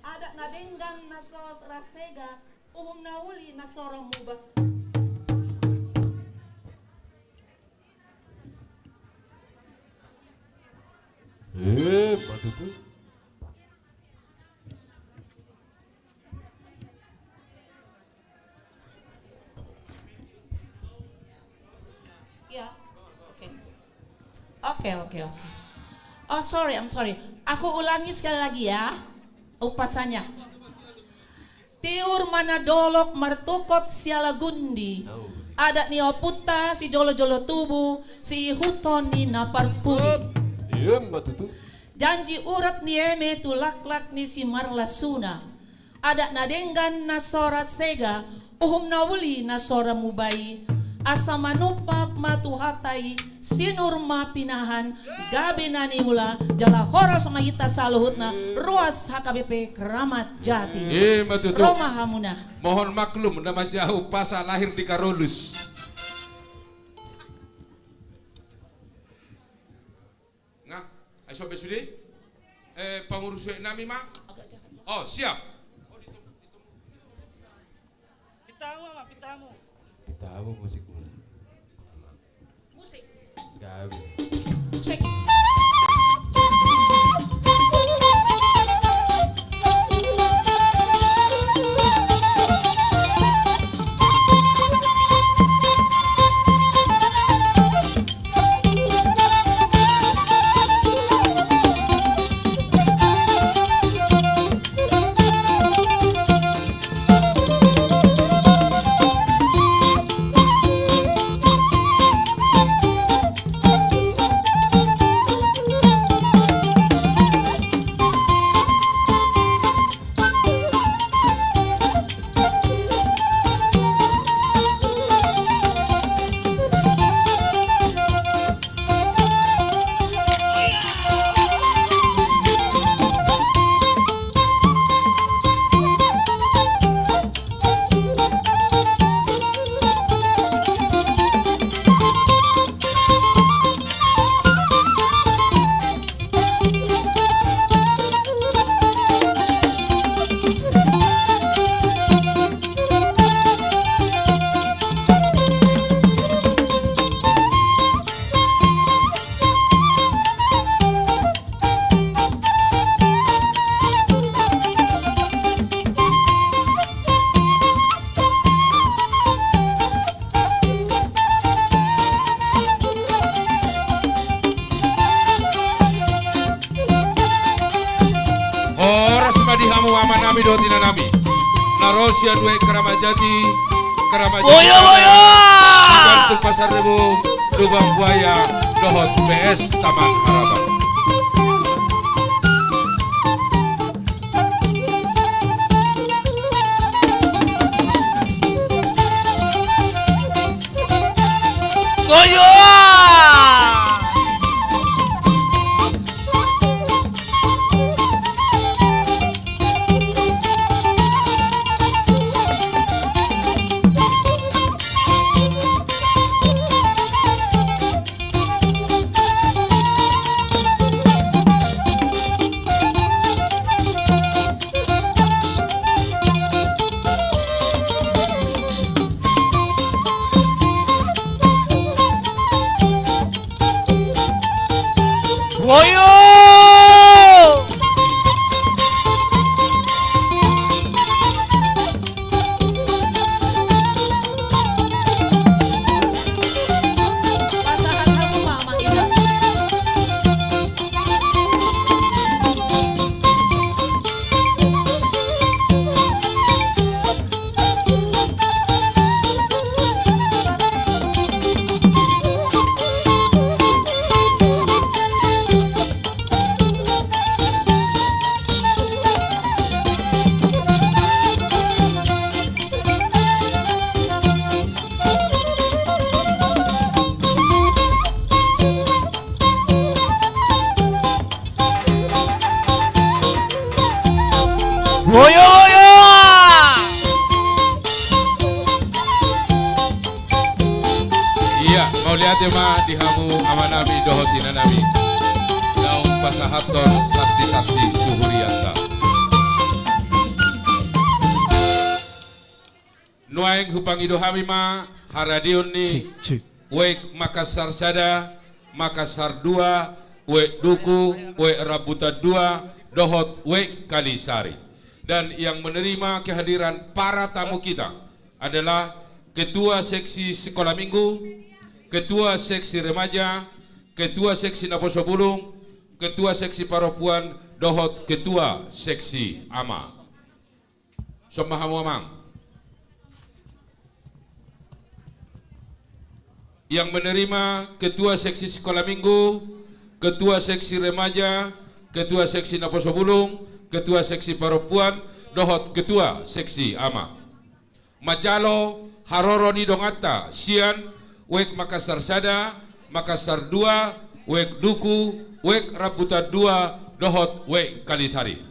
adat na denggan na so ra sega, uhum na uli na so ra muba. Ima tutu. Ya, oke. Oke, oke, oke. Oh, sorry, I'm sorry. Aku ulangi sekali lagi ya. Umpasanya. Tiur ma na dolok martungkot siala gundi. Adat ni ompunta sijolojolo tubu, siihuthon ni na parpudi. Ima tutu. Janji urat ni eme tu laklak ni simarlasuna. Adat na denggan na so ra sega, uhum na uli na so ra muba i. Asa manumpak ma tu hata i, sinur ma pinahan, gabe na niula, jala horas ma hita saluhutna, ruas H K B P Kramat Jati. Ima tutu. Ro ma hamuna. Mohon maklum, na manjaha umpasa lahir di Karolus. Nga, ai so be sude? Eh, pengurus Wijk nami ma. Oh, siap. Pitamu, Amang, pitamu. Pitamu musik muna. Musik. Gabe. Musik. Horas ma di hamu amanami dohot inanami na ro sian Wijk Kramajati, Kramajati. Boyo, boyo! Cijantung Pasar Rebo, Lubang Buaya dohot B S Taman Harapan. Goyang! Boyo, boyo! Ia, mauliate ma di hamu amanami dohot inanami. Naung pasahathon santi-santi tu hurianta. Nuaeng hupangido hami ma haradeon ni Cik, cik. Wijk Makassar sada, Makassar dua, Wijk Duku, Wijk Rambutan dua, dohot Wijk Kalisari. Dan yang menerima kehadiran para tamu kita adalah Ketua Seksi Sekolah Minggu, Ketua Seksi Remaja, Ketua Seksi Naposo Bulung, Ketua Seksi Parompuan, dohot Ketua Seksi Ama. Son ma hamu amang. Yang menerima Ketua Seksi Sekolah Minggu, Ketua Seksi Remaja, Ketua Seksi Naposo Bulung, Ketua Seksi Parompuan, dohot Ketua Seksi Ama. Manjalo haroro ni donganta sian Wijk Makassar sada, Makassar dua, Wijk Duku, Wijk Rambutan dua, dohot Wijk Kalisari.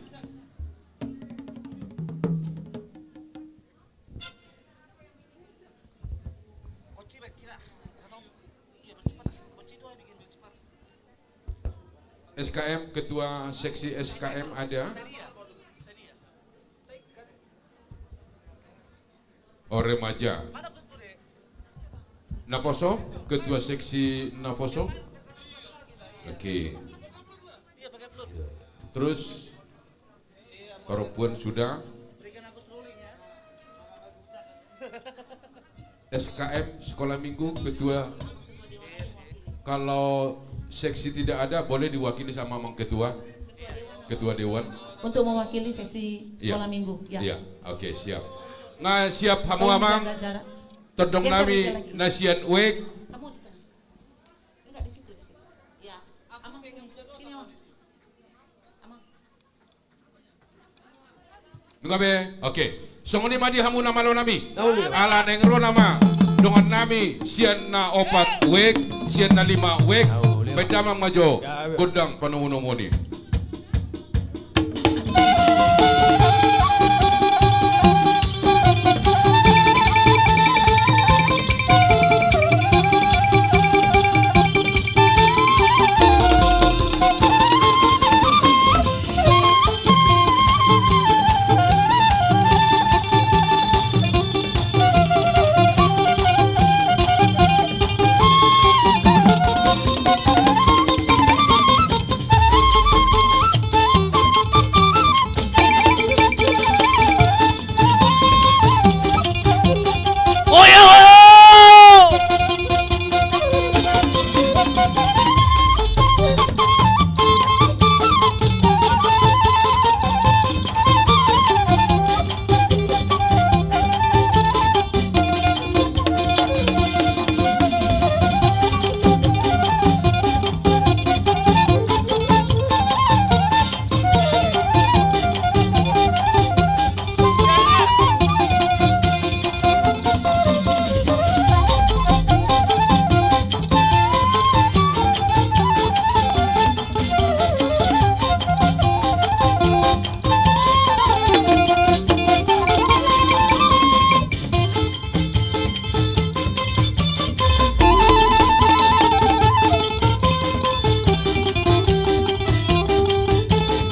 S K M, Ketua Seksi S K M ada? Oh, remaja. Naposo, Ketua Seksi Naposo. Oke. Terus, Parompuan sudah. S K M, Sekolah Minggu, Ketua. Kalau seksi tidak ada, boleh diwakili sama Amang Ketua. Ketua Dewan. Untuk mewakili sesi Iya. Sekolah Minggu, ya. Iya, oke, siap. Nga siap hamu Amang. Tolong jaga jarak. Tondong nami, geser dikit lagi. Na sian Wijk. Kamu di tengah. Enggak, di situ, di situ. Ya. Amang, sini. Sini, Amang. Amang. Nunga be, oke. Songon i ma di hamu na malo nami. Ala naeng ro nama dongan nami sian na opat Wijk, sian na lima Wijk. Baen damang ma jo gondang panomunomuon i.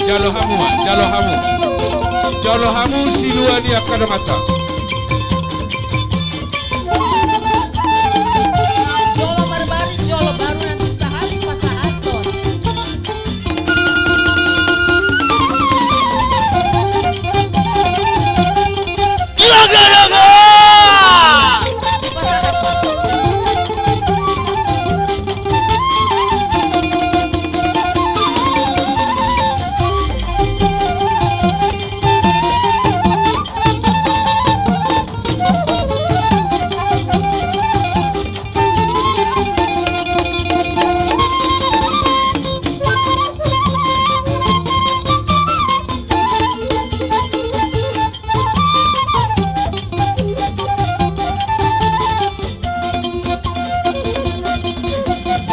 Jalo hamu ma, jalo hamu. Jalo hamu silua ni angka donganta. Jolo marbaris, jolo baru nanti sahali pasahathon.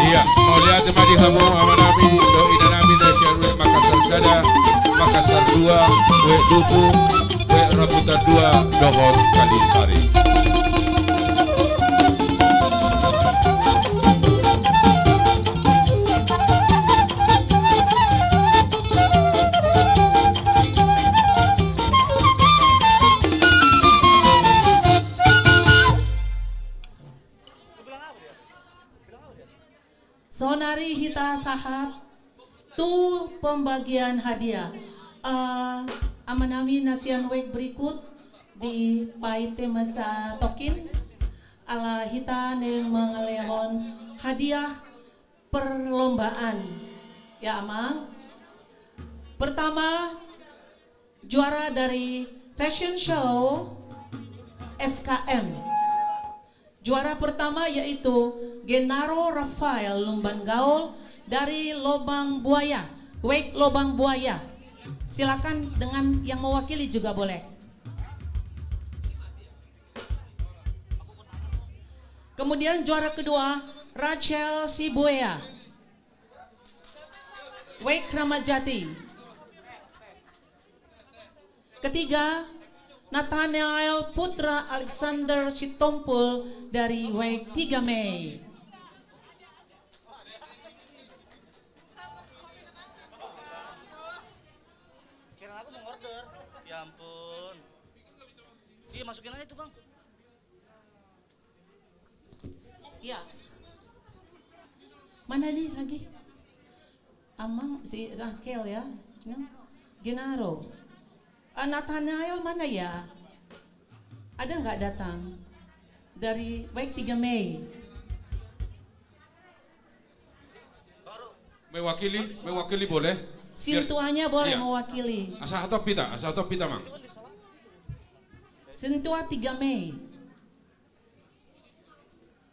Ia, mauliate ma di hamu amanami dohot inanami na sian Wijk Makassar sada. Makassar dua, W Duku, W Rambutan dua, dohot Kalisari. Saonari hita sahat tu pembagian hadiah. Eh, amanami na sian wijk berikut, dipaite ma satongkin, ala hita naeng mangalehon hadiah perlombaan. Ya, Amang. Pertama, juara dari fashion show S K M. Juara pertama yaitu Genaro Rafael Lumban Gaol dari Lobang Buaya, wijk Lobang Buaya. Silakan dengan yang mewakili juga boleh. Kemudian juara kedua, Rachel Sibuea, wijk Kramat Jati. Ketiga, Nathanael Putra Alexander Sitompul dari wijk Tiga Mei. Kira aku mau order. Ya ampun. Iya, masukin aja tuh, Bang. Ya. Mana nih lagi? Amang, si Rachel ya. No? Genaro. Ah, Nathanael mana ya? Ada nggak datang? Dari, baik, Tiga Mei. Mewakili, mewakili boleh? Biar sintuanya boleh, iya, mewakili. Asa hatop hita, asa hatop hita, Mang. Sintua Tiga Mei.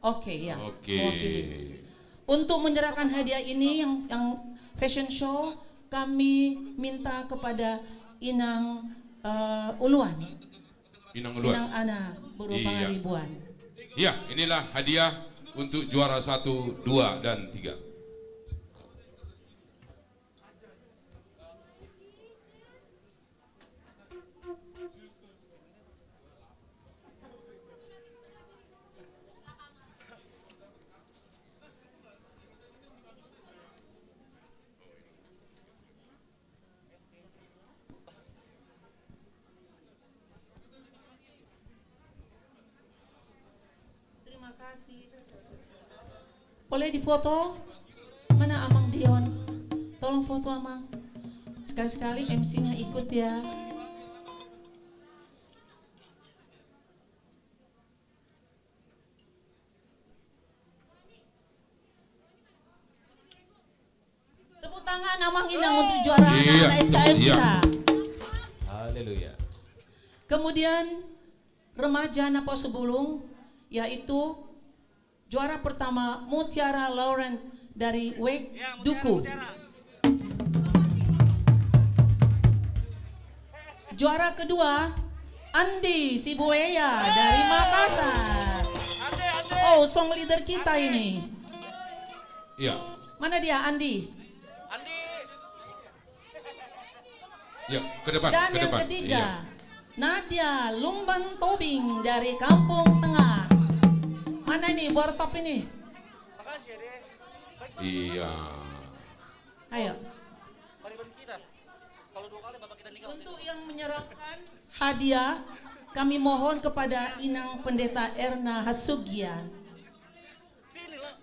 Oke, ya. Oke. Mewakili. Untuk menyerahkan hadiah ini, yang, yang fashion show, kami minta kepada Inang, eh, Uluan. Inang Uluan. Inang Ana, Boru, iya, Pangaribuan. Ya, inilah hadiah untuk juara satu, dua, dan tiga. Terima kasih. Boleh difoto? Mana Amang Dion? Tolong foto, Amang. Sekali-sekali M C-nya ikut, ya. Tepuk tangan, Amang Inang, untuk juara, iya, anak-anak S K M, iya, kita. Haleluya. Kemudian, remaja Napo Sebulung, yaitu juara pertama Mutiara Lauren dari wijk, ya, Mutiara, Duku. Mutiara. Juara kedua, Andi Sibueya dari Makassar. Andi, Andi. Oh, song leader kita ini. Iya. Mana dia, Andi? Andi. Ya, ke depan, dan ke depan. Dan yang ketiga, iya, Nadia Lumban Tobing dari Kampung Tengah. Mana ini, Bortop ini? Makasih ya, Dek. Iya. Ayo. Untuk yang menyerahkan hadiah, kami mohon kepada Inang Pendeta Erna Hasugian.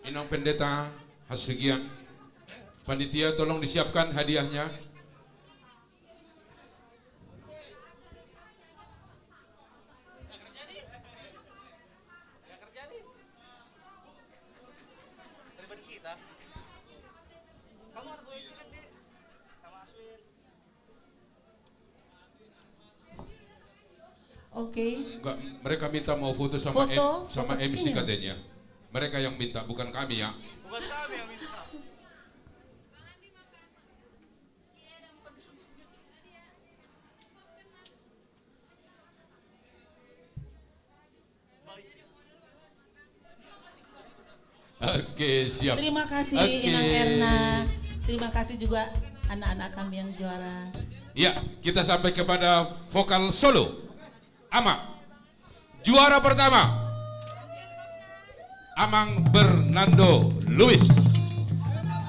Inang Pendeta Hasugian. Panitia, tolong disiapkan hadiahnya. Oke. Enggak, mereka minta mau foto sama, foto, M-, sama foto M C sini, katanya. Mereka yang minta, bukan kami, ya. Bukan kami yang minta. Oke, siap. Terima kasih, oke, Inang Erna. Terima kasih juga anak-anak kami yang juara. Ya, kita sampai kepada vokal solo. Amang. Juara pertama, Amang Bernando Lubis.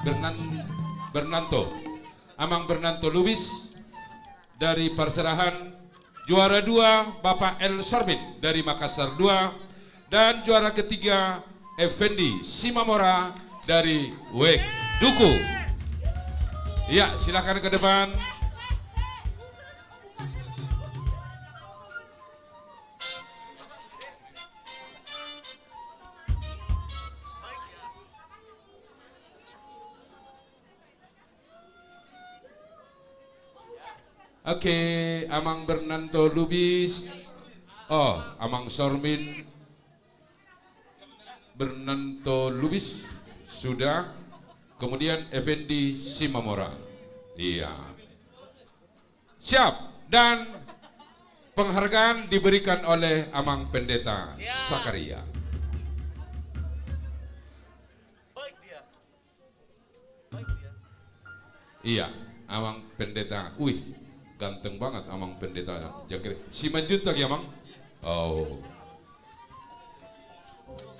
Bernan-, Bernanto. Amang Bernanto Lubis dari Parserahan. Juara dua, Bapak El Sormin dari Makassar dua. Dan juara ketiga, Effendi Simamora dari Wek Duku. Ya, silakan ke depan. Oke, Amang Bernanto Lubis. Oh, Amang Sormin Bernanto Lubis sudah. Kemudian Effendi Simamora. Iya. Siap. Dan penghargaan diberikan oleh Amang Pendeta Zakaria. Iya, Amang Pendeta. Wih, ganteng banget Amang Pendeta Zakaria. Simanjuntak ya, Mang? Oh.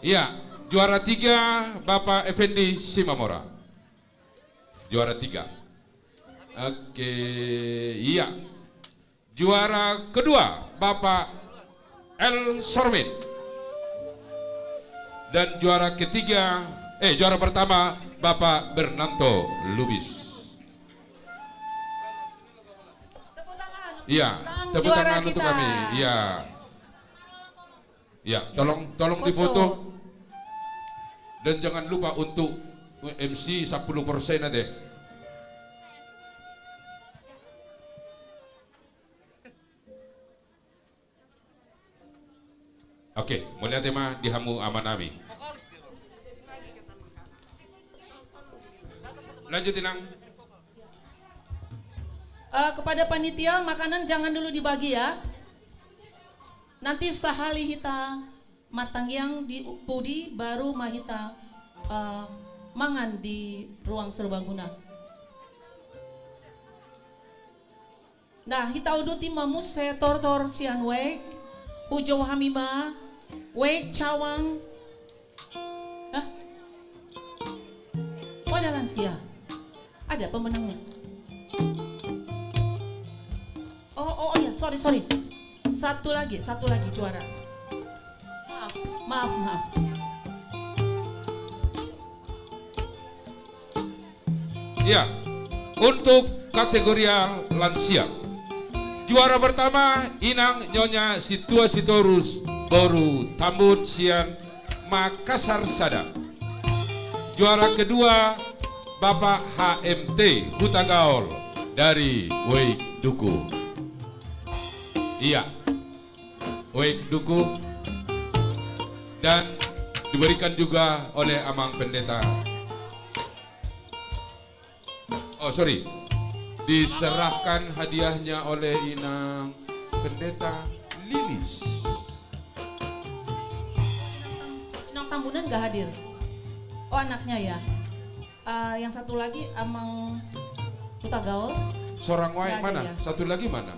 Iya, juara tiga, Bapak Effendi Simamora. Juara tiga. Oke, iya. Juara kedua, Bapak El Sormin. Dan juara ketiga, eh, juara pertama, Bapak Bernanto Lubis. Iya, tepuk tangan untuk kami. Iya. Ya, tolong, tolong difoto. Dan jangan lupa untuk M C sepuluh persen aja. Oke, mauliate ma di hamu amanami. Lanjut, Inang. Eh, kepada panitia, makanan jangan dulu dibagi ya. Nanti sahali hita martangiang di pudi, baru ma hita, eh, mangan di ruang serbaguna. Nah, hita uduti ma muse tortor sian Wek, hujou hami ma, Wek Cawang. Hah? Oh, ada lansia. Ada pemenangnya. Oh, oh, oh, iya, sorry, sorry. Satu lagi, satu lagi juara. Maaf, maaf, maaf. Ya, untuk kategoria lansia, juara pertama, Inang Nyonya Situa Sitorus boru Tambun sian Makassar sada. Juara kedua, Bapak H M T Hutagaol dari Wek Duku. Iya, Wek Duku. Dan diberikan juga oleh Amang Pendeta. Oh, sorry. Diserahkan hadiahnya oleh Inang Pendeta Lilis. Inang Tambunan nggak hadir? Oh, anaknya ya. Eh, yang satu lagi Amang Hutagaol. Seorang wae mana? Satu lagi mana?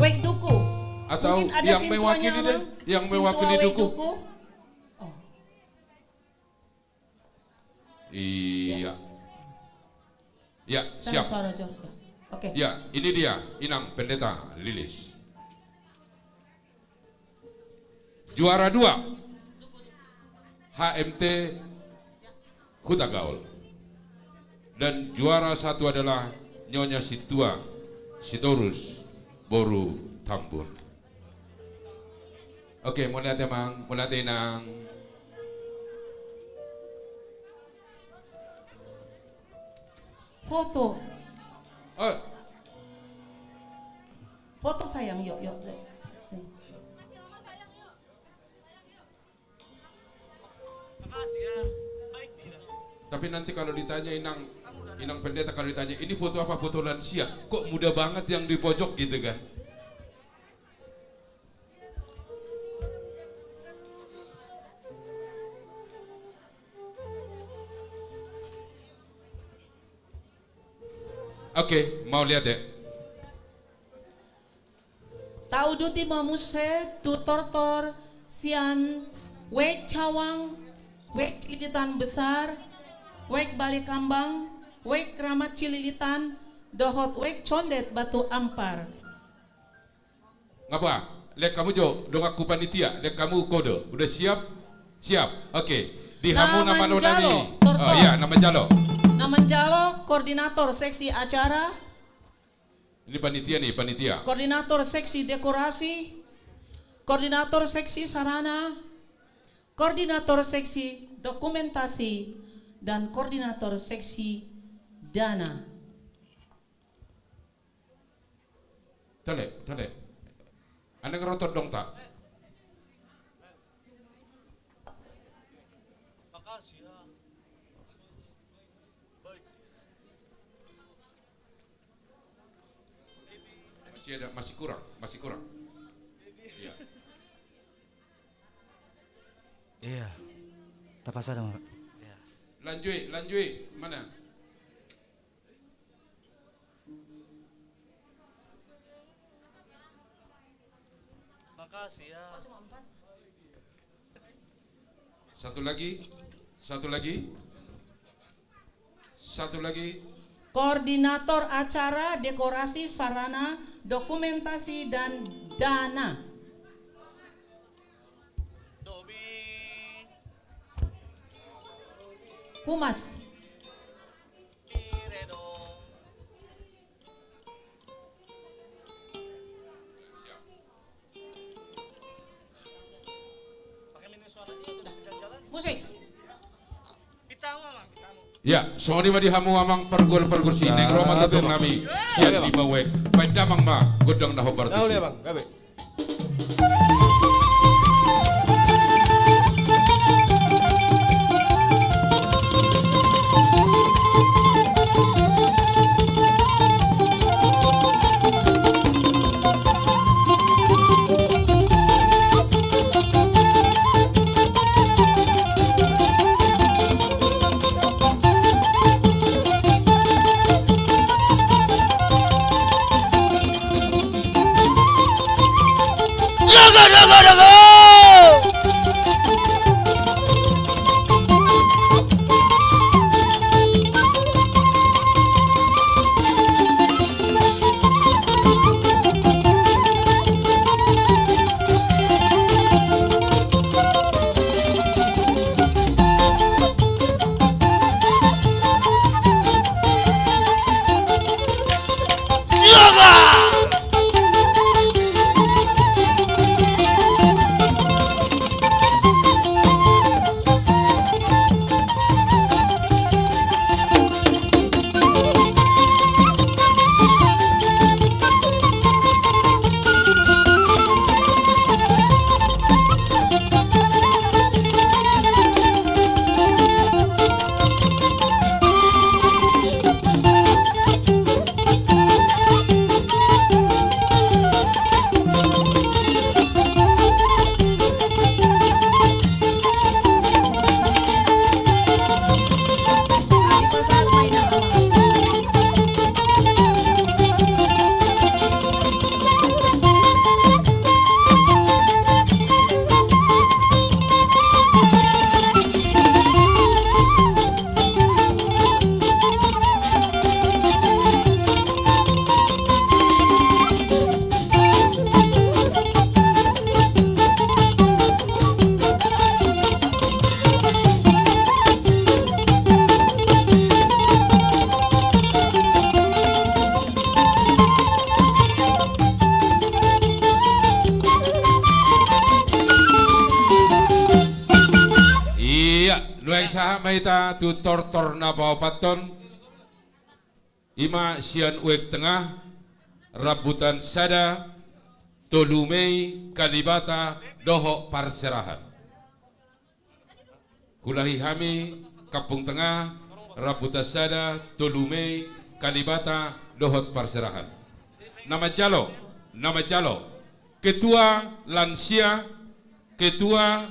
Wek Duku. Atau yang mewakili deh, yang mewakili Duku. Oh. Iya. Ya, siap. Oke. Ya, ini dia, Inang Pendeta Lilis. Juara dua, H M T Hutagaol. Dan juara satu adalah Nyonya Situa Sitorus boru Tambun. Oke, mauliate Amang, mauliate Inang. Foto. Oh. Foto sayang, yuk, yuk, yuk. Sini. Tapi nanti kalau ditanya Inang, Inang Pendeta kalau ditanya, "Ini foto apa?" "Foto lansia." Kok muda banget yang di pojok gitu kan? Oke, mauliate. Saluhutna muse tu tortor sian Wijk Cawang, Wijk Cililitan Besar, Wijk Balekambang, Wijk Kramat Cililitan, dohot Wijk Condet Batu Ampar. Nga boha, lean hamu jo donganku panitia, lean hamu kode. Udah siap? Siap. Oke. Di hamu na manonang i. Na manjalo, tortor. Oh, iya, na manjalo. Na manjalo koordinator seksi acara. Ini panitia nih, panitia. Koordinator seksi dekorasi, koordinator seksi sarana, koordinator seksi dokumentasi, dan koordinator seksi dana. Tale, tale. Anang rotondong ta. Makasih ya. Baik. Masih ada, masih kurang, masih kurang. Iya. Iya. Tapasada, Mak. Iya. Lanjut, lanjut. Mana? Makasih ya. Satu lagi, satu lagi, satu lagi. Koordinator acara, dekorasi, sarana, dokumentasi, dan dana. Humas. Musik. Ya, songon i ma di hamu amang pargual pargonsi, naeng ro ma tongtong nami sian lima wijk. Baen damang ma gondang na hombar tusi. Daga, daga, daga! Iya, nuaeng sahat ma hita tu tortor na paopathon. I ma sian Wijk Tengah, rambutan sada, Tolu Mei, Kalibata, dohot Parserahan. Huulahi hami, Kampung Tengah, rambutan sada, Tolu Mei, Kalibata, dohot Parserahan. Na manjalo, na manjalo. Ketua Lansia, Ketua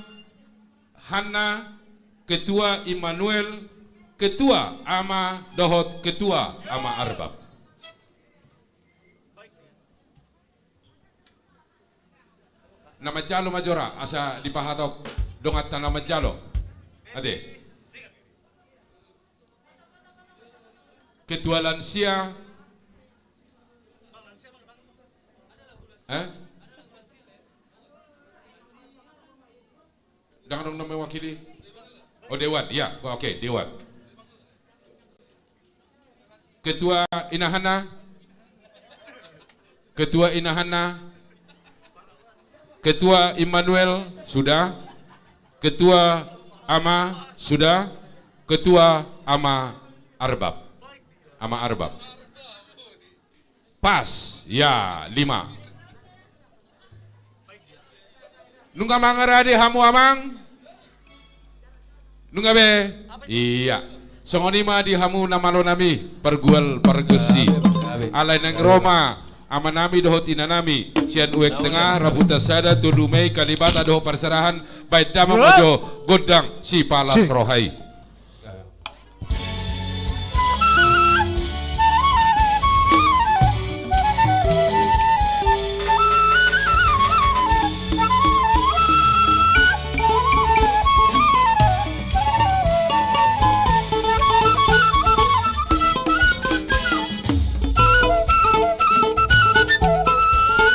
Hanna, Ketua Immanuel, Ketua Ama dohot Ketua Ama Arbab. Na manjalo ma jora, asa dipahatop donganta na manjalo. Ate. Ketua lansia. Eh? Ndang adong na mewakili? Oh, Dewan, ya. Oke, Dewan. Ketua Inahana. Ketua Inahana. Ketua Immanuel, sudah. Ketua Ama, sudah. Ketua Ama Arbab. Ama Arbab. Pas, ya, lima. Nunga mangarade hamu, Amang? Nunga be? Iya. Songon i ma di hamu na malo nami, pargual pargonsi. Alai naeng ro ma amanami dohot inanami sian Uek Tengah, Rambutan Sada, Tolu Mei, Kalibata dohot parserahan, baen damang ma jo gondang si Palas Roha i.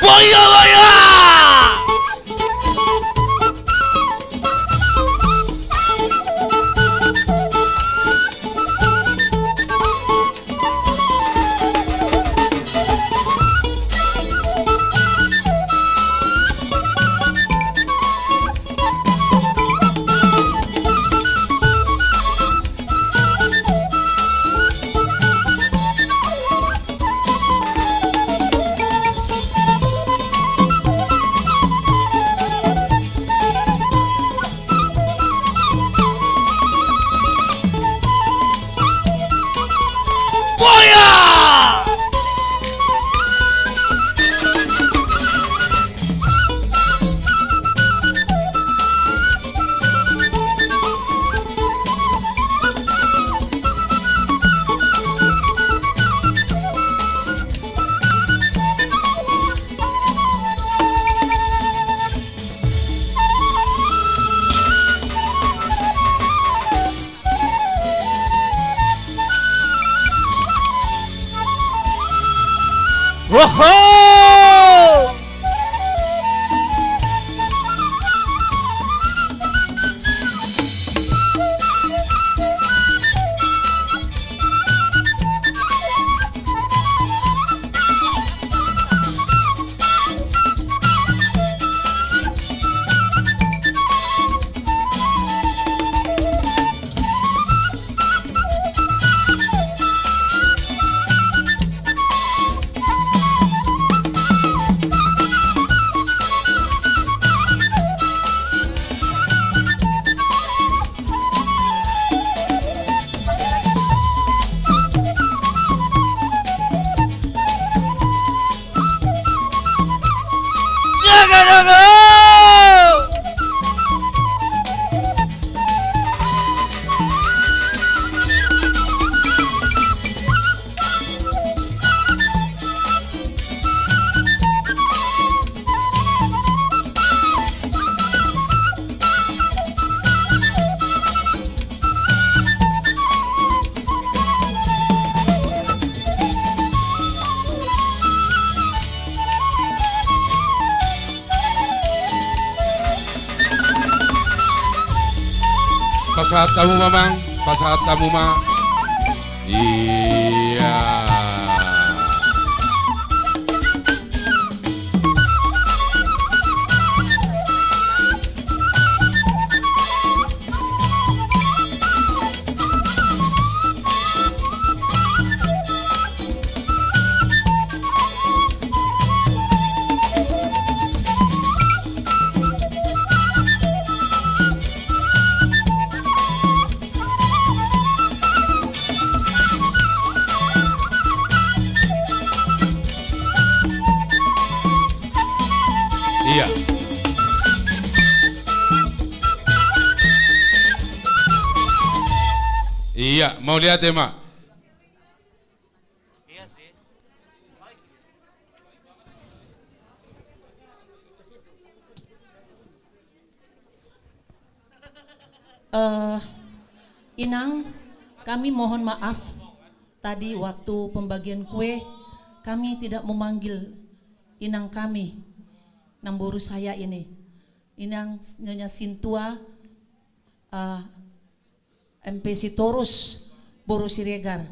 Boyo, boyo! Oho! Pasahat hamu ma, Amang, pasahat hamu ma. Iya. Iya. Iya, mauliate ma. Iya sih. Eh, Inang, kami mohon maaf, tadi waktu pembagian kue, kami tidak memanggil inang kami, namboru saya ini. Inang Nyonya Sintua, eh, M P Sitorus, boru Siregar,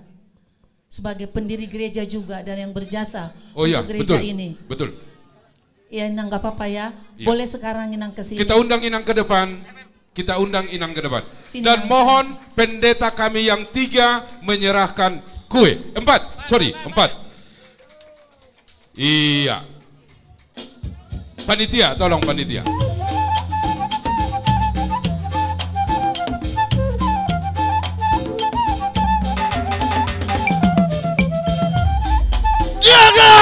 sebagai pendiri gereja juga dan yang berjasa untuk gereja ini. Oh iya, betul. Betul. Ya, Inang, nggak apa-apa ya. Iya. Boleh sekarang Inang ke sini. Kita undang Inang ke depan. Kita undang Inang ke depan. Sini, Inang. Dan mohon pendeta kami yang tiga menyerahkan kue. Empat, sorry, empat. Iya. Panitia, tolong panitia. Jaga!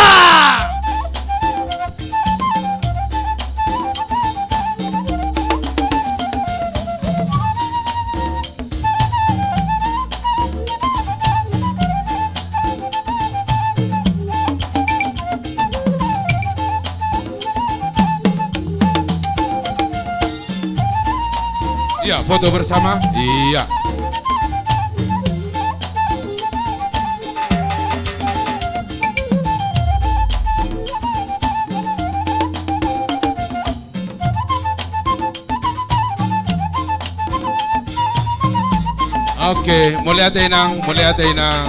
Iya, foto bersama. Iya. Oke, mauliate Inang, mauliate Inang.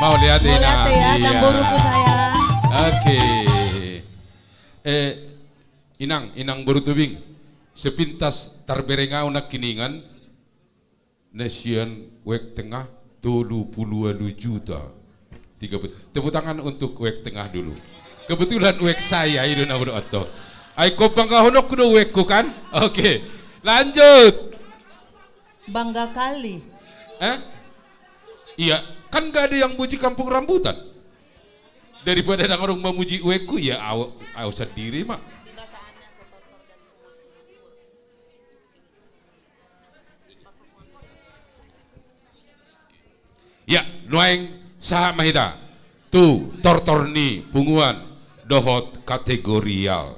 Mauliate Inang. Mauliate ya, iya. Namboruku sayang. Oke. Eh, Inang, Inang boru Tobing. Sepintas tarbereng ahu nangkiningan. Na sian Wijk Tengah tolu pulu ualu juta. Tiga puluh. Tepuk tangan untuk Wijk Tengah dulu. Kebetulan wijk saya, i do na hudok antong. Ai ingkon banggahononku do wiekku kan? Oke. Lanjut. Bangga kali. Eh? Iya, kan nggak ada yang muji Kampung Rambutan. Daripada ndang adong mamuji wiekku, ya au, au sandiri ma. Ya, nuaeng sahat ma hita tu tortor ni punguan dohot kategorial.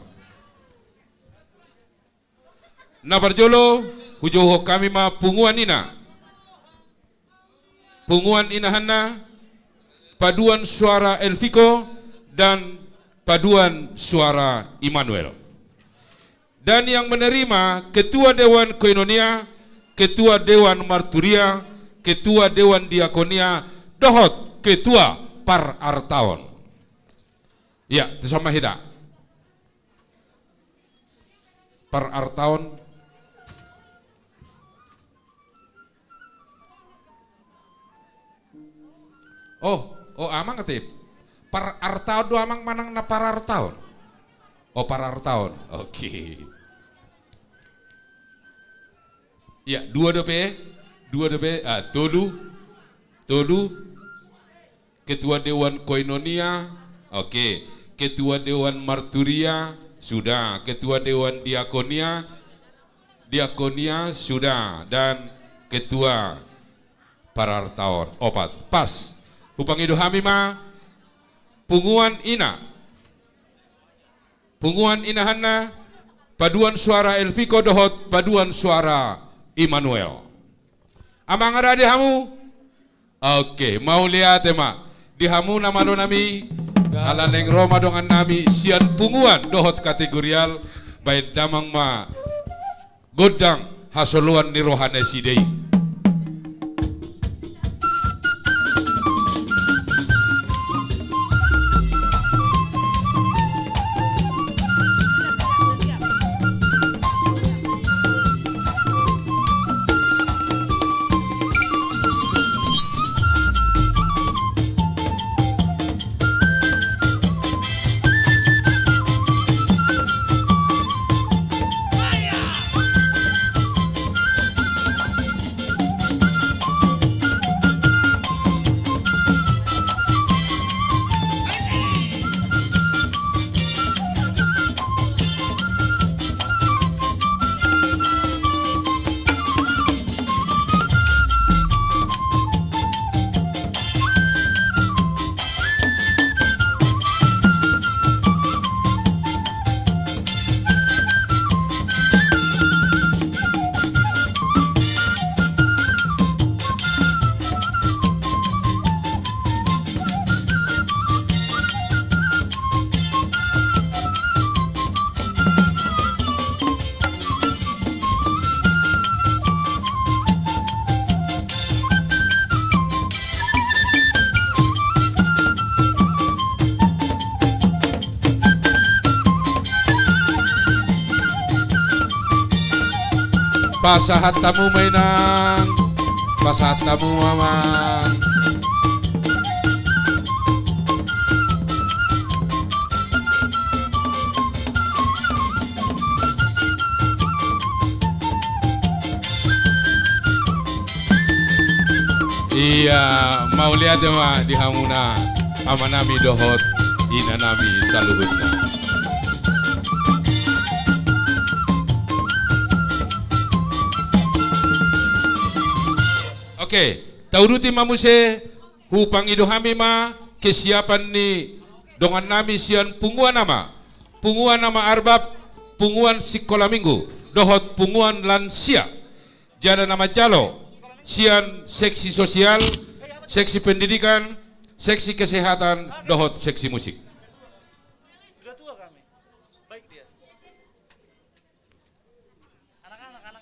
Na parjolo, hujouhon hami ma punguan ina. Punguan inahanna, Paduan Suara Elviko dan Paduan Suara Immanuel. Dan yang menerima Ketua Dewan Koinonia, Ketua Dewan Marturia, Ketua Dewan Diakonia, dohot Ketua Parartaon. Iya, tu son ma hita. Parartaon. Oh, oh, amang ate. Parartaon do amang manang na parartaon? Oh, parartaon. Oke. Iya, dua dope. Dua dope. Ah, tolu. Tolu. Ketua Dewan Koinonia, oke. Ketua Dewan Marturia, sudah. Ketua Dewan Diakonia, Diakonia, sudah. Dan Ketua Parartaon, opat. Pas. Hupangido hami ma, punguan ina. Punguan inahanna, Paduan Suara Elviko dohot Paduan Suara Immanuel. Amang, rade hamu? Oke, mauliate ma. Di hamu na malo nami, ala naeng ro ma dongan nami sian punguan dohot kategorial, baen damang ma gondang hasoloan ni roha nasida i. Pasahat hamu ma, Inang. Pasahat hamu ma, Amang. Ia, mauliate ma di hamuna, amanami dohot inanami saluhutna. Oke, tauduti ma muse, hupangido hami ma kesiapan ni dongannami sian punguan ama, punguan ama arbab, punguan sikola minggu, dohot punguan lansia. Jala na manjalo sian seksi sosial, seksi pendidikan, seksi kesehatan, dohot seksi musik.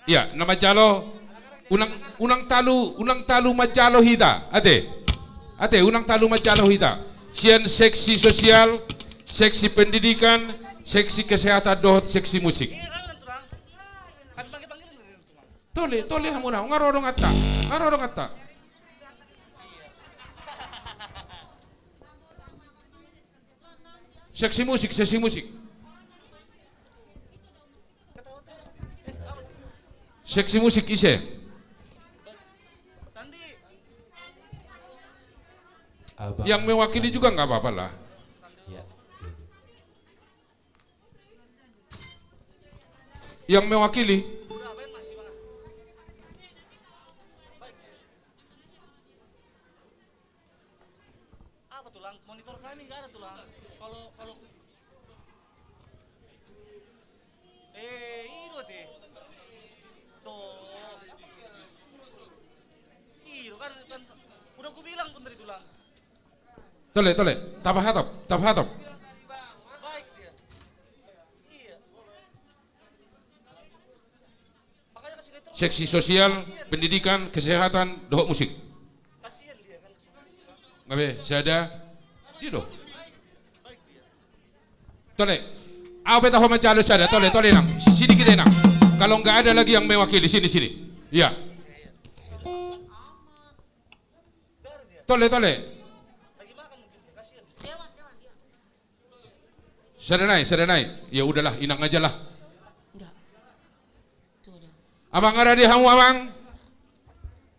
Ia, na manjalo, unang, unang talu, unang talu manjalo hita, ate. Ate, unang talu manjalo hita. Sian seksi sosial, seksi pendidikan, seksi kesehatan, dohot seksi musik. Tole, tole hamuna, nga ro donganta, nga ro donganta. Seksi musik, seksi musik. Seksi musik ise? Abang. Yang mewakili juga nggak apa-apa lah. Ya. Yang mewakili. Apa, Tulang? Monitor kami nggak ada, Tulang. Kalau, kalau, eh, i do ate. Tuh. I do kan, kan udah kubilang pun tadi, Tulang. Tole, tole. Tapahatop, tapahatop. Baik dia. Iya. Seksi sosial, pendidikan, kesehatan, dohot musik. Gabe sada. Dia do. Tole. Au pe taho manjalo sada, tole, tole, Inang. Sini kita, Inang. Kalau nggak ada lagi yang mewakili, sini, sini. Iya. Tole, tole. Sada nai, sada nai. Ya udahlah, Inang aja lah. Enggak. Amang, nga ra di hamu, Amang?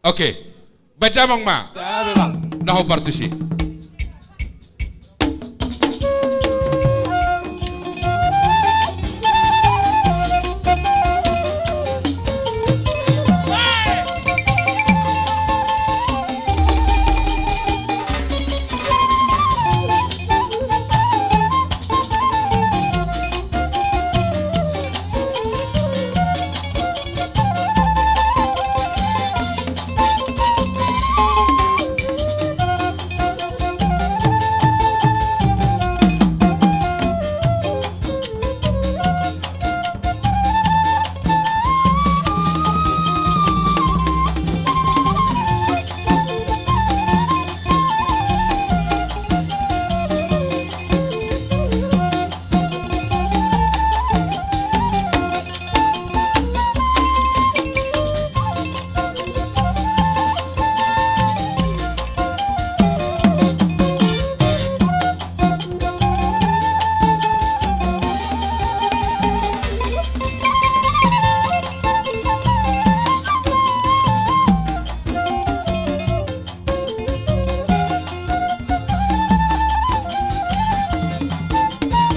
Oke. Baen damang ma. Gabe, Bang. Na hombar tusi.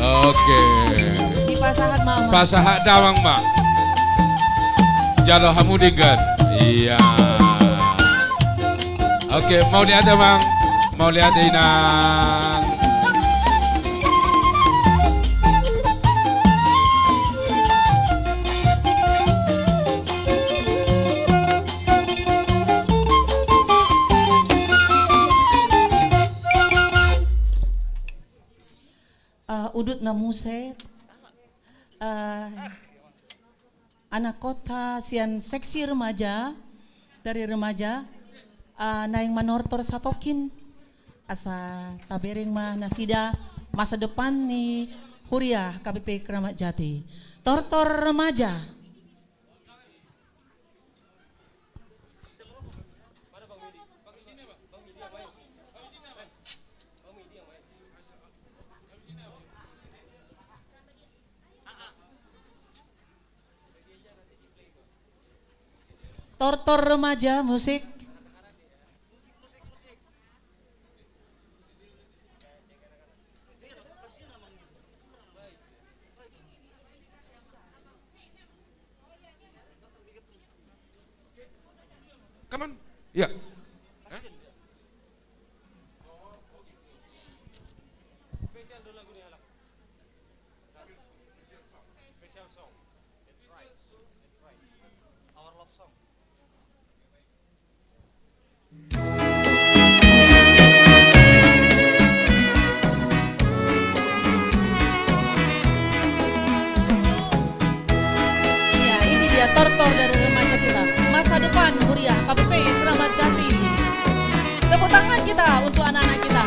Oke. Dipasahat ma, Amang. Pasahat damang ma. Jalo hamu denggan. Iya. Oke, mauliate, Amang. Mauliate, Inang. Eh, udutna muse, eh, anak kota sian seksi remaja, dari remaja, eh, naeng manortor satongkin, asa tabereng ma nasida masa depan ni huria K P P Kramat Jati. Tortor remaja. Tortor Remaja, musik. Come on. Ya. Hah? Special song. That's right. That's right. Our love song. Ya, ini dia tortor dari remaja kita. Masa depan Huria K P P Kramat Jati. Tepuk tangan kita untuk anak-anak kita.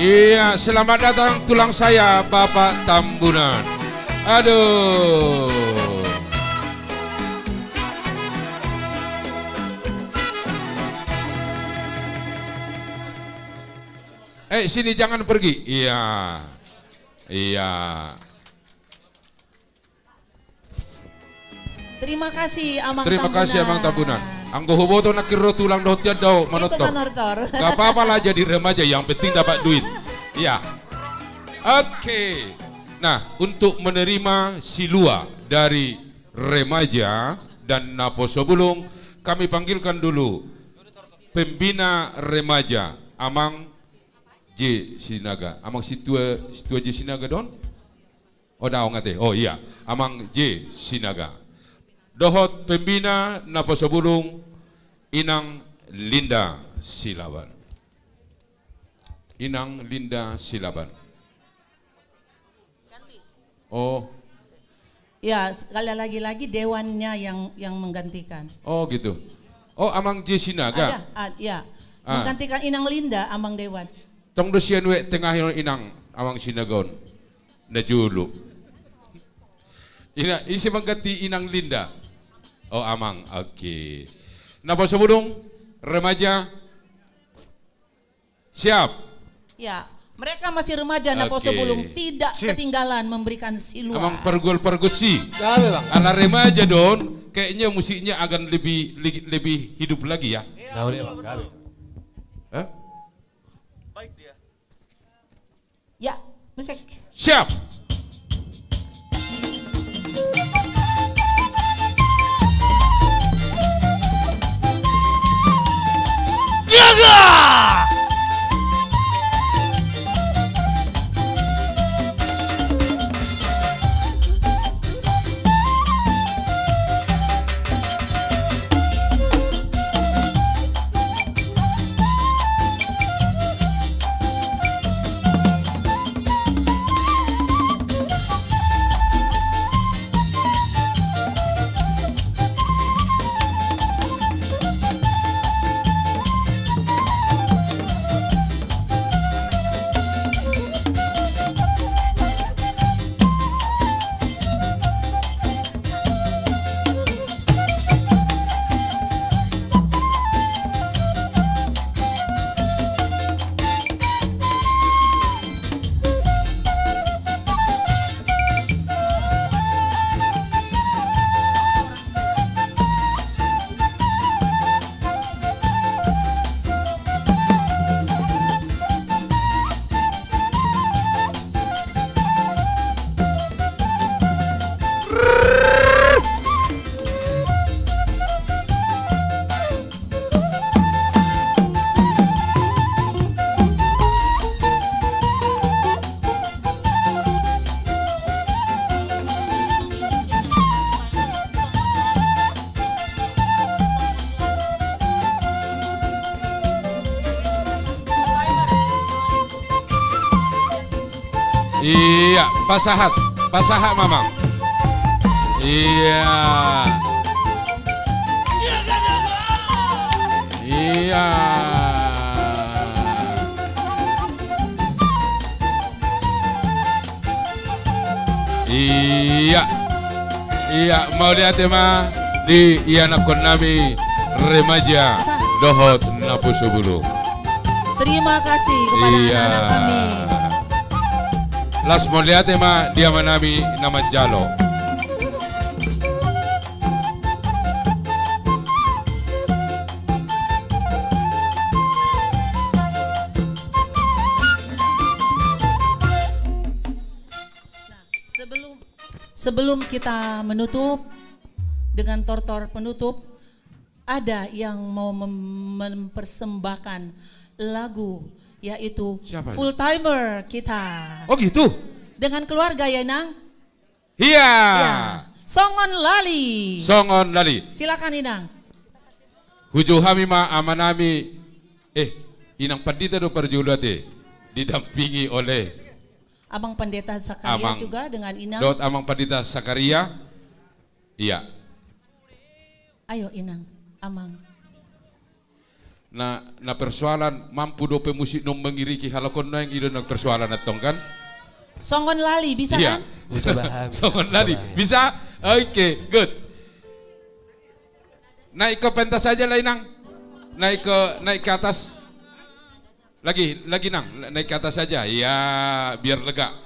Iya, selamat datang tulang saya, Bapak Tambunan. Aduh. Eh, sini, jangan pergi. Iya. Iya. Terima kasih, Amang Tambunan. Terima kasih, Amang Tambunan. Anggo huboto nangkin ro tulang dohot tian do manortor. Ikut manortor. Gak apa-apa lah jadi remaja, yang penting dapat duit. Iya. Oke. Nah, untuk menerima silua dari remaja dan naposo bulung, kami panggilkan dulu pembina remaja, Amang J Sinaga. Amang Situa, Situa J Sinaga do on? Oh, daong ate. Oh iya, Amang J Sinaga. Dohot pembina naposo bulung, Inang Linda Silaban. Inang Linda Silaban. Oh. Ya, sekali lagi-lagi dewannya yang, yang menggantikan. Oh, gitu. Oh, Amang J Sinaga? Ada, ad-, ya. Ah. Menggantikan Inang Linda, Amang Dewan. Tong do sian ue tengah inang, Amang Sinaga on. Na jolo. Ina, ise mangganti Inang Linda? Oh, Amang, oke. Naposo bulung, remaja, siap? Ya, mereka masih remaja, naposo bulung, tidak ketinggalan memberikan silua. Amang pargual pargonsi. Gabe, Bang. Ala remaja do on, kayaknya musiknya akan lebih, lebih, lebih hidup lagi ya. Gabe, Bang, gabe. Hah? Ya, musik. Siap. Jaga! Iya, pasahat, pasahat, Mamang. Iya. Iya. Iya. Iya, mauliate ma di ianakhon nami remaja dohot naposo bulung. Terima kasih kepada anak-anak kami. Las mauliate ma di ama nami na manjalo. Sebelum, sebelum kita menutup dengan tortor penutup, ada yang mau mem-, mempersembahkan lagu, yaitu full timer kita. Oh, gitu? Dengan keluarga ya, Inang? Iya. Ya. Songon Lali. Songon Lali. Silakan, Inang. Hujou hami ma ama nami, eh, Inang Pandita do parjolo ate, didampingi oleh Amang Pendeta Zakaria juga dengan Inang. Dohot Amang Pandita Zakaria. Iya. Ayo, Inang, Amang. Na, na persoalan mampu dope musik non mengiriki halak on, nuaeng i do na persoalan antong kan? Songon lali, bisa kan? Songon lali, bisa? Oke, good. Naik ke pentas aja lah, Inang. Naik ke, naik ke atas. Lagi, lagi, Nang. Naik ke atas aja. Iya, biar lega.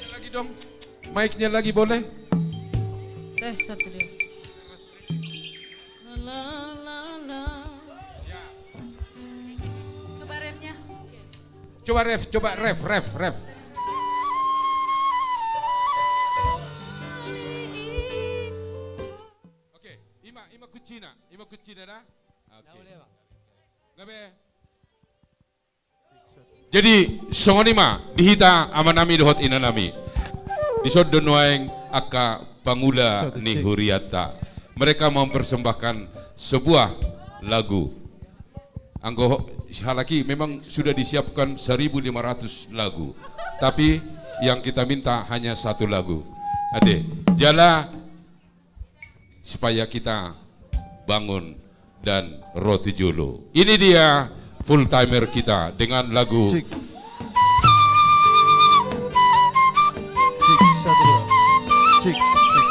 Lagi dong. Mic-nya lagi boleh? Tes satu, dua. La, la, la, la. Coba refnya. Coba ref, coba ref, ref, ref. Oke, ima, ima kuncina, ima kuncina da. Oke. Gabe. Jadi, songon i ma, di hita amanami dohot inanami. Dison do nuaeng angka pangula ni hurianta. Mereka mempersembahkan sebuah lagu. Anggo halak i memang sudah disiapkan seribu lima ratus lagu. Tapi yang kita minta hanya satu lagu. Ate, jala supaya kita bangun dan ro tu jolo. Ini dia full timer kita dengan lagu. Cik. Cik, satu, dua. Cik, cik. Cik, cik.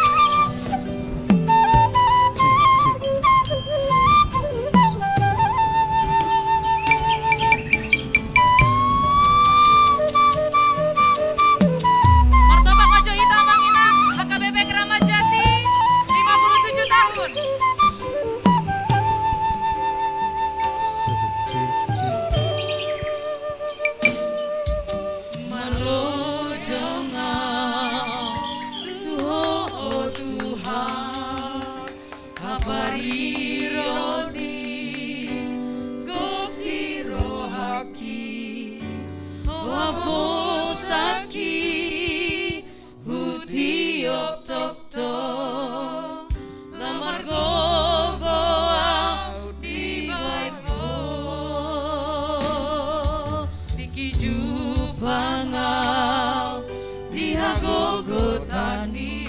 Martopak ma jo hita, Amang Inang, H K B P Kramat Jati, lima puluh tujuh tahun. Marlojong au tu Ho, o Tuhan, hapariro ni gok di rohangki, huhaposangi, hutiop tongtong, lam margogo au dibahen Ho. Tingki jumpang au di hagogotan i,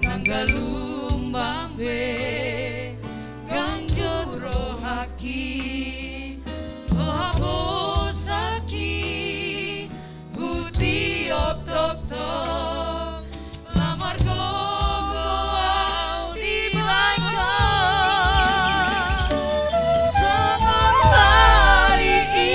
nang galumbang pe ganjot rohangki, huhaposangi, hutiop tongtong, lam margogo au dibahen Ho. Songon lali i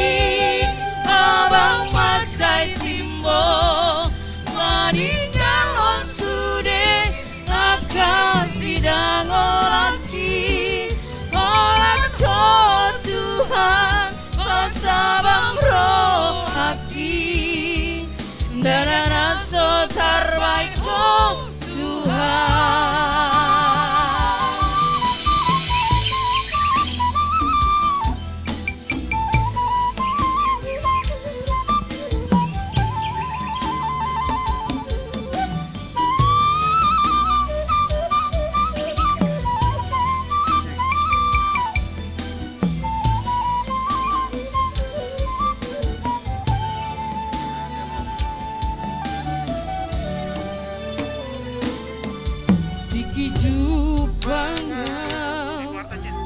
abang mansai timbo, maninggalhon sude angka sidang olanki, holan Ho Tuhan, pasabam rohangki, ndada na so tarbahen Ho Tuhan. Tingki jumpang au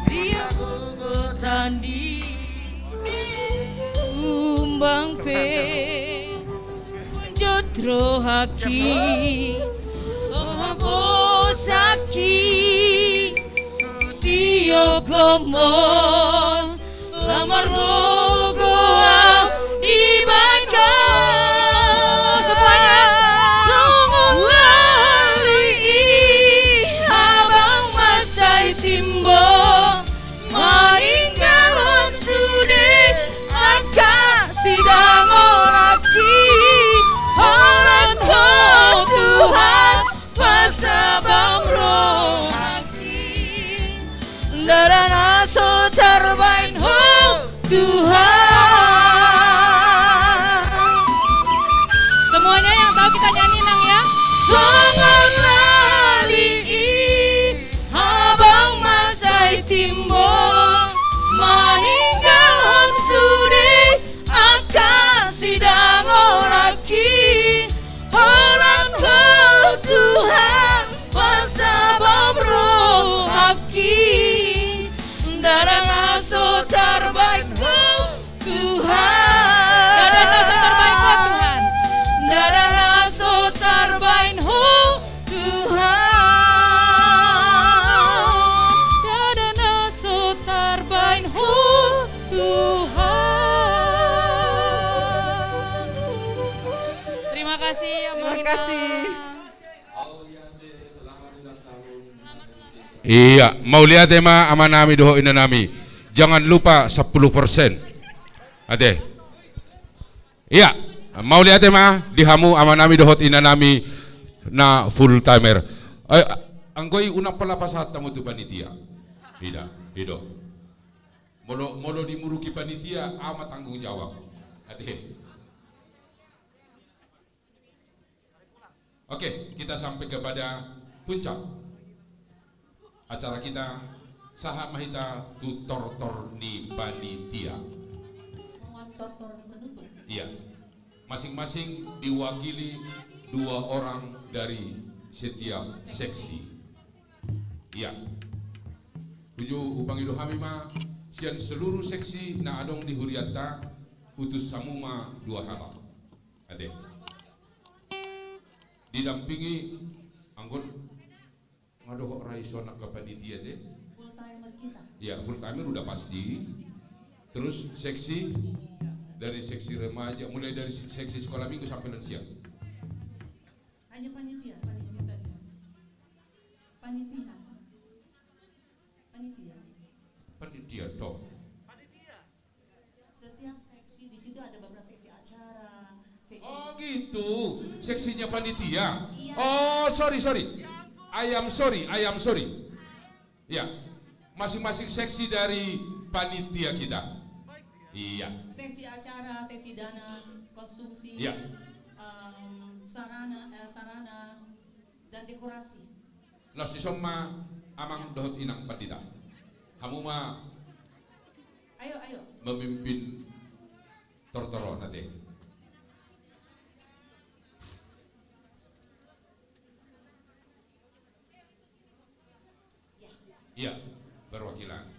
di hagogotan i, galumbang pe ganjot rohangki, huhaposangi, hutiop gombos, lam margogo au dibahen Ho. Semuanya. Songon lali i abang mansai timbo, maninggalhon sude angka sidang olanki, holan Ho Tuhan, pasabam rohangki, ndada na so tarbahen Kasih. Iya, mauliate ma amanami dohot inanami. Jangan lupa sepuluh persen. Ate. Iya, mauliate ma di hamu amanami dohot inanami na full timer. Eh, anggo i unang pola pasahat hamu tu panitia. Ida, ido. Molo, molo dimuruki panitia, au ma tanggung jawab. Ate. Oke, kita sampai kepada puncak acara kita. Sahat ma hita tu tortor ni panitia. Songon tortor penutup. Iya. Masing-masing diwakili dua orang dari setiap seksi. Iya. Uju hupangido hami ma sian seluruh seksi na adong di hurianta, utus hamu ma dua halak. Ate. Didampingi anggo nga dohot ra ison angka panitia te. Full timer kita. Ya, full timer udah pasti. Terus seksi, dari seksi remaja, mulai dari se-, seksi sekolah minggu sampai lansia. Hanya panitia, panitia saja. Panitia. Panitia. Panitia, toh. Setiap seksi, di situ ada beberapa seksi acara, seksi. Oh, gitu. Seksinya panitia? Iya. Oh, sorry, sorry. I am sorry, I am sorry. Ya. Masing-masing seksi dari panitia kita. Iya. Seksi acara, seksi dana konsumsi, iya, em, sarana, eh, sarana, dan dekorasi. Laos dison ma amang dohot inang pandita. Hamu ma, ayo, ayo, memimpin tortor on, ate. Ya. Iya, perwakilan.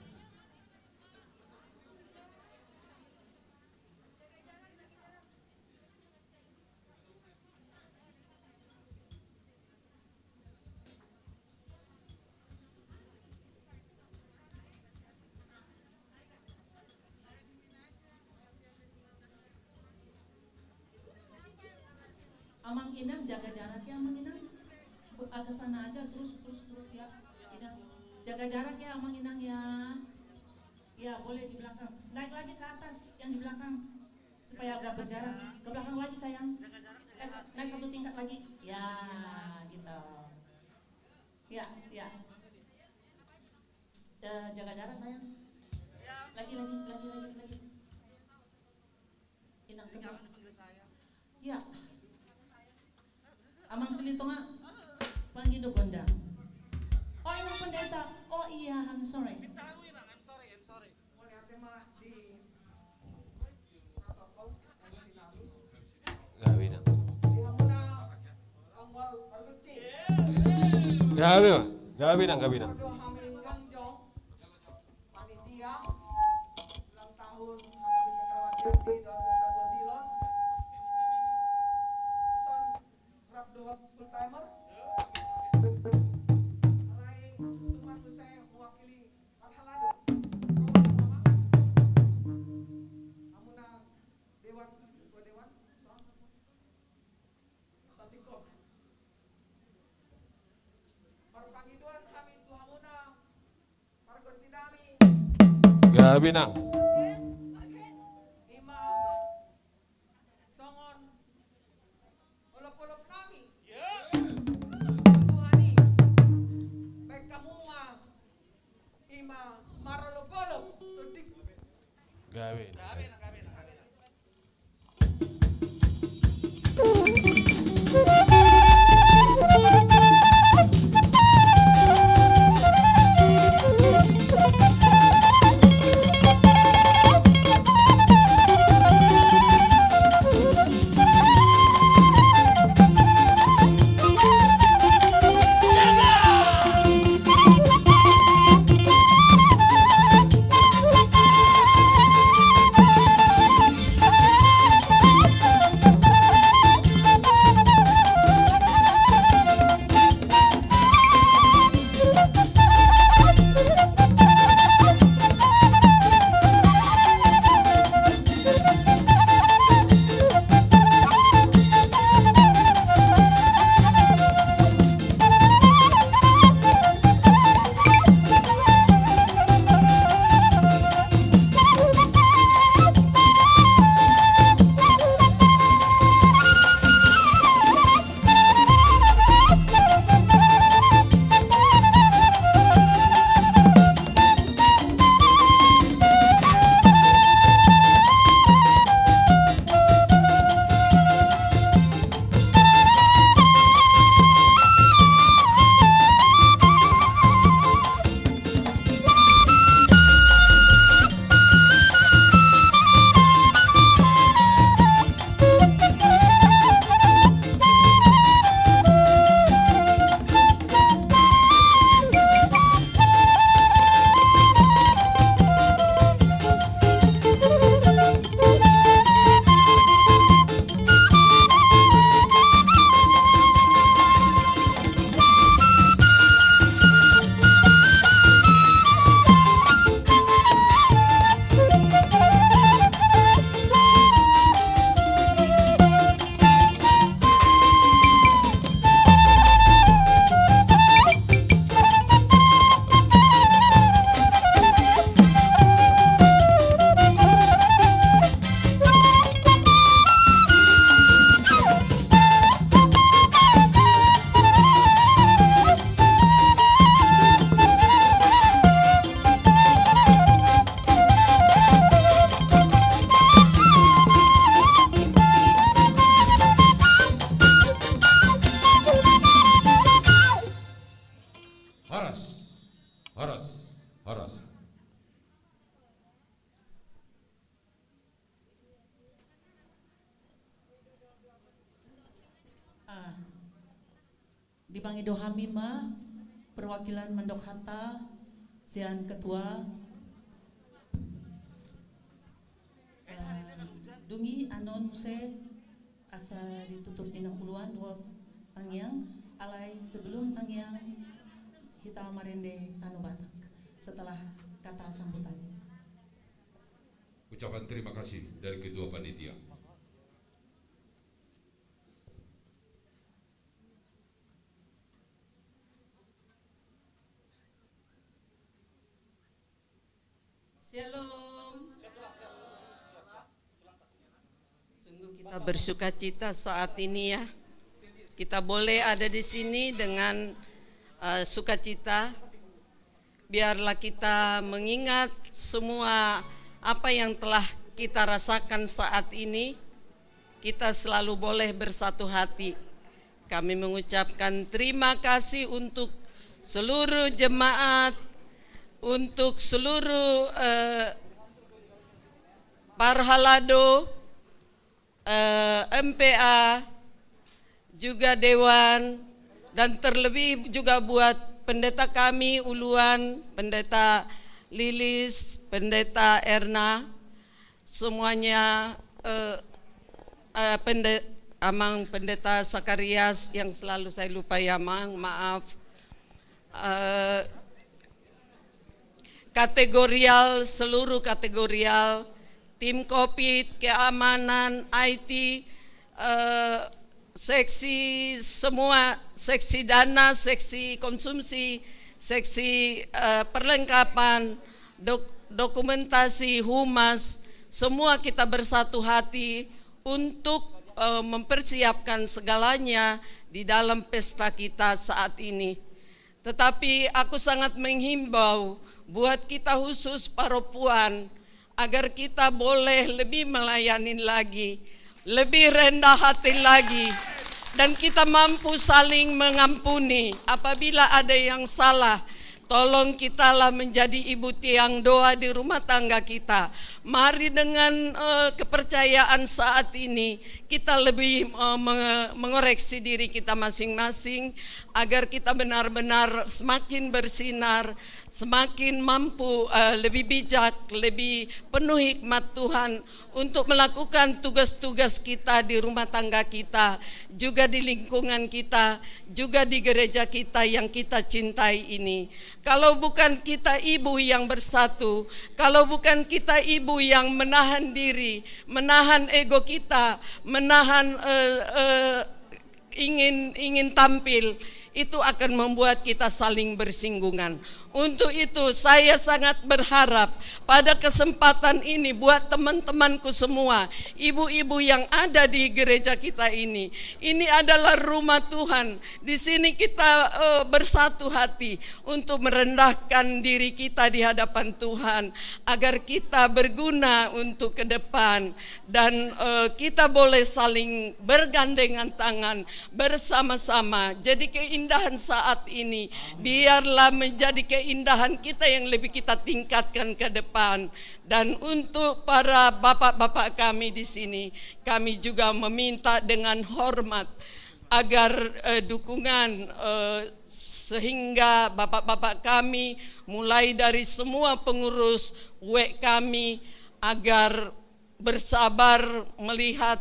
Amang Inang, jaga jarak ya, Amang Inang. Bu-, ah, ke sana aja, terus, terus, terus ya, Inang. Jaga jarak ya, Amang Inang ya. Ya, boleh di belakang. Naik lagi ke atas, yang di belakang. Supaya agak berjarak. Ke belakang lagi, sayang. Eh, naik satu tingkat lagi. Ya, gitu. Ya, ya. Eh, jaga jarak, sayang. Lagi, lagi, lagi, lagi, lagi. Inang Ketua. Ya. Amang Silitonga. Pangido gondang. Oh, Inang Pendeta. Oh iya, I'm sorry. Mauliate ma di protokol, M C nami. Gabe, Nang. Di hamuna, Om Wal, Margucci. Gabe, Nang. Gabe, Nang, gabe, Nang. Songon hami jongjong, panitia, ulang tahun H K B P Keramat Jati, dua belas tahun dilon. Dison rap dohot full timer. Alai suman muse mewakili parhalado. Roha mama. Hamuna dewan, ketua dewan, so. Sasingkop. Marpangidoan hami tu hamuna, margonci nami. Gabe, Nang. Ima songon olopolop nami. Tuhan i. Baen hamu ma ima marolopolop. Tondik. Gabe. Dipangido hami ma perwakilan mandok hata sian ketua. Eh, dungi annon muse asa ditutup ni na uluan dohot tangiang, alai sebelum tangiang hita marende tano Batak setelah kata sambutan. Ucapan terima kasih dari ketua panitia. Shalom. Sungguh kita bersukacita saat ini, ya. Kita boleh ada di sini dengan, eh, sukacita. Biarlah kita mengingat semua apa yang telah kita rasakan saat ini, kita selalu boleh bersatu hati. Kami mengucapkan terima kasih untuk seluruh jemaat, untuk seluruh, eh, parhalado, eh, M P A, juga dewan, dan terlebih juga buat pendeta kami, uluan, Pendeta Lilis, Pendeta Erna, semuanya, eh, eh, pende-, Amang Pendeta Sakarias yang selalu saya lupa, ya, Mang, maaf. Eh, kategorial, seluruh kategorial, tim covid, keamanan, I T, eh, seksi semua, seksi dana, seksi konsumsi, seksi, eh, perlengkapan, dok-, dokumentasi, humas, semua kita bersatu hati untuk, eh, mempersiapkan segalanya di dalam pesta kita saat ini. Tetapi aku sangat menghimbau buat kita khusus perempuan, agar kita boleh lebih melayani lagi, lebih rendah hati lagi, dan kita mampu saling mengampuni apabila ada yang salah. Tolong kitalah menjadi ibu tiang doa di rumah tangga kita. Mari dengan, eh, kepercayaan saat ini, kita lebih, eh, menge-, mengoreksi diri kita masing-masing, agar kita benar-benar semakin bersinar, semakin mampu, eh, lebih bijak, lebih penuh hikmat Tuhan untuk melakukan tugas-tugas kita di rumah tangga kita, juga di lingkungan kita, juga di gereja kita yang kita cintai ini. Kalau bukan kita ibu yang bersatu, kalau bukan kita ibu yang menahan diri, menahan ego kita, menahan, eh, eh, ingin, ingin tampil, itu akan membuat kita saling bersinggungan. Untuk itu, saya sangat berharap pada kesempatan ini buat teman-temanku semua, ibu-ibu yang ada di gereja kita ini, ini adalah rumah Tuhan. Di sini kita, eh, bersatu hati untuk merendahkan diri kita di hadapan Tuhan, agar kita berguna untuk ke depan. Dan, eh, kita boleh saling bergandengan tangan bersama-sama. Jadi keindahan saat ini biarlah menjadi keindahan kita yang lebih kita tingkatkan ke depan. Dan untuk para bapak-bapak kami di sini, kami juga meminta dengan hormat agar, eh, dukungan, eh, sehingga bapak-bapak kami, mulai dari semua pengurus W kami, agar bersabar melihat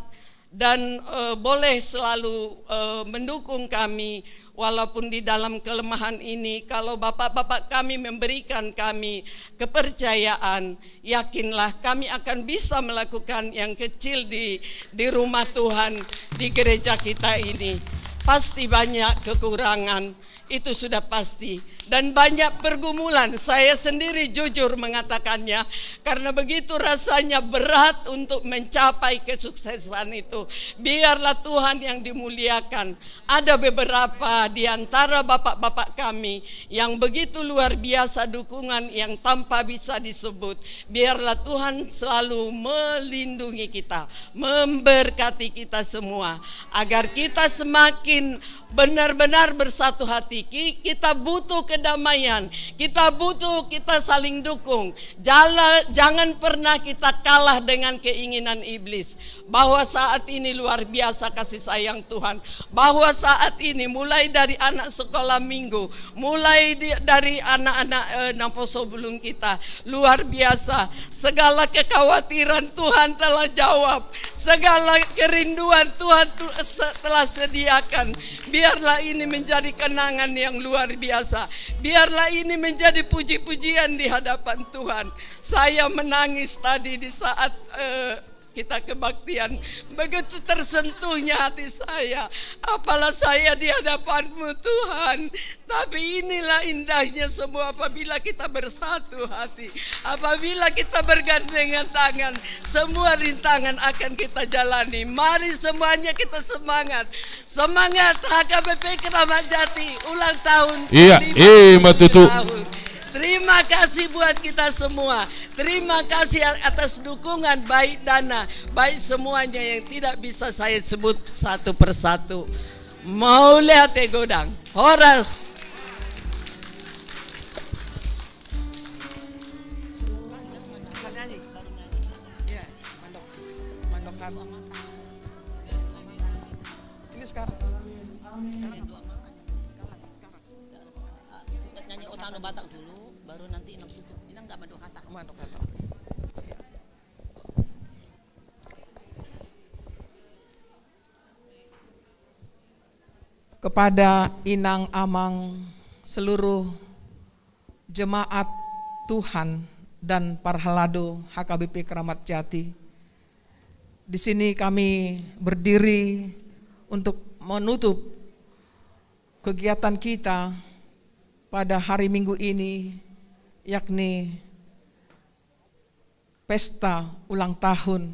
dan, eh, boleh selalu, eh, mendukung kami walaupun di dalam kelemahan ini. Kalau bapak-bapak kami memberikan kami kepercayaan, yakinlah kami akan bisa melakukan yang kecil di, di rumah Tuhan, di gereja kita ini. Pasti banyak kekurangan, itu sudah pasti. Dan banyak pergumulan, saya sendiri jujur mengatakannya, karena begitu rasanya berat untuk mencapai kesuksesan itu. Biarlah Tuhan yang dimuliakan. Ada beberapa di antara bapak-bapak kami yang begitu luar biasa dukungan yang tanpa bisa disebut. Biarlah Tuhan selalu melindungi kita, memberkati kita semua, agar kita semakin benar-benar bersatu hati. Ki-, kita butuh kedamaian, kita butuh, kita saling dukung. Jala-, jangan pernah kita kalah dengan keinginan iblis. Bahwa saat ini luar biasa kasih sayang Tuhan. Bahwa saat ini mulai dari anak sekolah minggu, mulai di, dari anak-anak, eh, naposobulung kita, luar biasa. Segala kekhawatiran Tuhan telah jawab. Segala kerinduan Tuhan tu-, se-, telah sediakan. Biarlah ini menjadi kenangan yang luar biasa. Biarlah ini menjadi puji-pujian di hadapan Tuhan. Saya menangis tadi di saat, eh, kita kebaktian. Begitu tersentuhnya hati saya. Apalah saya di hadapan-Mu, Tuhan. Tapi inilah indahnya semua apabila kita bersatu hati. Apabila kita bergandengan tangan, semua rintangan akan kita jalani. Mari semuanya kita semangat. Semangat H K B P Keramat Jati, ulang tahun. Iya, lima puluh tujuh ima tutu. Tahun. Terima kasih buat kita semua. Terima kasih atas dukungan, baik dana, baik semuanya yang tidak bisa saya sebut satu persatu. Mauliate godang. Horas. Ini sekarang. Nyanyi Otano Batak dulu, baru nanti Inang tutup. Inang nggak mandok kata? Mandok kata. Kepada Inang, Amang, seluruh jemaat Tuhan dan parhalado H K B P Keramat Jati. Di sini kami berdiri untuk menutup kegiatan kita pada hari Minggu ini, yakni pesta ulang tahun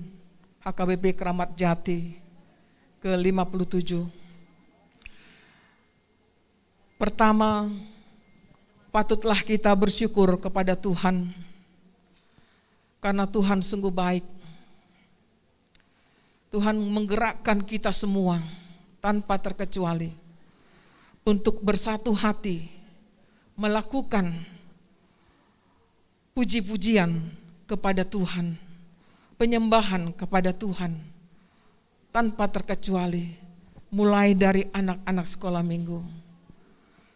H K B P Keramat Jati ke lima puluh tujuh. Pertama, patutlah kita bersyukur kepada Tuhan, karena Tuhan sungguh baik. Tuhan menggerakkan kita semua tanpa terkecuali untuk bersatu hati melakukan puji-pujian kepada Tuhan, penyembahan kepada Tuhan, tanpa terkecuali, mulai dari anak-anak sekolah minggu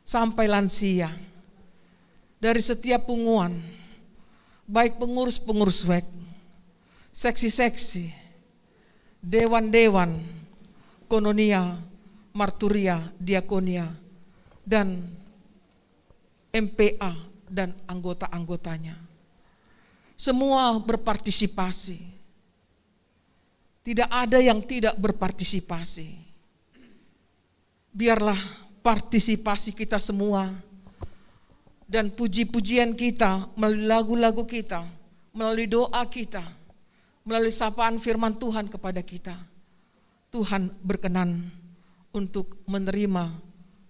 sampai lansia, dari setiap punguan, baik pengurus-pengurus wek, seksi-seksi, dewan-dewan, koinonia, marturia, diakonia, dan M P A dan anggota-anggotanya. Semua berpartisipasi. Tidak ada yang tidak berpartisipasi. Biarlah partisipasi kita semua dan puji-pujian kita melalui lagu-lagu kita, melalui doa kita, melalui sapaan firman Tuhan kepada kita, Tuhan berkenan untuk menerima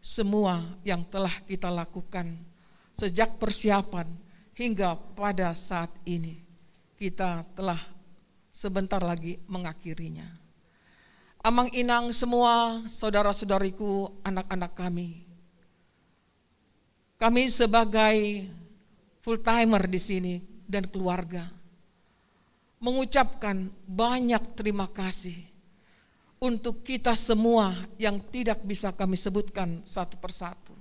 semua yang telah kita lakukan sejak persiapan hingga pada saat ini. Kita telah sebentar lagi mengakhirinya. Amang, Inang, semua saudara-saudariku, anak-anak kami, kami sebagai full timer di sini dan keluarga mengucapkan banyak terima kasih untuk kita semua yang tidak bisa kami sebutkan satu persatu.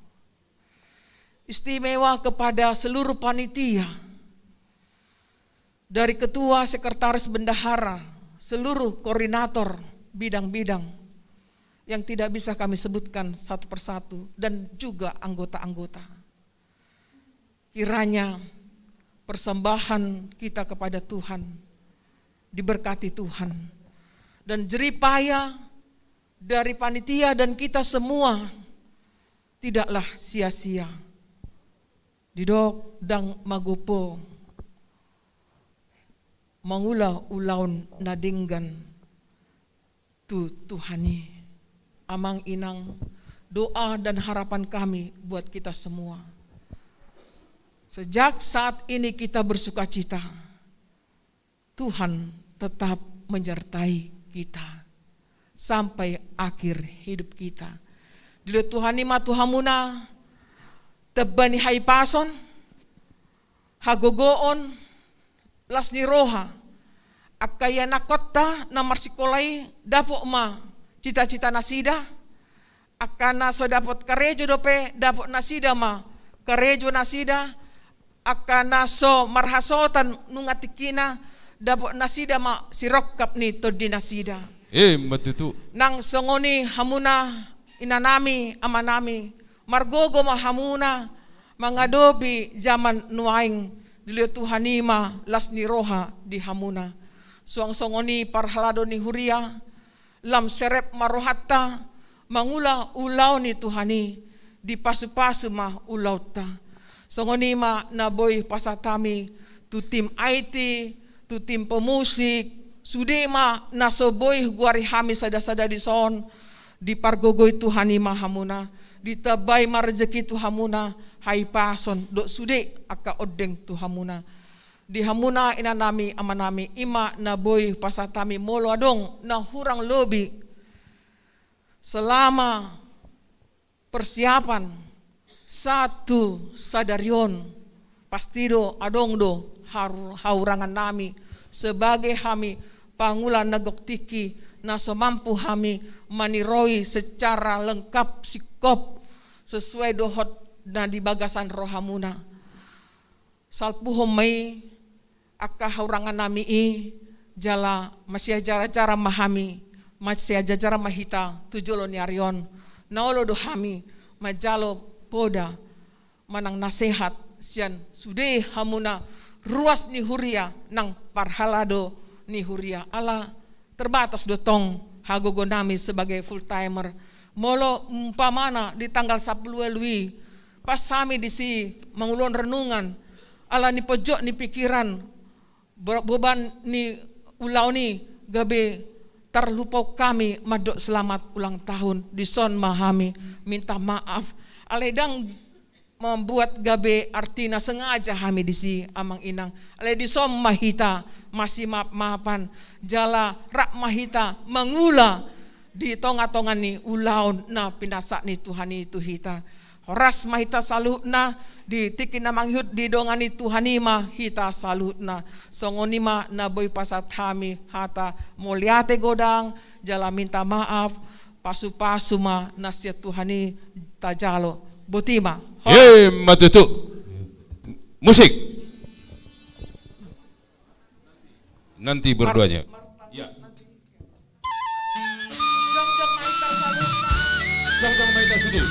Istimewa kepada seluruh panitia, dari ketua, sekretaris, bendahara, seluruh koordinator bidang-bidang yang tidak bisa kami sebutkan satu persatu, dan juga anggota-anggota. Kiranya persembahan kita kepada Tuhan diberkati Tuhan, dan jerih payah dari panitia dan kita semua tidaklah sia-sia. Didok ndang magopo mangula ulaon na denggan tu Tuhan i. Amang, Inang, doa dan harapan kami buat kita semua, sejak saat ini kita bersukacita, Tuhan tetap menyertai kita sampai akhir hidup kita. Didok Tuhan i ma tu hamuna, tamba ni hahipason, hagogoon, las ni roha. Angka ianakhonta na marsikola i dapot ma cita-cita nasida. Angka na so dapot karejo dope, dapot nasida ma karejo nasida. Angka na so marhasohotan nunga tingkina, dapot nasida ma sirongkap ni tondi nasida. Ima tutu. Nang songon i hamuna inanami, amanami, margogo ma hamuna mangadopi jaman nuaeng, dilehon Tuhan i ma las ni roha di hamuna. Suang songon i parhalado ni huria, lam serep ma rohanta mangula ulaon ni Tuhan i, dipasu-pasu ma ulaonta. Songon i ma na boi pasahat hami tu tim I T, tu tim pemusik, sude ma na so boi hugoari hami sada-sada dison, dipargogoi Tuhan i ma hamuna, ditambai ma rejeki tu hamuna, hahipason dohot sude angka ondeng tu hamuna. Di hamuna inanami, amanami, i ma na boi pasahat hami. Molo adong na hurang lobi selama persiapan sahat tu sadari on, pasti do adong do har-, hahurangan nami sebagai hami pangula na gok tingki, na so mampu hami maniroi secara lengkap singkop sesuai dohot na di bagasan rohamuna. Salpuhon ma i angka hahurangan nami i, jala masiajara-jara ma hami, masiajara-jara ma hita tu jolo ni ari on. Na olo do hami manjalo poda manang nasehat sian sude hamuna ruas ni huria nang parhalado ni huria. Ala terbatas do tong hagogo nami sebagai full timer. Molo umpamana di tanggal sampulu ualu i pas hami disi mangulahon renungan, ala ni pojok ni pikiran, bo-, boban ni ulaon i, gabe tarlupaon hami mandok selamat ulang tahun. Dison ma hami minta maaf alai ndang membuat gabe artina sengaja hami disi, amang inang. Alai dison ma hita masimaaf-maafan, jala rap ma hita mangula di tonga-tonga ni ulaon na pinasahat ni Tuhan i tu hita. Horas ma hita saluhutna, di tingki na mangihut didongani Tuhan i ma hita saluhutna. Songon i ma na boi pasahat hami hata mauliate godang, jala minta maaf, pasu-pasu ma na sian Tuhan i tajalo. Boti ma. Horas. Ima tutu. Musik. Nanti berduanya. Mar-, mar-, ya. Jongjong ma hita saluhutna. Jongjong ma hita sude.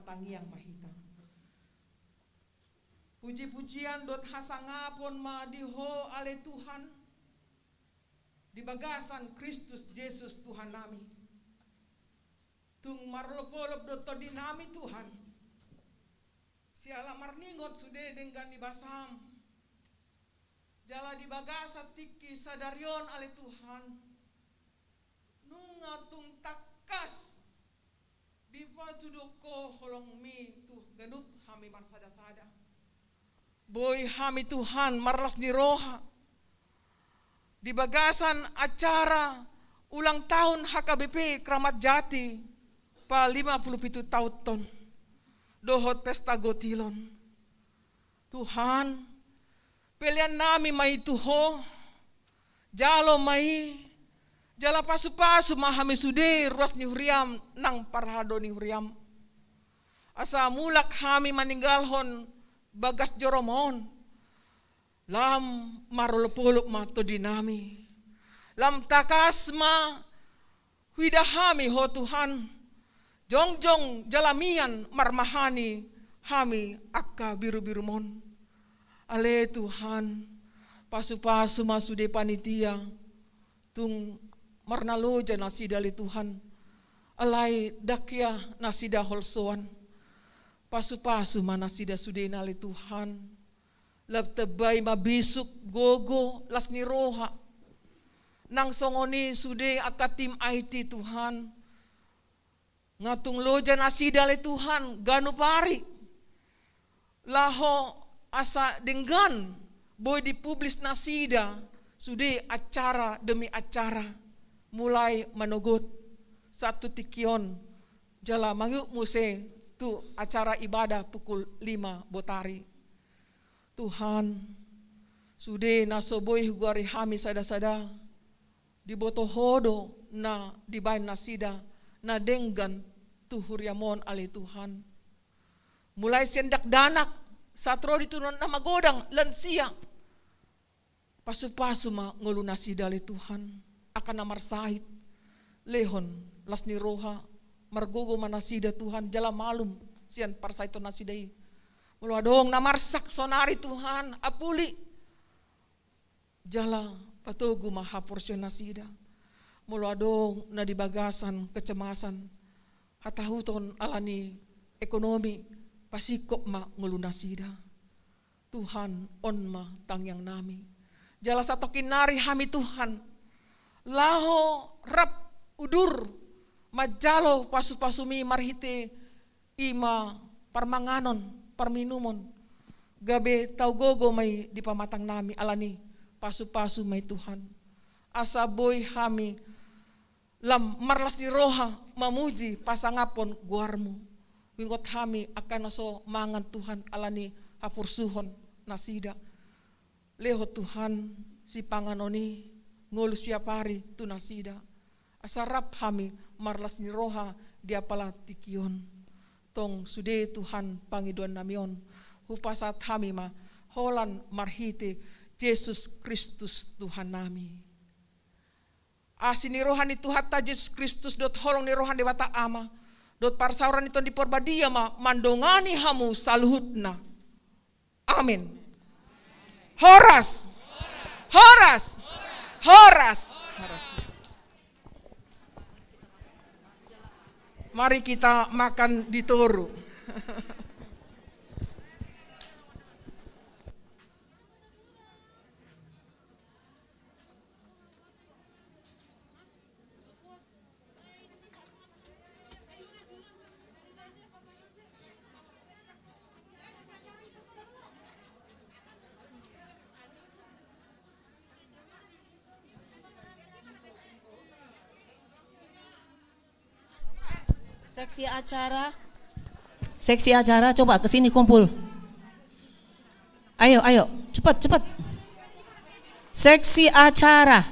Tangiang ma hita. Puji-pujian dohot hasangapon ma di Ho ale Tuhan, di bagasan Kristus Jesus Tuhan nami. Tung marolop-olop do tondi nami Tuhan, siala marningot sude denggan ni basaM. Jala di bagasan tingki sadari on ale Tuhan, nunga tung tangkas dipatuduhon Ho holongMi tu ganup hami marsada-sada. Boi hami Tuhan marlas ni roha di bagasan acara ulang tahun H K B P Kramat Jati pa lima pulu pitu taon on dohot pesta gotilon. Tuhan, pelean nami ma i tu Ho, jalo ma i, jala pasu-pasu ma hami sude ruas ni huriaM nang parhalado ni huriaM. Asa mulak hami maninggalhon bagas joroMa on, lam marolop-olop ma tondi nami. Lam tangkas ma huida hami Ho Tuhan, jongjong jala mian marmahani hami angka birubiruM on. Ale Tuhan, pasu-pasu ma sude panitia, tung marnaloja nasida ale Tuhan, alai ndang hea nasida holsoan. Pasu-pasu ma nasida sudena ale Tuhan. Lam tambai ma bisuk, gogo, las ni roha. Nang songon i sude angka tim I T Tuhan. Nga tung loja nasida ale Tuhan, ganup ari. Laho asa denggan, boi dipublis nasida, sude acara demi acara. Mulai manogot, sahat tu tingki on, jala mangihut muse tu acara ibadah pukul lima botari. Tuhan, sude na so boi hugoari hami sada-sada, diboto Ho do na dibaen nasida, na denggan tu huriaM on ale Tuhan. Mulai sian dakdanak, sahat ro di tu na magodang, lansia. Pasu-pasu ma ngolu nasida ale Tuhan, angka na marsahit, lehon las ni roha, margogo ma nasida Tuhan, jala malum sian parsahiton nasida i. Molo adong na marsak saonari Tuhan, apuli, jala patogu ma haporseaon nasida. Molo adong na di bagasan kecemasan, hatahuton ala ni ekonomi, pasingkop ma ngolu nasida. Tuhan, on ma tangiang nami. Jala satongkin nari hami Tuhan, laho rap udur manjalo pasu-pasuMi marhite i ma parmanganon, parminumon, gabe tau gogo ma i di pamatang nami ala ni pasu-pasu ma i Tuhan. Asa boi hami lam marlas ni roha mamuji pasangaphon goarMu. Huingot hami angka na so mangan Tuhan ala ni haporsuhon nasida. Lehon Tuhan sipanganon i ngolu siapari tu nasida. Asa rap hami marlas ni roha di apala tingki on. Tong sude Tuhan pangidoan nami on, hupasahat hami ma holan marhite Jesus Kristus Tuhan nami. Asi ni roha ni Tuhanta Jesus Kristus dohot holong ni roha ni Debata Ama dohot parsaoran ni Tondi Porbadia ma mandongani hamu saluhutna. Amen. Horas. Horas. Horas. Horas. Mari kita makan di toru. Seksi acara. Seksi acara, coba ke sini kumpul. Ayo, ayo, cepat, cepat. Seksi acara.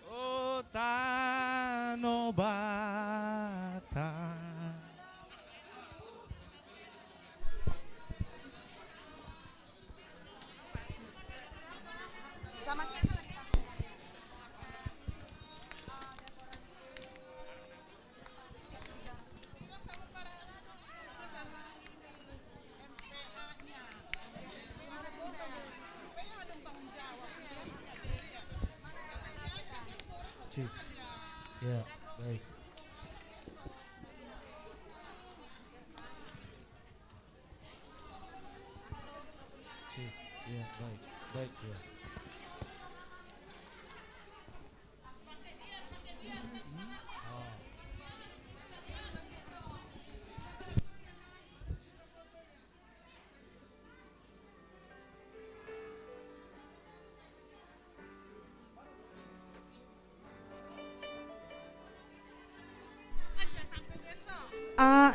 O tano Batak. Sip. Ya, baik. Sip. Ya, baik. Baik, ya. Ah,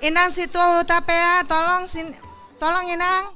Inang Situa Hutapea, tolong sin-, tolong Inang,